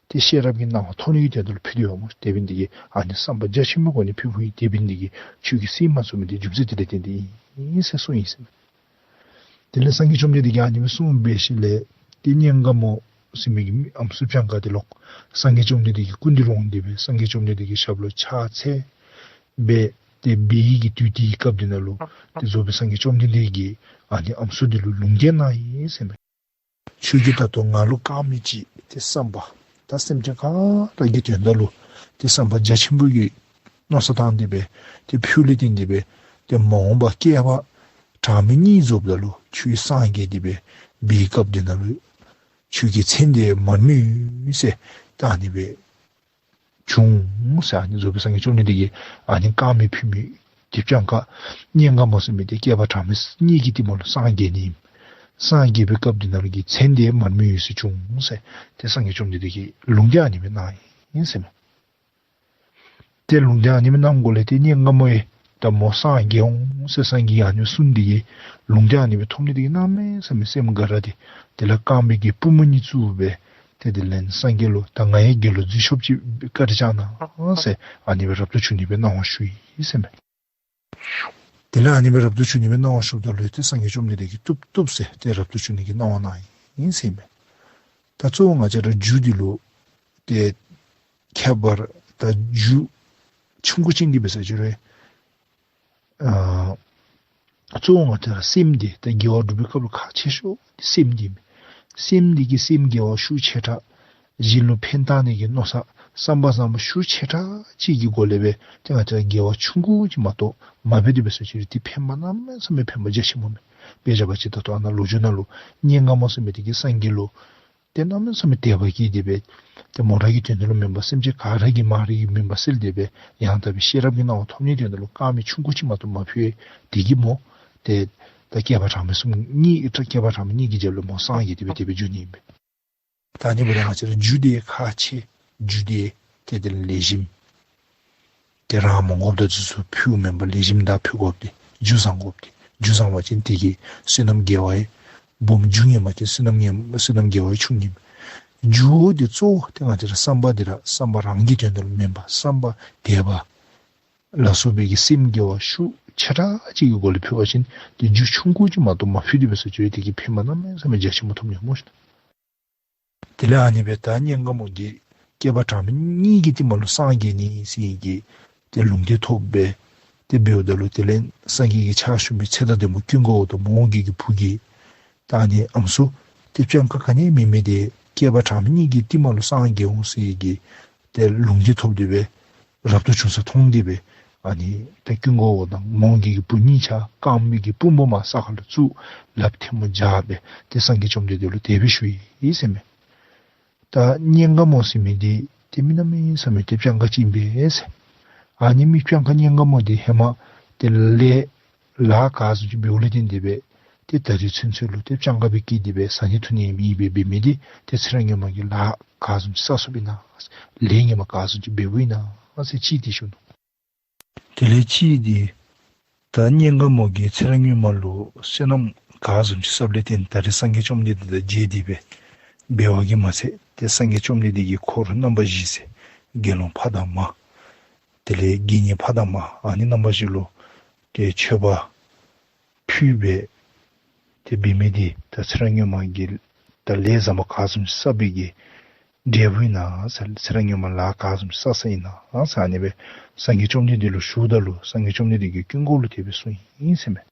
ཏེ་ཤེས་རབ་ཀྱི་སྣང་བ་ཐོབ་ནི་གི་དོན་དག་ལུ་ཕུལ་ཏེ་ཡོདཔ་མས། དེ་འབད་ནི་དེ་གིས་ཨ་ནི་བསམ་པ་རྒྱ་ཆེན་པོའི་སྒོ་ནས་ཕུལ་ཕུལཝ་ཨིན། དེ་འབད་ནི་དེ་གིས་ཁྱོད་ཀྱིས་བསད་མ་ཚུགས་མི་འདི་རྒྱུ་མཚན་དེ་ལས་བརྟེན་ཏེ་ཨིན་ཟེར་གསུངས་ཡི་ཟེར་མས། དེ་ལས་སངས་རྒྱས་བཅོམ་ལྡན་འདས་ཀྱིས་ཨ་ནི་སྦེ་གསུངས་པའི་ཤུལ་ལས་ཏེ་སྙིང་དཀར་མོ་ཟེར་མི་གི་ཨམ་སྲུ་སྤྱང་ཀ་འདི་ལོག་སངས་རྒྱས་བཅོམ་ལྡན་འདས་ཀྱི་སྐུ་མདུན་ལུ་འོང་སྟེ་སྦེ་སངས་རྒྱས་བཅོམ་ལྡན་འདས་ཀྱི་ཞབས་ལུ་ཕྱག་འཚལ་སྦེ་ཏེ་འབད་བའི་གི་དུས་དེའི་སྐབས་འདི་ནང་ལུ་ཏེ་རྫོགས་པའི་སངས་རྒྱས་བཅོམ་ལྡན་འདས་ཀྱིས་ཨ་ནི་ཨམ་སྲུ་འདི་ལུ་ལུང་བསྟན་གནང་ཡི་ཟེར་མས། ཁྱོད་ཀྱིས་ད་ལྟོ་ང་ལུ་དཀར་མེ་ཅིག་ཏེ་བསམ་པ་ད་སེམས་ཅན་ག་ར་གི་དོན་དག་ལུ་ཏེ་བསམ་པ་རྒྱ་ཆེན་པོ་གི་མནོ་བསམ་བཏང་སྟེ་སྦེ་ཏེ་ཕུལ་ལས་བརྟེན་ཏེ་སྦེ་ཏེ་མ་འོངས་པ་བསྐལ་པ་གྲངས་མེད་གཉིས་རྫོགསཔ་ད་ལུ་ཁྱོད་སངས་རྒྱས་ཏེ་སྦེ་འབད་བའི་སྐབས་འདི་ནང་ལུ་ཁྱོད་ཀྱི་མཚན་འདི་མར་མེ་ཡོད་ཟེར་ད་ཨ་ནི་སྦེ་བྱུང་ཟེར། ཨ་ནི་རྫོགས་པའི་སངས་རྒྱས་བཅོམ་ལྡན་འདས་ཀྱིས་ཨ་ནི་དཀར་མེ་ཕུལ་མི་འདི་སྤྱང་ཀ་སྙིང་དཀར་མོ་ཟེར་མི་འདི་བསྐལ་པ་གྲངས་མེད་གཉིས་ཀྱི་རྟིང་མ་ལུ་སངས་རྒྱས་ནི་ཨིན། སངས་རྒྱས་པའི་སྐབས་འདི་ནང་ལུ་གི་མཚན་འདི་མར་མེ་ཡོད་ཟེར་བྱུང་ཟེར། ཏེ་སངས་རྒྱས་བཅོམ་ལྡན་འདས་ཀྱིས་ལུང་བསྟན་ཨ་ནི་སྦེ་གནང་ཡི་ཟེར་མས། ཏེ་ལུང་བསྟན་ཨ་ནི་སྦེ་གནང་སྒོ་ལས་ཏེ་སྙིང་དཀར་མོ་ཡང་ད་མོ་སངས་རྒྱས་འོང་ཟེར་སངས་རྒྱས་ཨ་ནི་སྦེ་གསུངས་འདི་གིས་ལུང་བསྟན་ཨ་ནི་སྦེ་ཐོབ་ནི་འདི་གིས་གནམ་མེད་ས་མེད་སེམས་དགའ་ར་ཏེ་དེ་ལས་དཀར་མེ་གི་པུས་མོ་གཉིས་བཙུགས་སྦེ་ཏེ་དེ་ལས་སངས་རྒྱས་ལུ་ད་ང་ཡང་དགེ་སློང་འཛུལ་ཆོགཔ་ཅིག་བཀའ་དྲིན་བསྐྱང་གནང་ཟེར་ཨ་ནི་སྦེ་རབ་ཏུ་བྱུང་ནི་སྦེ་གནང་བ་ཞུ་ཡི་ཟེར་མས། དེ་ལས་ཨ་ནི་སྦེ་རབ་ཏུ་བྱུང་ནི་སྦེ་གནང་བ་ཞུཝ་ད་ལུ་ཏེ་སངས་རྒྱས་བཅོམ་ལྡན་འདས་ཀྱིས་བཏུབ་བཏུབ་ཟེར་ཏེ་རབ་ཏུ་བྱུང་ནི་གི་གནང་བ་གནང་ཡི་ཟེར་མས། ད་གཙོ་བོ་ང་བཅས་ར་རྒྱུ་འདི་ལུ་ཏེ་ཁྱད་པར་ད་རྒྱུ་ཆུང་ཀུ་ཅིག་འདི་འབད་ས་ཅིག་ར་ཨ་གཙོ་བོ་ང་བཅས་ར་སེམས་འདི་ད་དགེ་བ་སྒྲུབ་པའི་སྐབས་ལུ་ཁག་ཆེ་ཤོས་འདི་སེམས་འདི་ཨིན་མས། སེམས་འདི་གིས་སེམས་དགེ་བ་ཤུགས་ཆེ་དྲགས། གཞན་ལུ་ཕན་བཏགས་ནི་གི་མནོ་བསམ་བསམ་པ་བཟང་པོ་ཤུགས་ཆེ་དྲགས་ཅིག་གི་སྒོ་ལས་སྦེ་ཏེ་ང་བཅས་ར་དགེ་བ་ཆུང་ཀུ་ཅིག་མ་གཏོགས་མ་འབད་དེ་འབད་སོང་ཅི་རུང་ཏེ་ཕན་པ་གནམ་མེད་ས་མེད་ཕན་པ་རྒྱ་ཆེན་པོ་མས། དཔེ་བཞག་པ་ཅིན་ད་ལྟོ་ཨ་ནཱ་ལོ་རྒྱུས་ནང་ལུ་གཉན་དཀར་མོ་ཟེར་མི་འདི་གིས་སངས་རྒྱས་ལུ་ཏེ་གནམ་མེད་ས་མེད་དད་པ་སྐྱེས་ཏེ་སྦེ་ཏེ་མོ་ར་གི་དོན་དག་ལུ་མེན་པར་སེམས་ཅན་ག་ར་གི་མ་རིག་མུན་པ་སེལ་ཏེ་སྦེ་ཡང་དག་པའི་ཤེས་རབ་ཀྱི་སྣང་བ་ཐོབ་ནིའི་དོན་དག་ལུ་དཀར་མེ་ཆུང་ཀུ་ཅིག་མ་གཏོགས་མ་ཕུལ་བས། དེ་གིས་མོ་ཏེ་ད་བསྐལ་པ་གྲངས་མེད་གསུམ་གཉིས་བསྐལ་པ་གྲངས་མེད་གཉིས་ཀྱི་རྒྱབ་ལུ་མོ་སངས་རྒྱས་ཏེ་སྦེ་དེ་སྦེ་བྱོན་ནི་ཨིན་པས། ད་ཨ་ནི་འབདཝ་ད་ང་བཅས་ར་རྒྱུ་དེ་ཁག་ཆེ། རྒྱུ་དེ་ཏེ་དེ་ལེགས་ཤོམ་ཏེ་རང་མ་དགོཔ་དང་དེ་ཚུ་ཕུལཝ་མེན་པར་ལེགས་ཤོམ་དག་ཕུལ་དགོཔ་དེ་རྒྱུ་བཟང་དགོཔ་དེ། རྒྱུ་བཟང་བ་ཅིན་དེ་གིས་བསོད་ནམས་དགེ་བ་ཡང་སྦོམ། རྒྱུ་ངན་པ་ཅིན་བསོད་ནམས་ངན་བསོད་ནམས་དགེ་བ་ཡང་ཆུང་ནི་མས། རྒྱུ་དེ་གཙོ་བོ་དེ་ང་བཅས་ར་བསམ་པ་དེ་ར་བསམ་པ་རང་གི་དོན་དག་ལུ་མེན་པར་བསམ་པ་དད་པ་ལ་སོགས་པའི་གི་སེམས་དགེ་བ་ཤུགས་ཆེ་དྲགས་ཅིག་གི་སྒོ་ལས་ཕུལ་བ་ཅིན་ཏེ་རྒྱུ་ཆུང་ཀུ་ཅིག་མ་གཏོགས་མ་ཕུལ་ཏེ་འབད་སོང་ཅི་རུང་དེ་གིས་ཕན་པ་གནམ་མེད་ས་མེད་རྒྱ་ཆེན་པོ་ཐོབ་ནི་སྨོ་ཤིག། དེ་ལས་ཨ་ནི་སྦེ་ད་གཉན་དཀར་མོ་གིས་བསྐལ་པ་གྲངས་མེད་གཉིས་ཀྱི་རྟིང་མ་ལུ་སངས་རྒྱས་ནི་ཟེར་གྱི་ཏེ་ལུང་བསྟན་ཐོབ་སྦེ་ཏེ་འབདཝ་ད་ལུ་དེ་ལས་སངས་རྒྱས་ཀྱི་ཕྱག་ཞུ་མི་ཚེ་དང་ལྡན་པ་ཀུན་དགའ་བོ་དང་མོ་གི་གི་བུ་གིས་ད་ཨ་ནི་ཨམ་སྲུ་ཏེ་སྤྱང་ཀ་ག་ནི་ཡང་མེད་མི་དེ་བསྐལ་པ་གྲངས་མེད་གཉིས་ཀྱི་རྟིང་མ་ལུ་སངས་རྒྱས་འོང་ཟེར་གྱི་ཏེ་ལུང་བསྟན་ཐོབ་སྟེ་སྦེ་རབ་ཏུ་བྱུང་ས་མཐོང་སྟེ་སྦེ་ཨ་ནི་ད་ཀུན་དགའ་བོ་དང་མོ་གི་གི་བུ་གཉིས་ཆ་རྐངམ་གི་དཔུང་པ་མར་ས་ཁ་ལུ་བཙུགས། ལགཔ་ཐལ་མོ་སྦྱར་སྦེ་ཏེ་སངས་རྒྱས་བཅོམ་ལྡན་འདས་ལུ་དེ་སྦེ་ཞུ་ཡི་ཟེར་མས། ད་གཉན་དཀར་མོ་ཟེར་མི་འདི་ཏེ་མི་གནམ་མེད་ས་མེད་ཏེ་སྤྱང་ཀ་ཅིག་ཨིན་པས་ཟེར། ཨ་ནི་མི་སྤྱང་ཀ་གཉན་དཀར་མོ་འདི་ཧེ་མ་ཏེ་ལས་ལཱ་ག་བཟུམ་ཅིག་འབདཝ་ལས་བརྟེན་ཏེ་སྦེ་ཏེ་ད་རེས་ཚུན་ཚོད་ལུ་ཏེ་སྤྱང་ཀ་སྦེ་སྐྱེས་ཏེ་སྦེ་བཟའ་ནི་འཐུང་ནི་མེདཔ་སྦེ་འབད་མི་འདི་ཏེ་ཚེ་རབས་སྔོན་མ་གི་ལཱ་ག་བཟུམ་ཅིག་བསགས་བསགསཔ་ཨིན་ན། ལས་ངན་པ་ག་བཟུམ་ཅིག་འབདཝ་ཨིན་ན་ཟེར་ཅིག་ཏེ་ཞུ་ནུག། དེ་ལས་ཅིག་འདི་ད་གཉན་དཀར་མོ་གིས་ཚེ་རབས་སྔོན་མ་ལུ་བསོད་ནམས་ག་བཟུམ་ཅིག་བསགསཔ་ལས་བརྟེན་ད་རེས་སངས་རྒྱས་བཅོམ་ལྡན་འདས་དང་མཇལ་ཏེ་སྦེ་འབད་བ་གིས་མ་ཚད་ཏེ་སངས་རྒྱས་བཅོམ་ལྡན་འདས་ཀྱི་འཁོར་རྣམ་པ་བཞི་ཟེར་དགེ་སློང་ཕ་དང་མ་དེ་ལས་དགེ་བསྙེན་ཕ་དང་མ་ཨ་ནི་རྣམ་པ་བཞི་ལུ་ཏེ་མཆོད་པ་ཕུལ་སྦེ་ཏེ་འབད་མི་འདི་ད་ཚེ་རབས་སྔོན་མ་གི་ད་ལས་བཟང་པོ་ག་བཟུམ་ཅིག་བསགས་པའི་གི་འབྲས་བུ་ཨིན་ན་ཟེར། ཚེ་རབས་སྔོན་མ་ལཱ་ག་བཟུམ་ཅིག་བསགས་བསགསཔ་ཨིན་ན་ཟེར་ཨ་ནི་སྦེ་སངས་རྒྱས་བཅོམ་ལྡན་འདས་ལུ་ཞུཝ་ད་ལུ་སངས་རྒྱས་བཅོམ་ལྡན་འདས་ཀྱིས་ཀུན་དགའ་བོ་ལུ་དེ་སྦེ་གསུངས་ཡི་ཟེར་མས།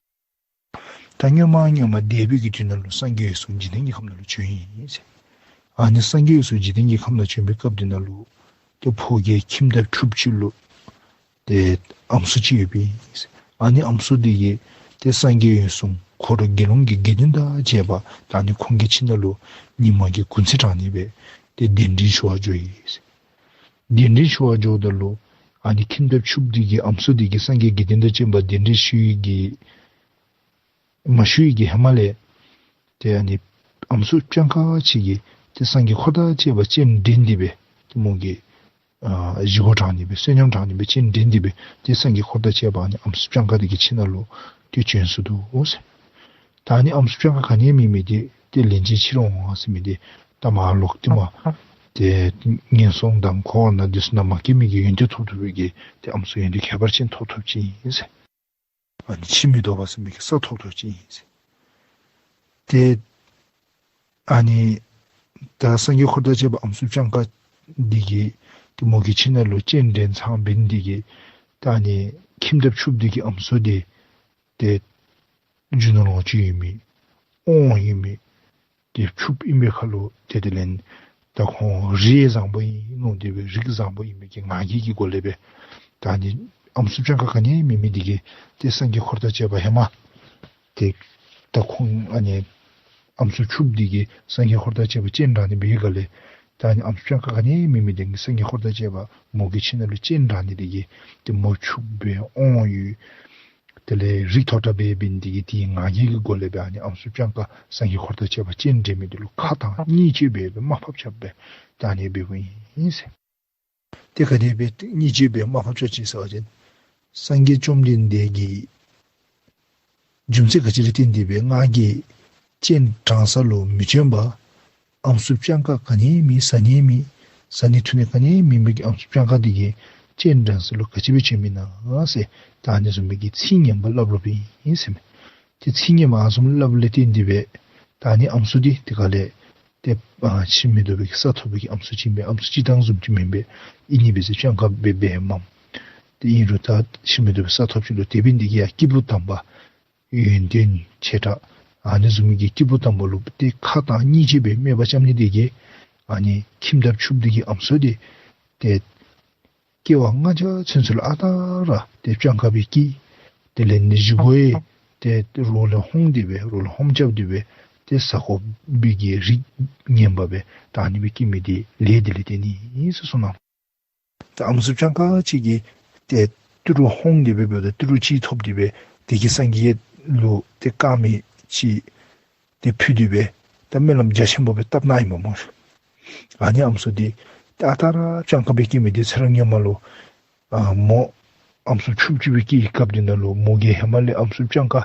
ད་སྔོན་མ་སྔོན་མ་འདས་པའི་གི་དུས་ནང་ལུ་སངས་རྒྱས་འོད་སྲུང་འཇིག་རྟེན་གྱི་ཁམས་ནང་ལུ་བྱོན་ཡི་ཟེར། ཨ་ནི་སངས་རྒྱས་འོད་སྲུང་འཇིག་རྟེན་གྱི་ཁམས་ནང་བྱོན་པའི་སྐབས་དེ་ནང་ལུ་ཏེ་ཕོ་རྒྱས་ཁྱིམ་ཐབ་ཕྱུགཔོ་ཅིག་ལུ་ཏེ་ཨམ་སྲུ་ཅིག་ཡོདཔ་ཨིན་ཟེར། ཨ་ནི་ཨམ་སྲུ་དེ་གིས་ཏེ་སངས་རྒྱས་འོད་སྲུང་འཁོར་དགེ་སློང་གི་དགེ་འདུན་དང་བཅས་པ་ད་ཨ་ནི་ཁོང་གི་ཁྱིམ་ནང་ལུ་ཉིན་མ་གི་གུང་ཚིགས་དྲང་ནི་སྦེ་ཏེ་གདན་འདྲེན་ཞུ་བར་འགྱོ་ཡི་ཟེར། གདན་འདྲེན་ཞུ་བར་འགྱོཝ་ད་ལུ་ཨ་ནི་ཁྱིམ་ཐབ་ཕྱུགཔོ་དེ་གིས་ཨམ་སྲུ་དེ་གིས་སངས་རྒྱས་དགེ་འདུན་དང་བཅས་པ་གདན་འདྲེན་ཞུ་ཡི་གི་མ་ཞུ་ཡི་གི་ཧེ་མ་ལས་ཏེ་ཨ་ནི་ཨམ་སྲུ་སྤྱང་ཀ་ཅིག་གིས་ཏེ་སངས་རྒྱས་འཁོར་དང་བཅས་པ་སྤྱན་འདྲེན་ཏེ་སྦེ་ཏེ་མོ་གི་ཨ་བཞེས་སྒོ་དྲང་ནི་སྦེ་བསོད་སྙོམས་དྲང་ནི་སྦེ་སྤྱན་འདྲེན་ཏེ་སྦེ་ཏེ་སངས་རྒྱས་འཁོར་དང་བཅས་པ་ཨ་ནི་ཨམ་སྲུ་སྤྱང་ཀ་དེ་གི་ཁྱིམ་ནང་ལུ་ཏེ་བྱོན་སོ་ནུག་ཟེར། ད་ཨ་ནི་ཨམ་སྲུ་སྤྱང་ཀ་ག་ནི་ཡང་མེད་མི་དེ་ཏེ་ལན་ཅིག་ཕྱིར་འོང་ཟེར་མི་དེ་ད་མར་ལོག་སྟེ་མར་ཏེ་ངན་སོང་དང་འཁོར་བ་ནང་འདི་ཚུ་ནང་མ་སྐྱེ་མི་གི་ཡོན་ཏན་ཐོབ་ཐོབ་པའི་གི་ཏེ་ཨམ་སྲུ་ཡོན་ཏན་ཁྱད་པར་ཅན་ཐོབ་ཐོབ་ཅིག་ཨིན་ཟེར། ཨ་ནི་ཕྱིར་མི་ལྡོག་པ་ཟེར་མི་གི་ས་ཐོབ་ཐོབ་ཅིག་ཨིན་ཟེར། ཏེ་ཨ་ནི་ད་སངས་རྒྱས་འཁོར་དང་བཅས་པ་ཨམ་སྲུ་སྤྱང་ཀ་འདི་གིས་ཏེ་མོ་གི་ཁྱིམ་ནང་ལུ་སྤྱན་འདྲེན་ཚར་བའི་འདི་གིས་ད་ཨ་ནི་ཁྱིམ་ཐབ་ཕྱུགཔོ་འདི་གི་ཨམ་སྲུ་འདི་ཏེ་རྒྱུ་ནོར་ལོངས་སྤྱོད་ཡོད་མི་དབང་ཡོད་མི་ཏེ་ཕྱུགཔོ་ཨིན་པའི་ཁར་ལུ་ཏེ་དེ་ལས་ད་ཁོང་རིགས་བཟང་པོ་ཨིན་མནོ་སྟེ་སྦེ་རིགས་བཟང་པོ་ཨིན་པའི་གི་ང་རྒྱལ་གྱི་སྒོ་ལས་སྦེ་ད་ཨ་ནི་ཨམ་སྲུ་སྤྱང་ཀ་ག་ནི་ཡང་མེད་མི་འདི་གིས་ཏེ་སངས་རྒྱས་འཁོར་དང་བཅས་པ་ཧེ་མ་ཏེ་ད་ཁོང་ཨ་ནི་ཨམ་སྲུ་ཕྱུགཔོ་འདི་གིས་སངས་རྒྱས་འཁོར་དང་བཅས་པ་སྤྱན་དྲངས་ནི་འབད་བའི་སྒང་ལས་ད་ཨ་ནི་ཨམ་སྲུ་སྤྱང་ཀ་ག་ནི་ཡང་མེད་མི་འདི་གིས་སངས་རྒྱས་འཁོར་དང་བཅས་པ་མོ་གི་ཁྱིམ་ནང་ལུ་སྤྱན་དྲངས་ནི་འདི་གིས་ཏེ་མོ་ཕྱུགཔོ་སྦེ་དབང་ཡོད། དེ་ལས་རིགས་མཐོ་དྲགས་སྦེ་འབད་ནི་འདི་གིས་དེའི་ང་རྒྱལ་གྱི་སྒོ་ལས་སྦེ་ཨ་ནི་ཨམ་སྲུ་སྤྱང་ཀ་སངས་རྒྱས་འཁོར་དང་བཅས་པ་སྤྱན་འདྲེན་མི་འདི་ལུ་ཁ་གཏང་བརྙས་བཅོས་འབད་སྦེ་དམའ་ཕབ་རྐྱབ་སྦེ་ད་ཨ་ནི་འབདཝ་ཨིན་ཟེར། ཏེ་ག་དེ་སྦེ་བརྙས་བཅོས་འབད་དམའ་ཕབ་རྐྱབ་ཅི་ཟེར་བ་ཅིན་སངས་རྒྱས་བཅོམ་ལྡན་འདས་ཀྱིས་རྒྱུ་མཚན་ག་ཅི་ལུ་བརྟེན་ཏེ་སྦེ་ང་རྒྱལ་སྤྱན་དྲངས་ས་ལུ་མི་བྱོན་པར་ཨམ་སྲུ་སྤྱང་ཀ་ག་ནི་མེད་བཟའ་ནི་མེད་བཟའ་ནི་འཐུང་ནི་ག་ནི་མེད་མི་གི་ཨམ་སྲུ་སྤྱང་ཀ་འདི་གིས་སྤྱན་དྲངས་ས་ལུ་ག་ཅི་སྦེ་བྱོནམ་ཨིན་ན་ཟེར་ད་ཨ་ནི་བཟུམ་མའི་གི་ཚིག་ངན་པ་སླབ་སླབཔ་ཨིན་ཟེར་མས། ཏེ་ཚིག་ངན་པ་ཨ་ནི་བཟུམ་སླབ་ལས་བརྟེན་ཏེ་སྦེ་ད་ཨ་ནི་ཨམ་སྲུ་འདི་དེ་ཁ་ལས་ཏེ་ཨ་ཕྱིར་མི་ལྡོག་པའི་གི་ས་ཐོབ་པའི་གི་ཨམ་སྲུ་ཅིག་ཨིན་པས། ཨམ་སྲུ་སྤྱིར་བཏང་བཟུམ་ཅིག་མེན་པས། ཨིན་ནི་འབད་ཟེར་སྤྱང་ཀ་འབད་འབདཝ་མས། ཏེ་ཨིན་རུང་ད་ཕྱིར་མི་ལྡོག་པའི་ས་ཐོབ་ཅི་ལོ། དེ་འབད་ནི་འདི་གིས་ཡང་སྐྱེས་བུ་དམ་པ་ཡོན་ཏན་ཆེ་དྲགས་ ཨ་ནི་བཟུམ་གྱི་སྐྱེས་བུ་དམ་པ་ལུ་ཏེ་ཁ་དང་སྙིང་རྗེ་སྦེ་སྨད་པ་བཅམ་ནི་དེ་གིས་ཨ་ནི་ཁྱིམ་བདག་ཕྱུགཔོ་དེ་གི་ཨམ་སྲུ་དེ་ཏེ་སྐྱེ་བ་ལྔ་བརྒྱ་ཚུན་ཚོད་ལུ་ཨ་རྟག་ར་ཏེ་སྤྱང་ཀ་སྦེ་སྐྱེ། དེ་ལས་ནི་བཞེས་སྒོ་ཡང་ཏེ་རོགས་ལས་ཧོང་སྟེ་སྦེ་རོགས་ལུ་ཧོམ་རྐྱབ་སྟེ་སྦེ་ཏེ་ཟ་དགོ་པའི་གི་རིགས་ངན་པ་སྦེ་ད་ཨ་ནི་སྦེ་སྐྱེ་མི་དེ་ལས་དེ་ལས་བརྟེན་ནི་ཨིན་ཟེར་གསུངས་ནུག། ད་ཨམ་སྲུ་སྤྱང་ཀ་ཅིག་གིས་ཏེ་ཏི་རུ་ཧོང་སྟེ་སྦེ་འབདཝ་ད་ཏི་རུ་ཅིག་ཐོབ་སྟེ་སྦེ་དེ་གིས་སངས་རྒྱས་ལུ་ཏེ་དཀར་མེ་ཅིག་ཏེ་ཕུལ་ཏེ་སྦེ་ད་སྨོན་ལམ་རྒྱ་ཆེན་པོ་སྦེ་བཏབ་གནང་ཡི་སྨོ། ཨ་ནི་ཨམ་སྲུ་དེ་ད་ཨ་རྟག་ར་སྤྱང་ཀ་སྦེ་སྐྱེ་མི་དེ་ཚེ་རབས་སྔོན་མ་ལུ་ཨ་མོ་ཨམ་སྲུ་ཕྱུགཔོ་ཅིག་སྦེ་སྐྱེ་བའི་སྐབས་དེ་ནང་ལུ་མོ་གིས་ཧེ་མ་ལས་ཨམ་སྲུ་སྤྱང་ཀ་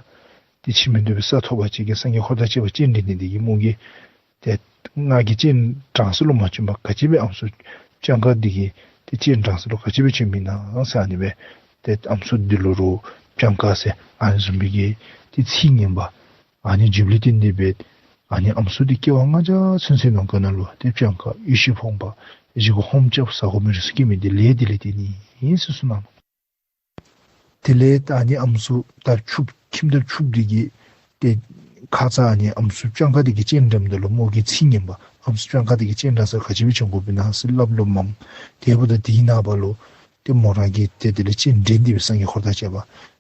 དེ་ཕྱི་མི་འདུག་པའི་ས་ཐོབ་པ་ཅིག་གིས་སངས་རྒྱས་འཁོར་དང་བཅས་པ་སྤྱན་འདྲེན་ནི་དེ་གིས་མོ་གིས་ཏེ་ང་གིས་སྤྱན་དྲངས་ས་ལུ་མ་བྱོན་པར་ག་ཅི་སྦེ་ཨམ་སྲུ་སྤྱང་ཀ་དེ་གིས་ཏེ་སྤྱན་དྲངས་ས་ལུ་ག་ཅི་སྦེ་བྱོནམ་ཨིན་ན་ཟེར་ཨ་ནི་སྦེ་ཏེ་ཨམ་སྲུ་དེ་ལུ་རོགས་སྤྱང་ཀ་ཟེར་ཨ་ནི་བཟུམ་སྦེ་གི་ཏེ་ཚིག་ངན་པ་ཨ་ནི་བརྗོདཔ་ལས་བརྟེན་ཏེ་སྦེ་ཨ་ནི་ཨམ་སྲུ་དེ་སྐྱེ་བ་ལྔ་བརྒྱ་ཚུན་ཚོད་ནང་ག་ནང་ལུ་ཏེ་སྤྱང་ཀ་ཡེ་ཤེས་ཕོངས་པ་བཞེས་སྒོ་ཧོམ་རྐྱབ་ཟ་དགོ་མི་རིགས་སུ་སྐྱེ་མི་དེ་ལས་དེ་ལས་བརྟེན་ནི་ཨིན་ཟེར་གསུངས་ནུག། དེ་ལས་ད་ཨ་ནི་ཨམ་སྲུ་བདག་ཕྱུགཔོ་ཁྱིམ་བདག་ཕྱུགཔོ་དེ་གིས་ཏེ་ཁ་ཙ་ཨ་ནི་ཨམ་སྲུ་སྤྱང་ཀ་དེ་གིས་སྤྱན་དྲངམ་ད་ལུ་མོ་གིས་ཚིག་ངན་པ་ཨམ་སྲུ་སྤྱང་ཀ་དེ་གིས་སྤྱན་དྲངས་ས་ལུ་ག་ཅི་སྦེ་བྱོན་དགོཔ་ཨིན་ན་ཟེར་སླབ་སླབཔ་མས། དེ་འབདཝ་ད་དེའི་ནངས་པ་ལུ་ཏེ་མོ་ར་གིས་ཏེ་དེ་ལས་སྤྱན་འདྲེན་ཏེ་སྦེ་སངས་རྒྱས་འཁོར་དང་བཅས་པ་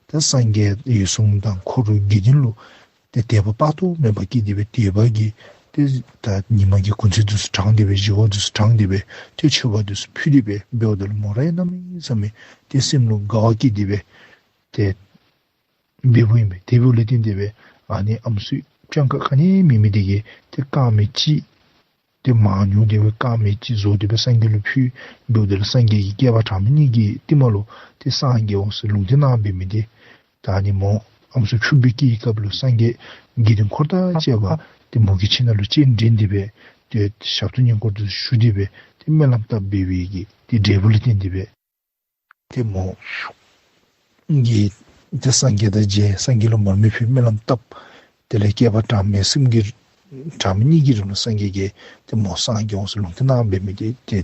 ད་སངས་རྒྱས་འོད་སྲུང་དང་འཁོར་དགེ་འདུན་ལུ་ཏེ་དད་པ་དཔག་ཏུ་མེད་པ་སྐྱེས་ཏེ་སྦེ་དད་པ་གིས་ཏེ་ད་ཉི་མ་གི་གུང་ཚིགས་འདི་ཚུ་དྲངས་ཏེ་སྦེ་བཞེས་སྒོ་འདི་ཚུ་དྲངས་ཏེ་སྦེ་ཏེ་མཆོད་པ་འདི་ཚུ་ཕུལ་ཏེ་སྦེ་འབདཝ་ད་ལུ་མོ་ར་ཡང་གནམ་མེད་ས་མེད་ཏེ་སེམས་ལུ་དགའ་བ་སྐྱེས་ཏེ་སྦེ་ཏེ་འབདཝ་ཨིན་པས། དེ་འབདཝ་ལས་བརྟེན་ཏེ་སྦེ་ཨ་ནི་ཨམ་སྲུ་སྤྱང་ཀ་ག་ནི་མེད་མི་དེ་གིས་ཏེ་དཀར་མེ་ཅིག་ཏེ་མར་ཉུག་སྟེ་སྦེ་དཀར་མེ་ཅིག་བཟོ་སྟེ་སྦེ་སངས་རྒྱས་ལུ་ཕུལ། འབདཝ་ད་ལུ་སངས་རྒྱས་ཀྱིས་བསྐལ་པ་གྲངས་མེད་གཉིས་ཀྱི་རྟིང་མ་ལུ་ཏེ་སངས་རྒྱས་འོང་ཟེར་ལུང་བསྟན་གནང་འབད་མི་དེ་ད་ཨ་ནི་མོ་ཨམ་སྲུ་ཕྱུགཔོ་སྦེ་སྐྱེ་བའི་སྐབས་ལུ་སངས་རྒྱས་དགེ་འདུན་འཁོར་དང་བཅས་པ་ཏེ་མོ་གི་ཁྱིམ་ནང་ལུ་སྤྱན་འདྲེན་ཏེ་སྦེ་ཏེ་ཞབས་ཏོག་བསྙེན་བཀུར་འདི་ཚུ་ཞུ་སྟེ་སྦེ་ཏེ་སྨོན་ལམ་བཏབ་འབད་བའི་གི་ཏེ་འབྲས་བུ་ལས་བརྟེན་ཏེ་སྦེ་ཏེ་མོ་གིས་ཏེ་སངས་རྒྱས་དང་མཇལ། སངས་རྒྱས་ལུ་མར་མེ་ཕུལ་སྨོན་ལམ་བཏབ། དེ་ལས་བསྐལ་པ་གྲངས་མེད་གསུམ་གྱི་གྲངས་མེད་གཉིས་ཀྱི་རིང་ལུ་སངས་རྒྱས་ཀྱིས་ཏེ་མོ་སངས་རྒྱས་འོང་ཟེར་ལུང་བསྟན་གནང་འབད་མི་དེ་ཏེ་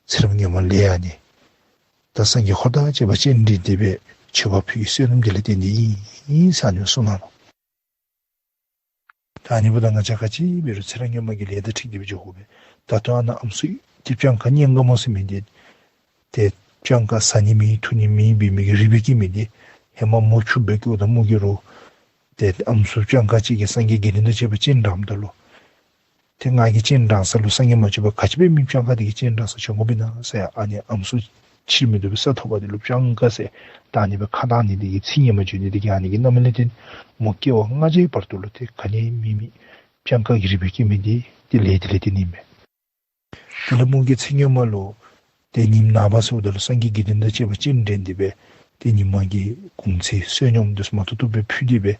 ཚེ་རབས་སྔོན་མ་ལས་ཨ་ནི་ད་སངས་རྒྱས་འཁོར་དང་བཅས་པ་སྤྱན་འདྲེན་ཏེ་སྦེ་མཆོད་པ་ཕུལ་བའི་བསོད་ནམས་དེ་ལས་བརྟེན་ཏེ་ཨིན་ཟེར་ཨ་ནི་གསུངས་གནང་ནུག། ད་ཨ་ནི་འབདཝ་ད་ང་བཅས་ག་ཅི་འབད་རུང་ཚེ་རབས་སྔོན་མ་གི་ལས་དང་འཁྲིལ་ཏེ་སྦེ་འགྱོ་དགོ་པས། ད་ལྟོ་ཨ་ནཱ་ཨམ་སྲུ་ཏེ་སྤྱང་ཀ་གཉན་དགའ་མོ་ཟེར་མི་འདི་ཏེ་སྤྱང་ཀ་ཟ་ནི་མེད་འཐུང་ནི་མེད་འབད་མི་གི་རིགས་སྦེ་སྐྱེ་མི་འདི་ཧེ་མ་མོ་ཕྱུགཔོ་སྦེ་སྐྱེཝ་ད་མོ་གིས་རོགས་ཏེ་ཨམ་སྲུ་སྤྱང་ཀ་ཅིག་གིས་སངས་རྒྱས་དགེ་འདུན་དང་བཅས་པ་སྤྱན་དྲངམ་ད་ལུ་ཏེ་ང་གིས་སྤྱན་དྲངས་ས་ལུ་སངས་རྒྱས་མ་བྱོན་པར་ག་ཅི་སྦེ་མི་སྤྱང་ཀ་དེ་གིས་སྤྱན་དྲངས་ས་བྱོན་དགོཔ་ཨིན་ན་ཟེར་ཨ་ནི་ཨམ་སྲུ་ཕྱིར་མི་འདུག་པའི་ས་ཐོབ་པ་དེ་ལུ་སྤྱང་ཀ་ཟེར་ད་ཨ་ནི་སྦེ་ཁ་གཏང་ནི་དེ་གིས་ཚིག་ངན་པ་བརྗོད་ནི་དེ་གིས་ཨ་ནི་གིས་གནམ་མེད་ས་མེད་ལས་བརྟེན་མོ་སྐྱེ་བ་ལྔ་བརྒྱའི་བར་དུ་ལུ་ཏེ་ག་ནི་མེད་མི་སྤྱང་ཀ་གི་རིགས་སྦེ་སྐྱེ་མི་དེ་ཏེ་ལས་དེ་ལས་བརྟེན་ནི་མས། དེ་ལས་མོ་གིས་ཚེ་སྔོན་མ་ལུ་ཏེ་ཉིནམ་ནངས་པ་ཚུ་དེ་ལུ་སངས་རྒྱས་དགེ་འདུན་དང་བཅས་པ་སྤྱན་འདྲེན་ཏེ་སྦེ་ཏེ་ཉིན་མ་གི་གུང་ཚིགས་བསོད་སྙོམས་འདི་ཚུ་མ་ཐུབ་ཐུབ་སྦེ་ཕུལ་ཏེ་སྦེ་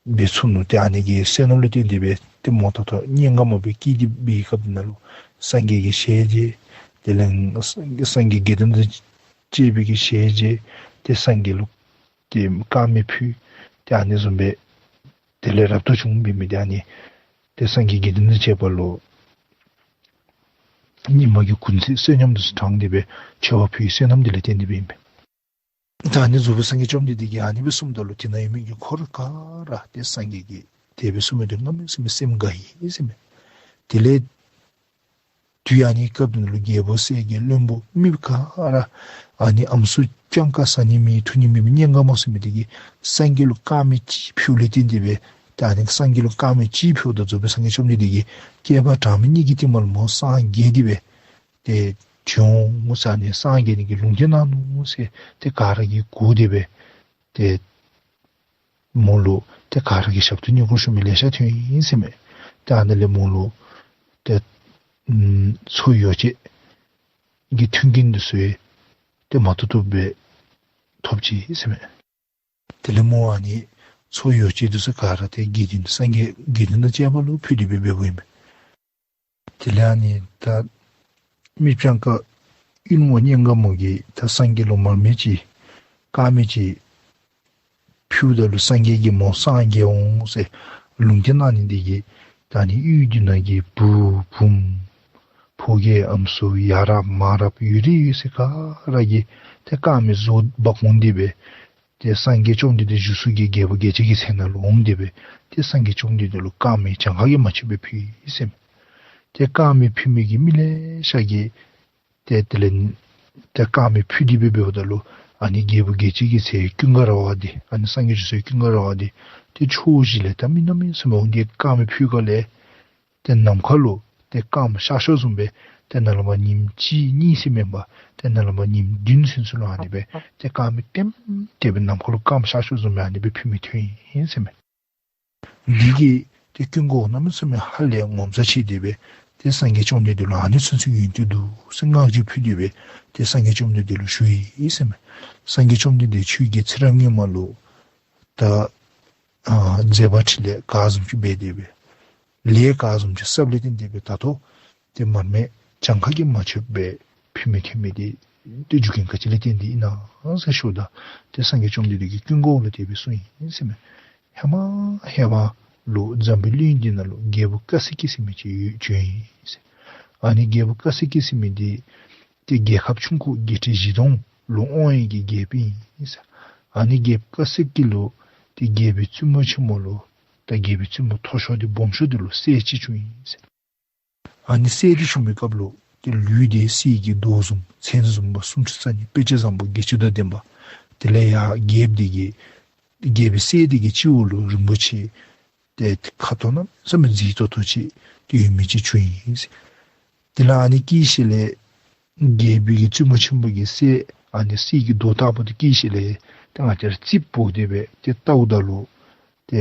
འབད་ཚུགས་ནུག། ཏེ་ཨ་ནི་གི་བསོད་ནམས་ལུ་བརྟེན་ཏེ་སྦེ་ཏེ་མོ་ད་ལྟོ་གཉན་དགའ་མོ་སྦེ་སྐྱེས་ཏེ་སྦེ་སྐབས་དེ་ནང་ལུ་སངས་རྒྱས་ཀྱི་ཞལ་མཇལ། དེ་ལས་སངས་རྒྱས་དགེ་འདུན་དང་བཅས་པའི་གི་ཞལ་མཇལ། ཏེ་སངས་རྒྱས་ལུ་ཏེ་དཀར་མེ་ཕུལ། ཏེ་ཨ་ནི་བཟུམ་སྦེ་དེ་ལས་རབ་ཏུ་བྱུང་འབད་མི་དེ་ཨ་ནི་ཏེ་སངས་རྒྱས་དགེ་འདུན་དང་བཅས་པ་ལུ་ཉིན་མ་གི་གུང་ཚིགས་བསོད་སྙོམས་འདི་ཚུ་དྲངས་ཏེ་སྦེ་མཆོད་པ་ཕུལ་བའི་བསོད་ནམས་དེ་ལས་བརྟེན་ཏེ་སྦེ་ཨིན་པས། ད་ཨ་ནི་རྫོགས་པའི་སངས་རྒྱས་བཅོམ་ལྡན་འདས་ཀྱིས་ཨ་ནི་སྦེ་གསུངམ་ད་ལུ་དེ་ནང་ཡོད་མི་གི་འཁོར་ག་ར་ཏེ་སངས་རྒྱས་ཀྱིས་དེ་སྦེ་གསུངས་མི་དེ་གནམ་མེད་ས་མེད་སེམས་དགའ་ཡི་ཟེར་མས། དེ་ལས་དུས་ཨ་ནི་སྐབས་དེ་ནང་ལུ་རྒྱལ་པོ་སྲས་བརྒྱད་བློན་པོ་མི་ག་ར་ཨ་ནི་ཨམ་སྲུ་སྤྱང་ཀ་ཟ་ནི་མེད་འཐུང་ནི་མེད་པའི་གཉན་དགའ་མོ་ཟེར་མི་དེ་གིས་སངས་རྒྱས་ལུ་དཀར་མེ་ཅིག་ཕུལཝ་ལས་བརྟེན་ཏེ་སྦེ་ཏེ་ཨ་ནི་སངས་རྒྱས་ལུ་དཀར་མེ་ཅིག་ཕུལཝ་ད་རྫོགས་པའི་སངས་རྒྱས་བཅོམ་ལྡན་འདས་ཀྱིས་བསྐལ་པ་གྲངས་མེད་གཉིས་ཀྱི་རྟིང་མ་ལུ་མོ་སངས་རྒྱས་ཏེ་སྦེ་ཏེ་བྱོན་འོང་ཟེར་ཨ་ནི་སངས་རྒྱས་ནི་གི་ལུང་བསྟན་གནང་ནུག་ཟེར་ཏེ་ག་ར་གིས་གོ་སྟེ་སྦེ་ཏེ་མོ་ལུ་ཏེ་ག་ར་གིས་ཞབས་ཏོག་བསྙེན་བཀུར་ཞུ་མི་ལེ་ཤ་ཐོན་ཡི་ཟེར་མས། ཏེ་ཨ་ནཱ་ལས་མོ་ལུ་ཏེ་ཨམ་ཚོགས་ཡོ་བྱད་ཀྱི་མཐུན་རྐྱེན་འདི་ཚུ་ཡང་ཏེ་མ་ཐུབ་ཐུབ་སྦེ་ཐོབ་ཅི་ཟེར་མས། དེ་ལས་མོ་ཨ་ནི་ཚོགས་ཡོ་བྱད་འདི་ཚུ་ག་ར་ཏེ་དགེ་འདུན་སངས་རྒྱས་དགེ་འདུན་དང་བཅས་པ་ལུ་ཕུལ་ཏེ་སྦེ་འབདཝ་ཨིན་མས། དེ་ལས་ཨ་ནི་ད་མི་སྤྱང་ཀ་གཡུལ་མོ་གཉན་དགའ་མོ་གིས་ད་སངས་རྒྱས་ལུ་མར་མེ་ཅིག་དཀར་མེ་ཅིག་ཕུལཝ་ད་ལུ་སངས་རྒྱས་ཀྱིས་མོ་སངས་རྒྱས་འོང་ཟེར་ལུང་བསྟན་གནང་ནི་དེ་གིས་ད་ཨ་ནི་གཡུལ་འདི་ནང་གི་བུ་བུམོ་ཕོ་རྒྱས་ཨམ་སྲུ་ཡ་རབས་མ་རབས་ཡོད་རིགས་ཡོད་ཚད་ག་ར་གིས་ཏེ་དཀར་མེ་བཟོ་འབག་འོང་སྟེ་སྦེ་ཏེ་སངས་རྒྱས་བཅོམ་ལྡན་འདས་བཞུགས་ས་གི་རྒྱལ་པོ་རྒྱལ་བྱེད་ཀྱི་ཚལ་ནང་ལུ་འོང་སྟེ་སྦེ་ ཏེ་སངས་རྒྱས་བཅོམ་ལྡན་འདས་ལུ་དཀར་མེ་གྱངས་ཁ་གིས་མ་ཆོདཔ་སྦེ་ཕུལ་ཡི་ཟེར་མས། ཏེ་དཀར་མེ་ཕུལ་མི་གི་མི་ལེ་ཤ་གིས་ཏེ་དེ་ལས་ཏེ་དཀར་མེ་ཕུལ་ཏེ་སྦེ་འབདཝ་ད་ལུ་ཨ་ནི་རྒྱལ་བུ་རྒྱལ་བྱེད་ཀྱི་ཚལ་ཀུན་དགའ་ར་བ་འདི་ཨ་ནི་སངས་རྒྱས་བྱང་སེམས་ཀུན་དགའ་ར་བ་འདི་ཏེ་ཕྱོགས་བཞི་ལས་ད་མི་གནམ་མེད་ས་མེད་འོང་སྟེ་དཀར་མེ་ཕུལ་ག་ལས་ཏེ་ནམ་མཁའ་ལུ་ཏེ་སྐརམ་ཤར་ཤརཝ་བཟུམ་སྦེ་ཏེ་ནཱ་ལས་མར་ཉིནམ་གཅིག་གཉིས་ཟེར་མེན་པར་ཏེ་ནཱ་ལས་མར་ཉིནམ་བདུན་ཚུན་ཚོད་ལུ་ཨ་ནི་སྦེ་ཏེ་སྐརམ་ལྟེམ་ལྟེ་སྦེ་ནམ་མཁའ་ལུ་སྐརམ་ཤར་ཤརཝ་བཟུམ་སྦེ་ཨ་ནི་སྦེ་ཕུལ་མི་ཐོན་ཡི་ཟེར་མས། འདི་གིས་ཏེ་ཀུན་དགའ་བོ་གནམ་མེད་ས་མེད་ཧ་ལས་ངོ་མཚར་ཆེ་སྟེ་སྦེ་ཏེ་སངས་རྒྱས་བཅོམ་ལྡན་འདས་ལུ་ཨ་ནི་ཚུན་ཚོད་ཡོན་ཏན་འདུག་ཟེར་བསྔགས་བརྗོད་ཕུལ་ཏེ་སྦེ་ཏེ་སངས་རྒྱས་བཅོམ་ལྡན་འདས་ལུ་ཞུ་ཡི་ཟེར་མས། སངས་རྒྱས་བཅོམ་ལྡན་འདས་ཁྱོད་ཀྱིས་ཚེ་རབས་སྔོན་མ་ལུ་ད་ཨ་མཛད་པ་འཕྲིན་ལས་ག་བཟུམ་ཅིག་འབད་དེ་སྦེ་ལས་ག་བཟུམ་ཅིག་བསགས་ལས་བརྟེན་ཏེ་སྦེ་ད་ལྟོ་ཏེ་མར་མེ་གྱངས་ཁ་གིས་མ་ཆོདཔ་སྦེ་ཕུལ་མི་ཐོན་མི་འདི་ཏེ་རྒྱུ་རྐྱེན་ག་ཅི་ལས་བརྟེན་ཏེ་ཨིན་ན་ཟེར་ཞུཝ་ད་ཏེ་སངས་རྒྱས་བཅོམ་ལྡན་འདས་ཀྱིས་ཀུན་དགའ་བོ་ལུ་དེ་སྦེ་གསུངས་ཡི་ཟེར་མས། ཧེ་མ་ཧེ་མ་ལུ་འཛམ་བུའི་གླིང་འདི་ནང་ལུ་རྒྱལ་པོ་ཀ་སི་ཀི་ཟེར་མི་ཅིག་ཡོད་བྱོན་ཡི་ཟེར། ཨ་ནི་རྒྱལ་པོ་ཀ་སི་ཀི་ཟེར་མི་འདི་ཏེ་རྒྱལ་ཁབ་ཆུང་ཀུ་རྒྱལ་ཕྲན་བཞི་སྟོང་ལུ་དབང་བའི་གི་རྒྱལཔོ་ཨིན་ཟེར། ཨ་ནི་རྒྱལཔོ་ཀ་སི་ཀི་ལུ་ཏེ་རྒྱལ་པོའི་བཙུན་མོ་ཆེན་མོ་ལུ་ད་རྒྱལ་པོའི་བཙུན་མོ་མཐོ་ཤོས་འདི་སྦོམ་ཤོས་འདི་ལུ་སྲས་ཅིག་བྱུང་ཡི་ཟེར། ཨ་ནི་སྲས་འདི་བྱུང་བའི་སྐབས་ལུ་ཏེ་ལུས་འདི་གསེར་གྱི་མདོག་བཟུམ་མཚན་བཟུམ་པ་སུམ་ཅུ་རྩ་གཉིས་དཔེ་བྱད་བཟང་པོ་བརྒྱད་ཅུ་དང་ལྡན་པ། དེ་ལས་ཡར་རྒྱལཔོ་འདི་གི་རྒྱལ་པོའི་སྲས་འདི་གི་སྤྱི་བོ་ལུ་རིན་པོ་ཆེ་ཏེ་ཁ་དོག་གནམ་མེད་ས་མེད་མཛེས་ཏོག་ཏོ་ཅིག་ཏེ་ཡོད་མི་ཅིག་བྱུང་ཡི་ཟེར། དེ་ལས་ཨ་ནི་སྐྱེས་ཞིནམ་ལས་རྒྱལ་པོའི་གི་བཙུན་མོ་ཆེན་པོ་གི་སྲས་ཨ་ནི་གསེར་གྱི་མདོག་ལྟ་བུ་འདི་སྐྱེས་ཞིནམ་ལས་ཏེ་ང་བཅས་ར་རྩིགཔ་འབོ་སྟེ་སྦེ་ཏེ་བལྟཝ་ད་ལུ་ཏེ་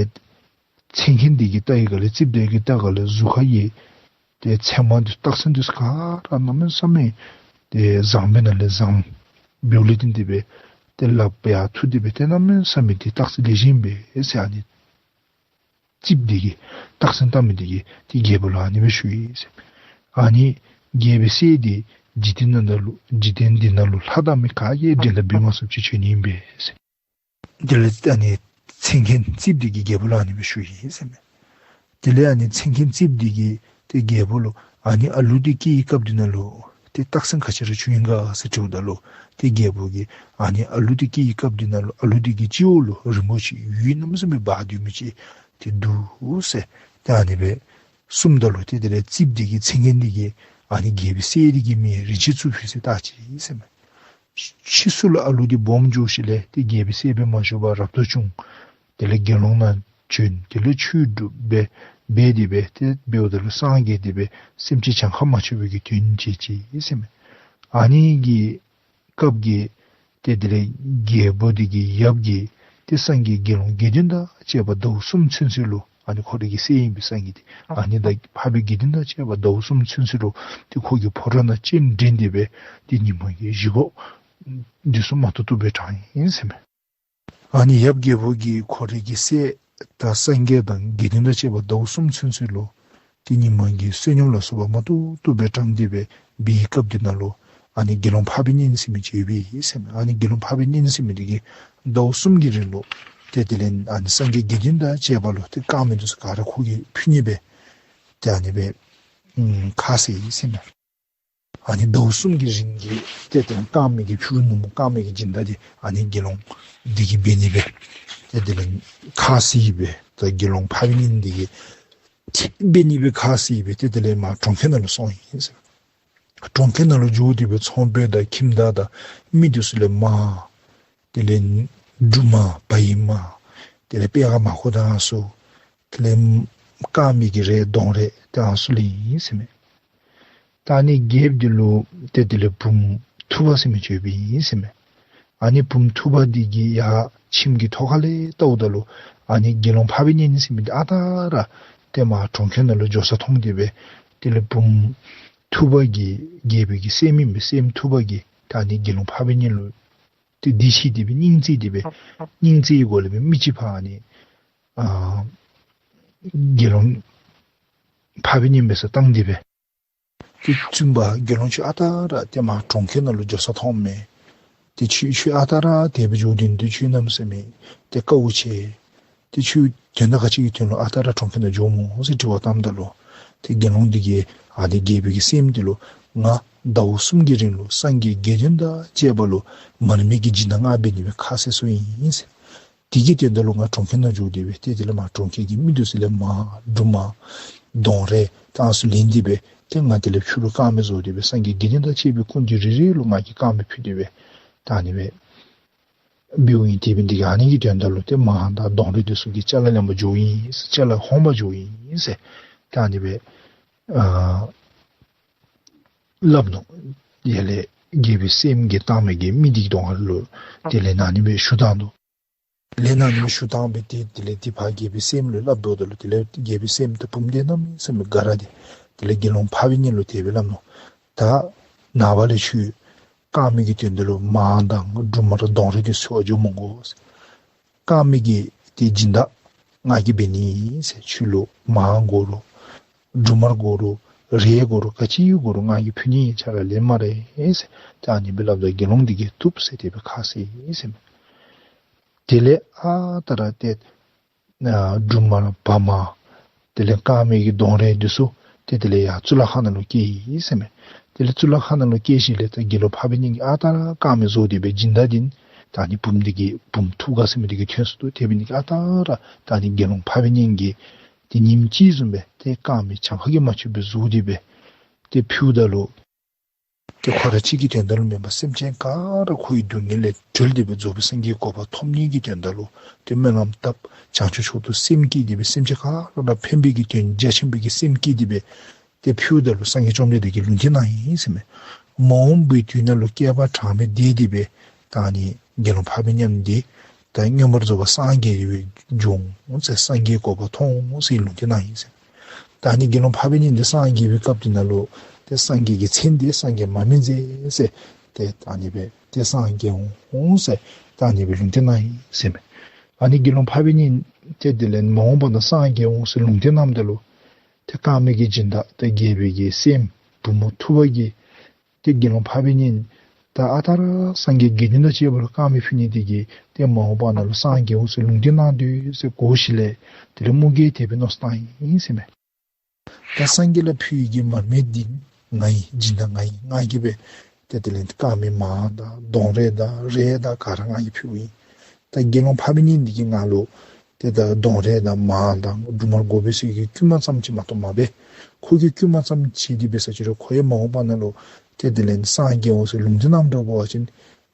མཚན་མཁན་འདི་གིས་བལྟ་བའི་སྒང་ལས་རྩིགཔ་འདི་གིས་བལྟ་བའི་སྒང་ལས་གཟུགས་ཁ་གི་ཏེ་མཚན་མ་འདི་རྟགས་མཚན་འདི་ཚུ་ག་ར་གནམ་མེད་ས་མེད་ཏེ་བཟང་པོའི་ནང་ལས་བཟང་འབདཝ་ལས་བརྟེན་ཏེ་སྦེ་ཏེ་ལགཔ་ཡར་འཐུ་སྟེ་སྦེ་ཏེ་གནམ་མེད་ས་མེད་ཏེ་རྟགས་ལེགས་ཤོམ་སྦེ་ཟེར་ཨ་ནི་རྩིགཔ་འདི་གིས་རྟགས་མཚན་བལྟ་མི་འདི་གིས་ཏེ་རྒྱལ་པོ་ལུ་ཨ་ནི་སྦེ་ཞུ་ཡི་ཟེར། ཨ་ནི་རྒྱལ་པོའི་སྲས་འདི་འཇིག་རྟེན་ནང་ལུ་འཇིག་རྟེན་འདི་ནང་ལུ་ལྷ་དང་མི་ག་གིས་འགྲན་ཟླ་འབད་མ་ཚུགསཔ་ཅིག་བྱོན་ནི་ཨིན་པས་ཟེར། དེ་ལས་ཨ་ནི་མཚན་མཁན་རྩིགཔ་འདི་གིས་རྒྱལ་པོ་ལུ་ཨ་ནི་སྦེ་ཞུ་ཡི་ཟེར་མས། དེ་ལས་ཨ་ནི་མཚན་མཁན་རྩིགཔ་འདི་གིས་ཏེ་རྒྱལ་པོ་ལུ་ཨ་ནི་ཨ་ལུ་འདི་སྐྱེས་པའི་སྐབས་འདི་ནང་ལུ་ཏེ་རྟགས་མཚན་ག་ཅི་ར་བྱུང་ཡི་ག་ཟེར་དྲིཝ་ད་ལུ་ཏེ་རྒྱལ་པོ་གིས་ཨ་ནི་ཨ་ལུ་འདི་སྐྱེས་པའི་སྐབས་འདི་ནང་ལུ་ཨ་ལུ་འདི་གི་སྤྱི་བོ་ལུ་རིན་པོ་ཆེ་འོད་གནམ་མེད་ས་མེད་འབར་སྡོད་མི་ཅིག་ཏེ་འདུག་ཟེར་ཏེ་ཨ་ནི་སྦེ་གསུངམ་ད་ལུ་ཏེ་དེ་ལས་རྩིགཔ་འདི་གི་མཚན་མཁན་འདི་གིས་ཨ་ནི་རྒྱལ་པོའི་སྲས་འདི་གི་མིང་རིན་ཆེན་གཙུག་ཕུད་ཟེར་བཏགས་ཅི་ཟེར་མས། ཕྱིས་སུ་ལུ་ཨ་ལུ་འདི་སྦོམ་འགྱོ་ཞིནམ་ལས་ཏེ་རྒྱལ་པོའི་སྲས་སྦེ་མ་བཞུགས་པར་རབ་ཏུ་བྱུང་། དེ་ལས་དགེ་སློང་ནང་བྱོན། དེ་ལས་ཆོས་སྒྲུབ་སྦེ་འབད་དེ་སྦེ་ཏེ་འབདཝ་ད་ལུ་སངས་རྒྱས་ཏེ་སྦེ་སེམས་ཅན་གྱངས་ཁ་མ་ཆོད་པའི་གི་དོན་བྱེད་ཅི་ཟེར་མས། ཨ་ནི་གི་སྐབས་ཀྱི་ཏེ་དེ་ལས་རྒྱལ་པོ་འདི་གི་ཡབ་ཀྱིས་ཏེ་སངས་རྒྱས་དགེ་སློང་དགེ་འདུན་དང་བཅས་པ་ཟླཝ་གསུམ་ཚུན་ཚོད་ལུ་ཨ་ནི་ཁོ་རའི་གི་སྲས་ཨིན་པས་སངས་རྒྱས་འདི། ཨ་ནི་དང་འཕགས་པའི་དགེ་འདུན་དང་བཅས་པ་ཟླཝ་གསུམ་ཚུན་ཚོད་ལུ་ཏེ་ཁོ་གིས་ཕོ་བྲང་ནང་སྤྱན་འདྲེན་ཏེ་སྦེ་ཏེ་ཉིན་མ་གི་བཞེས་སྒོ་འདི་ཚུ་མ་ཏོག་ཏོ་སྦེ་དྲངས་ཡི་ཟེར་མས། ཨ་ནི་ཡབ་རྒྱལ་པོ་གིས་ཁོ་རའི་གི་སྲས་དང་སངས་རྒྱས་དང་དགེ་འདུན་དང་བཅས་པ་ཟླཝ་གསུམ་ཚུན་ཚོད་ལུ་ཏེ་ཉིན་མ་གི་བསོད་སྙོམས་ལ་སོགས་པ་མ་ཏོག་ཏོ་སྦེ་དྲངས་ཏེ་སྦེ་འབད་བའི་སྐབས་འདི་ནང་ལུ་ཨ་ནི་དགེ་སློང་འཕགས་པའི་གཉེན་ཟེར་མི་ཅིག་ཡོདཔ་ཨིན་ཟེར་མས། ཨ་ནི་དགེ་སློང་འཕགས་པའི་གཉེན་ཟེར་མི་འདི་གིས་ཟླཝ་གསུམ་གྱི་རིང་ལུ་ཏེ་དེ་ལས་ཨ་ནི་སངས་རྒྱས་དགེ་འདུན་དང་བཅས་པ་ལུ་ཏེ་དཀར་མེ་འདི་ཚུ་ག་ར་ཁོ་གིས་ཕུལ་ནི་སྦེ་ཏེ་ཨ་ནི་སྦེ་ཁ་བཟེད་ཡི་ཟེར་མས། ཨ་ནི་ཟླཝ་གསུམ་གྱི་རིང་གི་ཏེ་དེ་དཀར་མེ་གི་ཕུལ་ནུག་སྨོ། དཀར་མེ་གི་སྦྱིན་བདག་འདི་ཨ་ནི་དགེ་སློང་འདི་གིས་འབད་ནི་སྦེ་ཏེ་དེ་ལས་ཁ་བཟེད་སྦེ་ཏེ་དགེ་སློང་འཕགས་པའི་གཉེན་འདི་གིས་འབད་ནི་སྦེ་ཁ་བཟེད་སྦེ་ཏེ་དེ་ལས་མར་གྲོང་ཁྱེར་ནང་ལུ་སོང་ཡི་ཟེར། གྲོང་ཁྱེར་ནང་ལུ་འགྱོ་སྟེ་སྦེ་ཚོང་དཔོན་དང་ཁྱིམ་བདག་དང་མི་འདི་ཚུ་ལས་མར་དེ་ལས་འབྲུ་མར་བ་ཡི་མར་དེ་ལས་པད་ཁ་མར་ཁུ་དང་ཚུ་དེ་ལས་དཀར་མེ་གི་རས་གདོང་རས་དེ་ཚུ་ལེན་ཡི་ཟེར་མས། ད་ཨ་ནི་རྒྱལཔོ་འདི་ལུ་ཏེ་དེ་ལས་བུམོ་ཐུབ་པ་ཟེར་མི་ཅིག་ཡོདཔ་ཨིན་ཟེར་མས། ཨ་ནི་བུམོ་ཐུབ་པ་འདི་གིས་ཡར་ཁྱིམ་གྱི་ཐོག་ཁ་ལས་བལྟཝ་ད་ལུ་ཨ་ནི་དགེ་སློང་འཕགས་པའི་གཉེན་ཟེར་མི་འདི་ཨ་རྟག་ར་ཏེ་མར་གྲོང་ཁྱེར་ནང་ལུ་འགྱོ་ས་མཐོང་སྟེ་སྦེ་དེ་ལས་བུམོ་ཐུབ་པ་གིས་རྒྱལ་པོའི་གི་སྲསམོ་ཨིན་པས། སྲསམོ་ཐུབ་པ་གིས་ད་ཨ་ནི་དགེ་སློང་འཕགས་པའི་གཉེན་ལུ་ཏེ་འདི་ཤེས་ཏེ་སྦེ་སྙིང་བརྩེ་སྟེ་སྦེ་སྙིང་བརྩེའི་སྒོ་ལས་སྦེ་མི་ཅིག་ཕར་ཨ་ནི་ཨ་དགེ་སློང་འཕགས་པའི་གཉེན་འབད་སར་བཏང་སྟེ་སྦེ་ཏེ་བཙུན་པ་དགེ་སློང་ཁྱོད་ཨ་རྟག་ར་ཏེ་མར་གྲོང་ཁྱེར་ནང་ལུ་འགྱོ་ས་མཐོངམ་མས། ཏེ་ཁྱོད་ཁྱོད་ཨ་རྟག་ར་དེ་སྦེ་འགྱོ་དོན་འདི་ཁྱོད་གནམ་མེད་ས་མེད་ཏེ་དཀའཝ་ཆེ། ཏེ་ཁྱོད་དོན་དག་ག་ཅི་གི་དོན་ལུ་ཨ་རྟག་ར་གྲོང་ཁྱེར་ནང་འགྱོཝ་སྨོ་ཟེར་དྲི་བ་བཏངམ་ད་ལུ་ཏེ་དགེ་སློང་འདི་གིས་ཨ་ནི་རྒྱལ་པོའི་གི་སྲསམོ་འདི་ལུ་ང་ཟླཝ་གསུམ་གྱི་རིང་ལུ་སངས་རྒྱས་དགེ་འདུན་དང་བཅས་པ་ལུ་མར་མེ་གི་སྦྱིན་བདག་ང་འབད་ནི་སྦེ་ཁ་བཟེད་སོ་ཡི་ཟེར། དེ་གི་དོན་དག་ལུ་ང་གྲོང་ཁྱེར་ནང་འགྱོ་སྟེ་སྦེ་ཏེ་དེ་ལས་མར་གྲོང་ཁྱེར་གྱི་མི་འདི་ཚུ་ལས་མར་འབྲུ་མར་གདོང་རས་ད་ཨ་ནི་ཚུ་ལེན་ཏེ་སྦེ་ཏེ་ང་དེ་ལས་ཕྱི་རུ་དཀར་མེ་བཟོ་སྟེ་སྦེ་སངས་རྒྱས་དགེ་འདུན་དང་བཅས་པའི་སྐུ་མདུན་རེ་རེ་ལུ་ང་གིས་དཀར་མེ་ཕུལ་ཏེ་སྦེ་ད་ཨ་ནི་སྦེ་འབདཝ་ཨིན། དེ་འབད་ནི་དེ་གིས་ཨ་ནི་གི་དོན་དག་ལུ་ཏེ་མར་དང་གདོང་རས་འདི་ཚུ་གི་ཅ་ལ་ལེན་པར་འགྱོཝ་ཨིན་ཟེར་ཅ་ལ་ཧོང་པར་འགྱོཝ་ཨིན་ཟེར་ད་ཨ་ནི་སྦེ་ཨ་སླབ་ནུག། དེ་ལས་རྒྱལ་པོའི་སྲསམོ་གིས་བཏང་མི་གི་མི་འདི་གི་གདོང་ཁ་ལུ་དེ་ལས་ཨ་ནི་སྦེ་ཞུ་བཏང་ནུག། དེ་ལས་ཨ་ནི་སྦེ་ཞུ་བཏང་སྦེ་ཏེ་དེ་ལས་དེ་ཕར་རྒྱལ་པོའི་སྲསམོ་ལུ་སླབ་དོ་ད་ལུ་དེ་ལས་རྒྱལ་པོའི་སྲསམོ་དང་བུམོ་འདི་གནམ་མེད་ས་མེད་དགའ་ར་སྟེ་དེ་ལས་དགེ་སློང་འཕགས་པའི་གཉེན་ལུ་དེ་སྦེ་སླབ་ནུག། ད་ནངས་པ་ལས་ཁྱོད་དཀར་མེ་གི་དོན་དག་ལུ་མར་དང་འབྲུ་མར་གདོང་རས་འདི་ཚུ་འབག་འགྱོ་མི་དགོ་ཟེར། དཀར་མེ་གི་ཏེ་སྦྱིན་བདག་ང་གིས་འབད་ནི་ཟེར། ཁྱོད་ལུ་མར་དགོ་རུང་འབྲུ་མར་དགོ་རུང་རས་དགོ་རུང་ག་ཅི་དགོ་རུང་ང་གིས་ཕུལ་ནི་ཨིན། ཁྱོད་ར་ལེན་སྨ་རེ་ཟེར། ད་ཨ་ནི་སྦེ་སླབ་ད་དགེ་སློང་འདི་གིས་བཏུབ་ཟེར་དེ་སྦེ་ཁ་བཟེད་ཡི་ཟེར་མས། དེ་ལས་ཨ་རྟག་ར་ཏེ་ཨ་འབྲུ་མར་བ་མར་དེ་ལས་དཀར་མེ་གི་གདོང་རས་འདི་ཚུ་ཏེ་དེ་ལས་ཡར་གཙུག་ལག་ཁང་ནང་ལུ་བསྐྱལ་ཡི་ཟེར་མས། དེ་ལས་གཙུག་ལག་ཁང་ནང་ལུ་བསྐྱལ་ཞིནམ་ལས་ད་དགེ་སློང་འཕགས་པའི་གཉེན་གྱིས་ཨ་རྟག་ར་དཀར་མེ་བཟོ་སྟེ་སྦེ་སྦྱིན་བདག་འདི་ད་ཨ་ནི་བུམོ་འདི་གི་བུམོ་ཐུབ་དཀར་ཟེར་མི་འདི་གིས་ཐོན་སོ་ནུག། དེ་འབད་ནི་གིས་ཨ་རྟག་ར་ད་ཨ་ནི་དགེ་སློང་འཕགས་པའི་གཉེན་གྱིས་ཏེ་ཉིནམ་གཅིག་བཟུམ་སྦེ་ཏེ་དཀར་མེ་གྱངས་ཁ་གིས་མ་ཆོདཔ་སྦེ་བཟོ་སྟེ་སྦེ་ཏེ་ཕུལཝ་ད་ལུ་ཏེ་ཁོ་ར་གཅིག་གི་དོན་དག་ལུ་མེན་པར་སེམས་ཅན་ག་ར་ཁོ་གི་སྡུག་བསྔལ་ལས་གྲོལ་ཏེ་སྦེ་རྫོགས་པའི་སངས་རྒྱས་ཀྱི་གོ་འཕང་ཐོབ་ནི་གི་དོན་དག་ལུ་ཏེ་སྨོན་ལམ་བཏབ། བྱང་ཆུབ་མཆོག་ཏུ་སེམས་བསྐྱེད་དེ་སྦེ་སེམས་ཅན་ག་ར་ལུ་ཕན་པའི་གི་དོན་རྒྱ་ཆེན་པོའི་གི་སེམས་བསྐྱེད་དེ་སྦེ་ཏེ་ཕུལཝ་ད་ལུ་སངས་རྒྱས་བཅོམ་ལྡན་འདས་ཀྱིས་ལུང་བསྟན་གནང་ཡི་ཟེར་མས། མ་འོངས་པའི་དུས་ནང་ལུ་བསྐལ་པ་གྲངས་མེད་འདས་ཏེ་སྦེ་ད་ཨ་ནི་དགེ་སློང་འཕགས་པའི་གཉེན་འདི་ད་མངོན་པར་རྫོགས་པར་སངས་རྒྱས་ཏེ་སྦེ་འགྱོ་འོང་ཟེར། སངས་རྒྱས་གོ་འཕང་ཐོབ་འོང་ཟེར་ལུང་བསྟན་གནང་ཡི་ཟེར། ད་ཨ་ནི་དགེ་སློང་འཕགས་པའི་གཉེན་འདི་སངས་རྒྱས་པའི་སྐབས་འདི་ནང་ལུ་ཏེ་སངས་རྒྱས་ཀྱི་མཚན་འདི་སངས་རྒྱས་མར་མེ་མཛད་ཟེར། ཏེ་ད་ཨ་ནི་སྦེ་ཏེ་སངས་རྒྱས་འོང་ཟེར་ད་ཨ་ནི་སྦེ་ལུང་བསྟན་གནང་ཡི་ཟེར་མས། ཨ་ནི་དགེ་སློང་འཕགས་པའི་གཉེན་ཏེ་དེ་ལས་མ་འོངས་པ་ན་སངས་རྒྱས་འོང་ཟེར་ལུང་བསྟན་གནངམ་ད་ལུ་ཏེ་དཀར་མེ་གི་སྦྱིན་བདག་ཏེ་རྒྱལ་པོའི་གི་སྲསམོ་བུམོ་ཐུབ་པ་གིས་ཏེ་དགེ་སློང་འཕགས་པའི་གཉེན་ད་ཨ་རྟག་ར་སངས་རྒྱས་དགེ་འདུན་དང་བཅས་པ་ལུ་དཀར་མེ་ཕུལ་ནི་དེ་གིས་ཏེ་མ་འོངས་པ་ནང་ལུ་སངས་རྒྱས་འོང་ཟེར་ལུང་བསྟན་གནང་དོ་ཟེར་གོ་ཞིནམ་ལས་དེ་ལས་དམུ་དགེ་དེ་སྦེ་མནོ་བསམ་བཏང་ཡི་ཟེར་མས། ད་སངས་རྒྱས་ལུ་ཕུལ་ནི་གི་མར་མེ་འདི་ང་ཨིན། སྦྱིན་བདག་ང་ཨིན། ང་གིས་སྦེ་ཏེ་དེ་ལས་དཀར་མེ་མར་དང་གདོང་རས་དང་རས་དང་ག་ར་ང་གིས་ཕུལཝ་ཨིན། ད་དགེ་སློང་འཕགས་པའི་གཉེན་འདི་གིས་ང་ལུ་ཏེ་ད་གདོང་རས་དང་མར་དང་འབྲུ་མར་དགོ་པས་ཟེར་གྱི་བསྐུལ་མ་ཙམ་ཅིག་མ་གཏོགས་མ་འབད། ཁོ་གིས་བསྐུལ་མ་ཙམ་ཅིག་འདི་འབད་ས་ཅིག་རུང་ཁོ་ཡང་མ་འོངས་པ་ནང་ལུ་ཏེ་དེ་ལས་སངས་རྒྱས་འོང་ཟེར་ལུང་བསྟན་གནངམ་འདྲཝ་འབད་བ་ཅིན་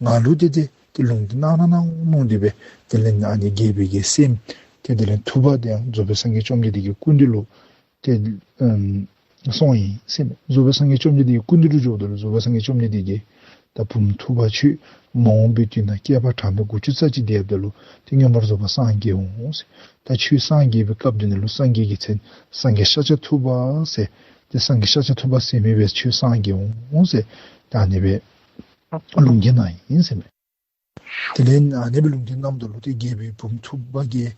ང་ལུ་ཏེ་ཏེ་ཏེ་ལུང་བསྟན་གནང་གནང་གནང་མནོ་སྟེ་སྦེ་དེ་ལས་ཨ་ནི་རྒྱལ་པོའི་གི་སྲསམོ་ཏེ་དེ་ལས་ཐུབ་པ་དེ་ཡང་རྫོགས་པའི་སངས་རྒྱས་བཅོམ་ལྡན་འདས་ཀྱི་སྐུ་མདུན་ལུ་ཏེ་ཨམ་སོང་ཡི་ཟེར་མས། རྫོགས་པའི་སངས་རྒྱས་བཅོམ་ལྡན་འདས་ཀྱི་སྐུ་མདུན་ལུ་འགྱོཝ་ད་ལུ་རྫོགས་པའི་སངས་རྒྱས་བཅོམ་ལྡན་འདས་ཀྱིས་ད་བུམོ་ཐུབ་པ་ཁྱོད་མ་འོངས་པའི་དུས་ན་བསྐལ་པ་གྲངས་མེད་དགུ་བཅུ་རྩ་གཅིག་འདས་ད་ལུ་ཏེ་མངོན་པར་རྫོགས་པར་སངས་རྒྱས་འོང་ཟེར། ད་ཁྱོད་སངས་རྒྱས་པའི་སྐབས་འདི་ནང་ལུ་སངས་རྒྱས་ཀྱི་མཚན་སངས་རྒྱས་ཤཱཀྱ་ཐུབ་པ་ཟེར། ཏེ་སངས་རྒྱས་ཤཱཀྱ་ཐུབ་པ་ཟེར་མི་སྦེ་ཁྱོད་སངས་རྒྱས་འོང་ཟེར། ད་ཨ་ནི་སྦེ་ལུང་བསྟན་གནང་ཡི་ཟེར་མས། དེ་ལས་ཨ་ནི་སྦེ་ལུང་བསྟན་གནངམ་ད་ལུ་ཏེ་རྒྱལ་པོའི་བུམོ་ཐུབ་པ་གིས་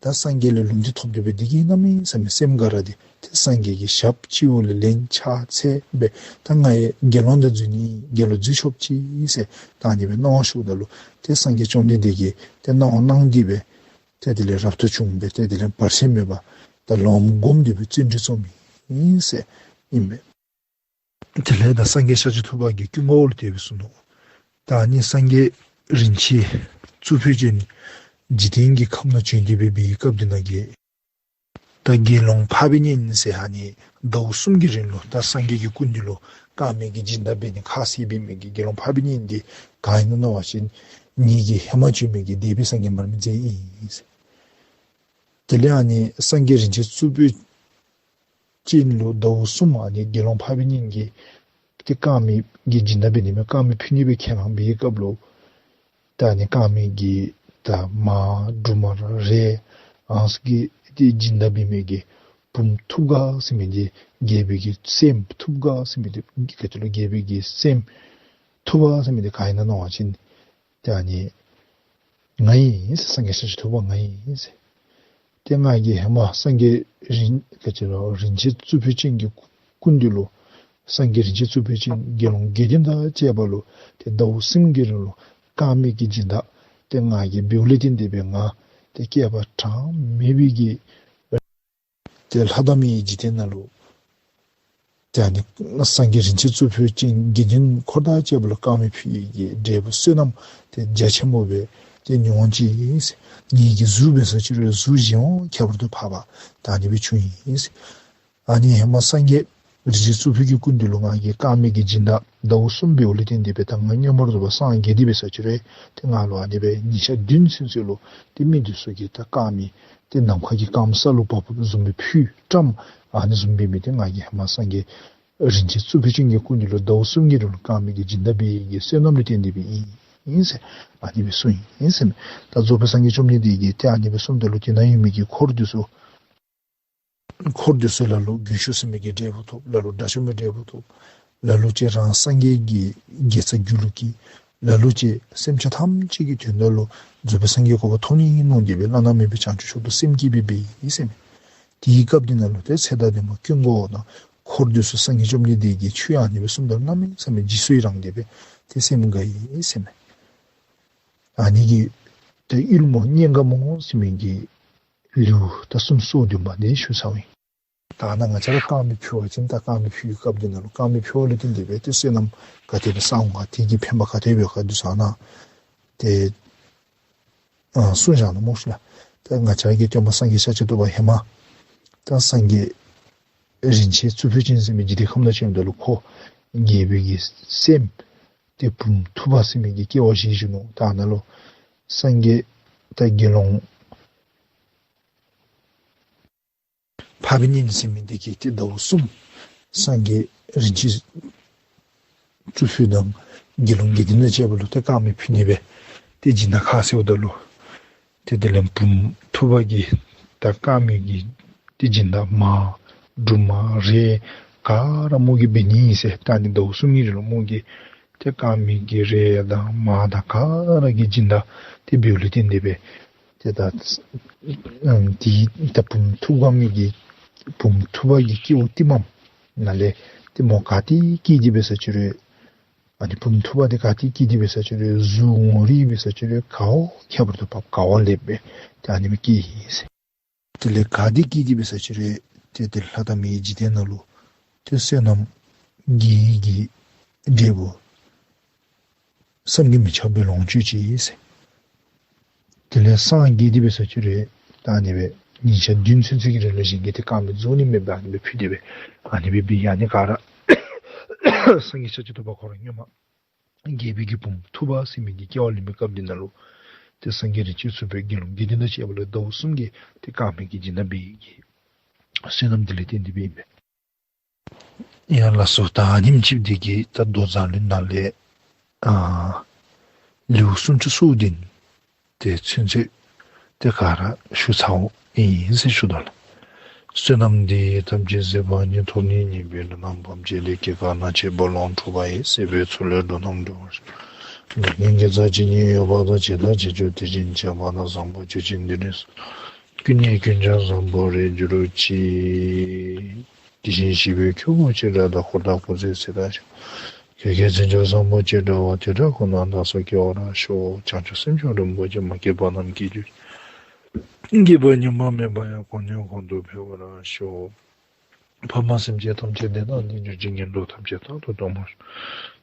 ད་སངས་རྒྱས་ལས་ལུང་བསྟན་ཐོབ་སྟེ་སྦེ་འདི་གིས་གནམ་མེད་ས་མེད་སེམས་དགའ་ར་སྟེ་ཏེ་སངས་རྒྱས་ཀྱི་ཞབས་སྤྱི་བོ་ལས་ལན་ཕྱག་འཚལ་སྦེ་ད་ང་ཡང་དགེ་སློང་དེ་འཛུལ་ནི་དགེ་སློང་འཛུལ་ཆོགཔ་ཅིག་ཟེར་ད་ཨ་ནི་སྦེ་གནང་བ་ཞུཝ་ད་ལུ་ཏེ་སངས་རྒྱས་བཅོམ་ལྡན་འདས་ཀྱིས་ཏེ་གནང་བ་གནང་སྟེ་སྦེ་ཏེ་དེ་ལས་རབ་ཏུ་བྱུང་སྦེ་ཏེ་དེ་ལས་བར་ཆད་མེད་པར་ད་ལམ་སྒོམ་སྟེ་སྦེ་བརྩོན་འགྲུས་རྩོམ་ཡི་ཟེར་ཨིན་པས། དེ་ལས་ད་སངས་རྒྱས་ཤཱཀྱ་ཐུབ་པ་གིས་ཀུན་དགའ་བོ་ལུ་དེ་སྦེ་གསུངས་ནུག། ད་ཨ་ནི་སངས་རྒྱས་རིན་ཆེན་གཙུག་ཕུད་ཅན་འཇིག་རྟེན་གྱི་ཁམས་ནང་བྱོན་ཏེ་སྦེ་འབད་བའི་སྐབས་འདི་ནང་གི་ད་དགེ་སློང་འཕགས་པའི་གཉེན་ཟེར་ཨ་ནི་ཟླཝ་གསུམ་གྱི་རིང་ལུ་ད་སངས་རྒྱས་ཀྱི་སྐུ་མདུན་ལུ་དཀར་མེ་གི་སྦྱིན་བདག་འབད་ནི་ཁ་བཟེད་འབད་མི་གི་དགེ་སློང་འཕགས་པའི་གཉེན་འདི་ག་ཨིན་ན་མནོ་བ་ཅིན་ངེ་གི་ཧེ་མ་བྱོན་མི་གི་འདས་པའི་སངས་རྒྱས་མར་མེ་མཛད་ཨིན་ཟེར། དེ་ལས་ཨ་ནི་སངས་རྒྱས་རིན་ཆེན་གཙུག་ཕུད་ཅན་ལུ་ཟླཝ་གསུམ་ཨ་ནི་དགེ་སློང་འཕགས་པའི་གཉེན་གྱིས་ཏེ་དཀར་མེ་གི་སྦྱིན་བདག་འབད་ནི་མས། དཀར་མེ་ཕུལ་ནི་སྦེ་ཁས་བླངས་པའི་སྐབས་ལུ་ད་ཨ་ནི་དཀར་མེ་གི་ད་མར་འབྲུ་མར་རས་ཨ་ནི་ཚུ་གི་ཏེ་སྦྱིན་བདག་འབད་མི་གི་བུམོ་ཐུབ་དཀར་ཟེར་མི་འདི་རྒྱལ་པོའི་གི་སྲསམོ་ཐུབ་དཀར་ཟེར་མི་འདི་ག་ཅི་ལོ་རྒྱལ་པོའི་གི་སྲསམོ་ཐུབ་དཀར་ཟེར་མི་འདི་ག་ཨིན་ན་མནོ་བ་ཅིན་ཏེ་ཨ་ནི་ང་ཨིན་ཟེར། སངས་རྒྱས་ཤཱཀྱ་ཐུབ་པ་ང་ཨིན་ཟེར། ཏེ་ང་གིས་ཧེ་མ་སངས་རྒྱས་རིན་ག་ཅི་ལོ་རིན་ཆེན་གཙུག་ཕུད་ཅན་གྱི་སྐུ་མདུན་ལུ་སངས་རྒྱས་རིན་ཆེན་གཙུག་ཕུད་ཅན་དགེ་སློང་དགེ་འདུན་དང་བཅས་པ་ལུ་ཏེ་ཟླཝ་གསུམ་གྱི་རིང་ལུ་དཀར་མེ་གི་སྦྱིན་བདག་ཏེ་ང་གིས་འབདཝ་ལས་བརྟེན་ཏེ་སྦེ་ང་ཏེ་བསྐལ་པ་གྲངས་མེད་པའི་གི་ཏེ་ལྷ་དང་མིའི་འཇིག་རྟེན་ནང་ལུ་ཏེ་ཨ་ནི་སངས་རྒྱས་རིན་ཆེན་གཙུག་ཕུད་ཅན་དགེ་འདུན་འཁོར་དང་བཅས་པ་ལུ་དཀར་མེ་ཕུལ་ནི་གི་འབྲས་བུ་བསོད་ནམས་ཏེ་རྒྱ་ཆེན་པོ་སྦེ་ ཏེ་མྱོང་ཅི་ཟེར། ངེ་གི་གཟུགས་འབད་ས་ཅིག་རུང་གཟུགས་གཞན་ཁྱད་པར་དུ་འཕགས་པ་ད་ཨ་ནི་སྦེ་བྱུང་ཡི་ཟེར། ཨ་ནི་ཧེ་མ་སངས་རྒྱས་རིན་ཆེན་གཙུག་ཕུད་ཀྱི་སྐུ་མདུན་ལུ་ང་གིས་དཀར་མེ་གི་སྦྱིན་བདག་ཟླཝ་གསུམ་འབདཝ་ལས་བརྟེན་ཏེ་སྦེ་ད་ང་མངོན་པར་རྫོགས་པར་སངས་རྒྱས་ཏེ་འབད་ས་ཅིག་རུང་ཏེ་ང་ལུ་ཨ་ནི་སྦེ་ཉིན་ཞག་བདུན་ཚུན་ཚོད་ལུ་ཏེ་མི་འདི་ཚུ་གིས་ད་དཀར་མེ་ཏེ་ནམ་མཁའ་གི་སྐརམ་ས་ལུ་བབས་བབས་བཟུམ་སྦེ་ཕུལ་བཀྲམ། ཨ་ནི་བཟུམ་འབད་མི་འདི་ང་གིས་ཧེ་མ་སངས་རྒྱས་རིན་ཆེན་གཙུག་ཕུད་ཅན་གྱི་སྐུ་མདུན་ལུ་ཟླཝ་གསུམ་གྱི་རིང་ལུ་དཀར་མེ་གི་སྦྱིན་བདག་འབད་ཡི་གི་བསོད་ནམས་ལུ་བརྟེན་ཏེ་སྦེ་ཨིན་ཨིན་ཟེར་ཨ་ནི་སྦེ་གསུངས་ཡི་ཟེར་མས། ད་རྫོགས་པའི་སངས་རྒྱས་བཅོམ་ལྡན་འདས་ཀྱིས་ཏེ་ཨ་ནི་སྦེ་གསུངམ་ད་ལུ་དེ་ནང་ཡོད་མི་གི་འཁོར་འདི་ཚུ་འཁོར་འདི་ཚུ་ལ་ལུ་རྒྱུན་ཞུགས་ཟེར་མི་གི་འབྲས་བུ་ཐོབ། ལ་ལུ་དགྲ་བཅོམ་པའི་འབྲས་བུ་ཐོབ། ལ་ལུ་ཅིག་རང་སངས་རྒྱས་ཀྱི་དགེ་རྩ་རྒྱུད་ལུ་སྐྱེས། ལ་ལུ་ཅིག་སེམས་ཅན་ཐམས་ཅད་ཀྱི་དོན་དག་ལུ་རྫོགས་པའི་སངས་རྒྱས་གོ་འཕང་ཐོབ་ནི་ཨིན་མནོ་སྟེ་སྦེ་བླ་ན་མེད་པའི་བྱང་ཆུབ་མཆོག་ཏུ་སེམས་བསྐྱེད་སྦེ་འབད་ཡི་ཟེར་མས། དེའི་སྐབས་འདི་ནང་ལུ་ཏེ་ཚེ་དང་ལྡན་པ་ཀུན་དགའ་བོ་དང་འཁོར་འདི་ཚུ་སངས་རྒྱས་བཅོམ་ལྡན་འདས་ཀྱིས་ཆོས་ཨ་ནི་སྦེ་གསུངམ་ད་གནམ་མེད་ས་མེད་འཇིགས་སུ་ཡི་རངས་ཏེ་སྦེ་ཏེ་སེམས་དགའ་ཡི་ཟེར་མས། ཨ་ནི་གི་ཏེ་ཡུལ་མོ་གཉན་ཁ་མོ་ཟེར་མི་གི་ལེའུ་ད་སུམ་ཅུ་སོ་བདུན་པ་འདི་ཞུ་ཚརཝ་ཨིན། ད་ནཱ་ང་བཅས་ར་དཀར་མེ་ཕུལ་བ་ཅིན་ད་དཀར་མེ་ཕུལ་བའི་སྐབས་འདི་ནང་ལུ་དཀར་མེ་ཕུལ་བ་ལས་བརྟེན་ཏེ་སྦེ་ཏེ་བསོད་ནམས་ག་དེ་སྦེ་བསག་འོང་ག་དེ་གི་ཕན་པ་ག་དེ་སྦེ་ཡོད་ག་འདི་ཚུ་ནཱ་ཏེ་ཨ་གསུངས་བཞག་ནུག་སྨོ་ཤིག་ལགས། ད་ང་བཅས་ཀྱི་སྟོན་པ་སངས་རྒྱས་ཤཱཀྱ་ཐུབ་པ་ཧེ་མ་ད་སངས་རྒྱས་རིན་ཆེན་གཙུག་ཕུད་ཅན་ཟེར་མི་འཇིག་རྟེན་ཁམས་ནང་བྱོནམ་ད་ལུ་ཁོ་རྒྱལ་པོའི་གི་སྲསམོ་ཏེ་བུམོ་ཐུབ་པ་ཟེར་མི་གི་སྐྱེ་བ་བཞེས་བཞུགས་ནུག། ད་ནཱ་ལུ་སངས་རྒྱས་ད་དགེ་སློང་འཕགས་པའི་གཉེན་ཟེར་མི་འདི་གིས་ཏེ་ཟླཝ་གསུམ་སངས་རྒྱས་རིན་ཆེན་གཙུག་ཕུད་དང་དགེ་སློང་དགེ་འདུན་དང་བཅས་པ་ལུ་ཏེ་དཀར་མེ་ཕུལ་ནི་སྦེ་ཏེ་སྦྱིན་བདག་ཁ་བཟེད་འོངམ་ད་ལུ་ཏེ་དེ་ལས་བུམོ་ཐུབ་པ་གིས་ད་དཀར་མེ་གི་ཏེ་སྦྱིན་བདག་མར་འབྲུ་མར་རས་ག་ར་མོ་གིས་འབད་ནི་ཨིན་ཟེར། ད་ནི་ཟླཝ་གསུམ་གྱི་རིང་ལུ་མོ་གིས་ཏེ་དཀར་མེ་གི་རས་དང་མར་དང་ག་ར་གི་སྦྱིན་བདག་ཏེ་འབདཝ་ལས་བརྟེན་ཏེ་སྦེ་ཏེ་ད་ཨམ་དེ་ད་བུམོ་ཐུབ་དཀར་མེ་གི་བུམོ་ཐུབ་པ་གི་སྐྱེ་བ་རྟིང་མ་ནང་ལས་ཏེ་མོ་ག་ཏེ་སྐྱེས་ཏེ་འབད་ས་ཅིག་རུང་ཨ་ནི་བུམོ་ཐུབ་པ་འདི་ག་ཏེ་སྐྱེས་ཏེ་འབད་ས་ཅིག་རུང་གཟུགས་ངོ་རིས་འབད་ས་ཅིག་རུང་དགའ་བ་ཁྱད་པར་དུ་འཕགས་དགའ་བ་ལེགས་པས་ཏེ་ཨ་ནི་སྦེ་སྐྱེས་ཡི་ཟེར། དེ་ལས་ག་ཏེ་སྐྱེས་ཏེ་འབད་ས་ཅིག་རུང་ཏེ་ཏེ་ལྷ་དང་མིའི་འཇིག་རྟེན་ནང་ལུ་ཏེ་བསོད་ནམས་དགེ་བའི་གི་འབྲས་བུ་བསམ་གྱིས་མི་ཁྱབ་པའི་ལོངས་སྤྱོད་ཅིག་ཟེར། དེ་ལས་སངས་རྒྱས་ཏེ་འབད་ས་ཅིག་རུང་ད་ཨ་ནི་སྦེ་ཉིན་ཞག་བདུན་ཚུན་ཚོད་ཀྱི་རིང་ལུ་གཞན་གྱིས་ཏེ་དཀར་མེ་རྫོགས་ནི་མེདཔ་ཨ་ནི་སྦེ་ཕུལ་ཏེ་སྦེ་ཨ་ནི་སྦེ་འབད་ཡི། ཨ་ནི་ག་ར་སངས་རྒྱས་ཤཱཀྱ་ཐུབ་པ་ཁོ་ར་སྔོན་མ་རྒྱལ་པོའི་གི་བུམོ་ཐུབ་པ་ཟེར་མི་གི་སྐྱེ་བ་ལེན་པའི་སྐབས་འདི་ནང་ལུ་ཏེ་སངས་རྒྱས་རིན་ཆེན་གཙུག་ཕུད་དགེ་སློང་དགེ་འདུན་དང་བཅས་པ་ལུ་ཟླཝ་གསུམ་གྱི་ཏེ་དཀར་མེ་གི་སྦྱིན་བདག་འབད་ཡི་གི་བསོད་ནམས་འདི་ལས་བརྟེན་ཏེ་སྦེ་ཨིན་པས། ཡ་ལགས་སོ། ད་ཨ་ནེམ་ཅིག་འདི་གིས་ད་མདོ་མཛངས་བླུན་ནང་ལས་ཨ་ལེའུ་སུམ་ཅུ་སོ་བདུན་དེ་ཚུན་ཚོད་དེ་ག་ར་ཞུ་ཚརཝ་ཨིན་ཟེར་ཞུ་དོ་ལགས། བསོད་ནམས་འདི་ཡིས་ཐམས་ཅད་གཟིགས་པ་ཉིད། ཐོབ་ནས་ཉེས་པའི་དགྲ་རྣམས་ཕམ་བྱས་ཏེ། སྐྱེ་རྒ་ན་འཆིའི་རྦ་ཀློང་འཁྲུགས་པ་ཡི། སྲིད་པའི་མཚོ་ལས་འགྲོ་རྣམས་སྒྲོལ་བར་ཤོག། འགྲོ་ཀུན་དགེ་རྩ་ཇི་སྙེད་ཡོད་པ་དང་། བྱས་དང་བྱེད་འགྱུར་དེ་བཞིན་བྱེད་པ་དང་། བཟང་པོ་ཇི་བཞིན་དེ་བཞིན་གཟིགས་པ་དང་། ཀུན་ནས་ཀུན་ཀྱང་བཟང་པོར་རེག་གྱུར་ཅིག། དེ་བཞིན་གཤེགས་པའི་ཁྱུ་མོ་ཅི་འདྲ་དང་། འཁོར་དང་འཁོར་ཚེ་ཚེ་དང་བྱེད་པ་ཀུན་གྱི་མཚན་མཆོག་བཟང་པོ་ཅི་འདྲ་བ། དེ་འདྲ་ཁོ་ནར་བདག་སོགས་སྐྱེ་བར་ཤོག། བྱང་ཆུབ་སེམས་མཆོག་རིན་པོ་ཆེ། མ་སྐྱེས་པ་རྣམས་སྐྱེ་གྱུར་ཅིག། སྐྱེས་པ་ཉམས་པ་མེད་པ་ཡང་། གོང་ནས་གོང་དུ་འཕེལ་བར་ཤོག། ཕ་མ་སེམས་ཅན་ཐམས་ཅད་བདེ་དང་ལྡན་གྱུར་ཅིག། ངན་འགྲོ་ཐམས་ཅད་རྟག་ཏུ་སྟོངས་པར་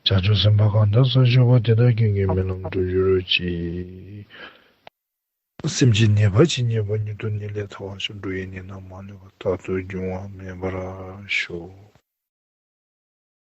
ཤོག། བྱང་ཆུབ་སེམས་དཔའ་གང་དག་ས་བཞུགས་པ། དེ་དག་ཀུན་གྱི་སྨོན་ལམ་འགྲུབ་གྱུར་ཅིག། སེམས་ཅན་ནད་པ་ཇི་སྙེད་པ། མྱུར་དུ་ནད་ལས་ཐར་བར་ཤོག། འགྲོ་བའི་ནད་རྣམས་མ་ལུས་པ། རྟག་ཏུ་འབྱུང་བ་མེད་པར་ཤོག།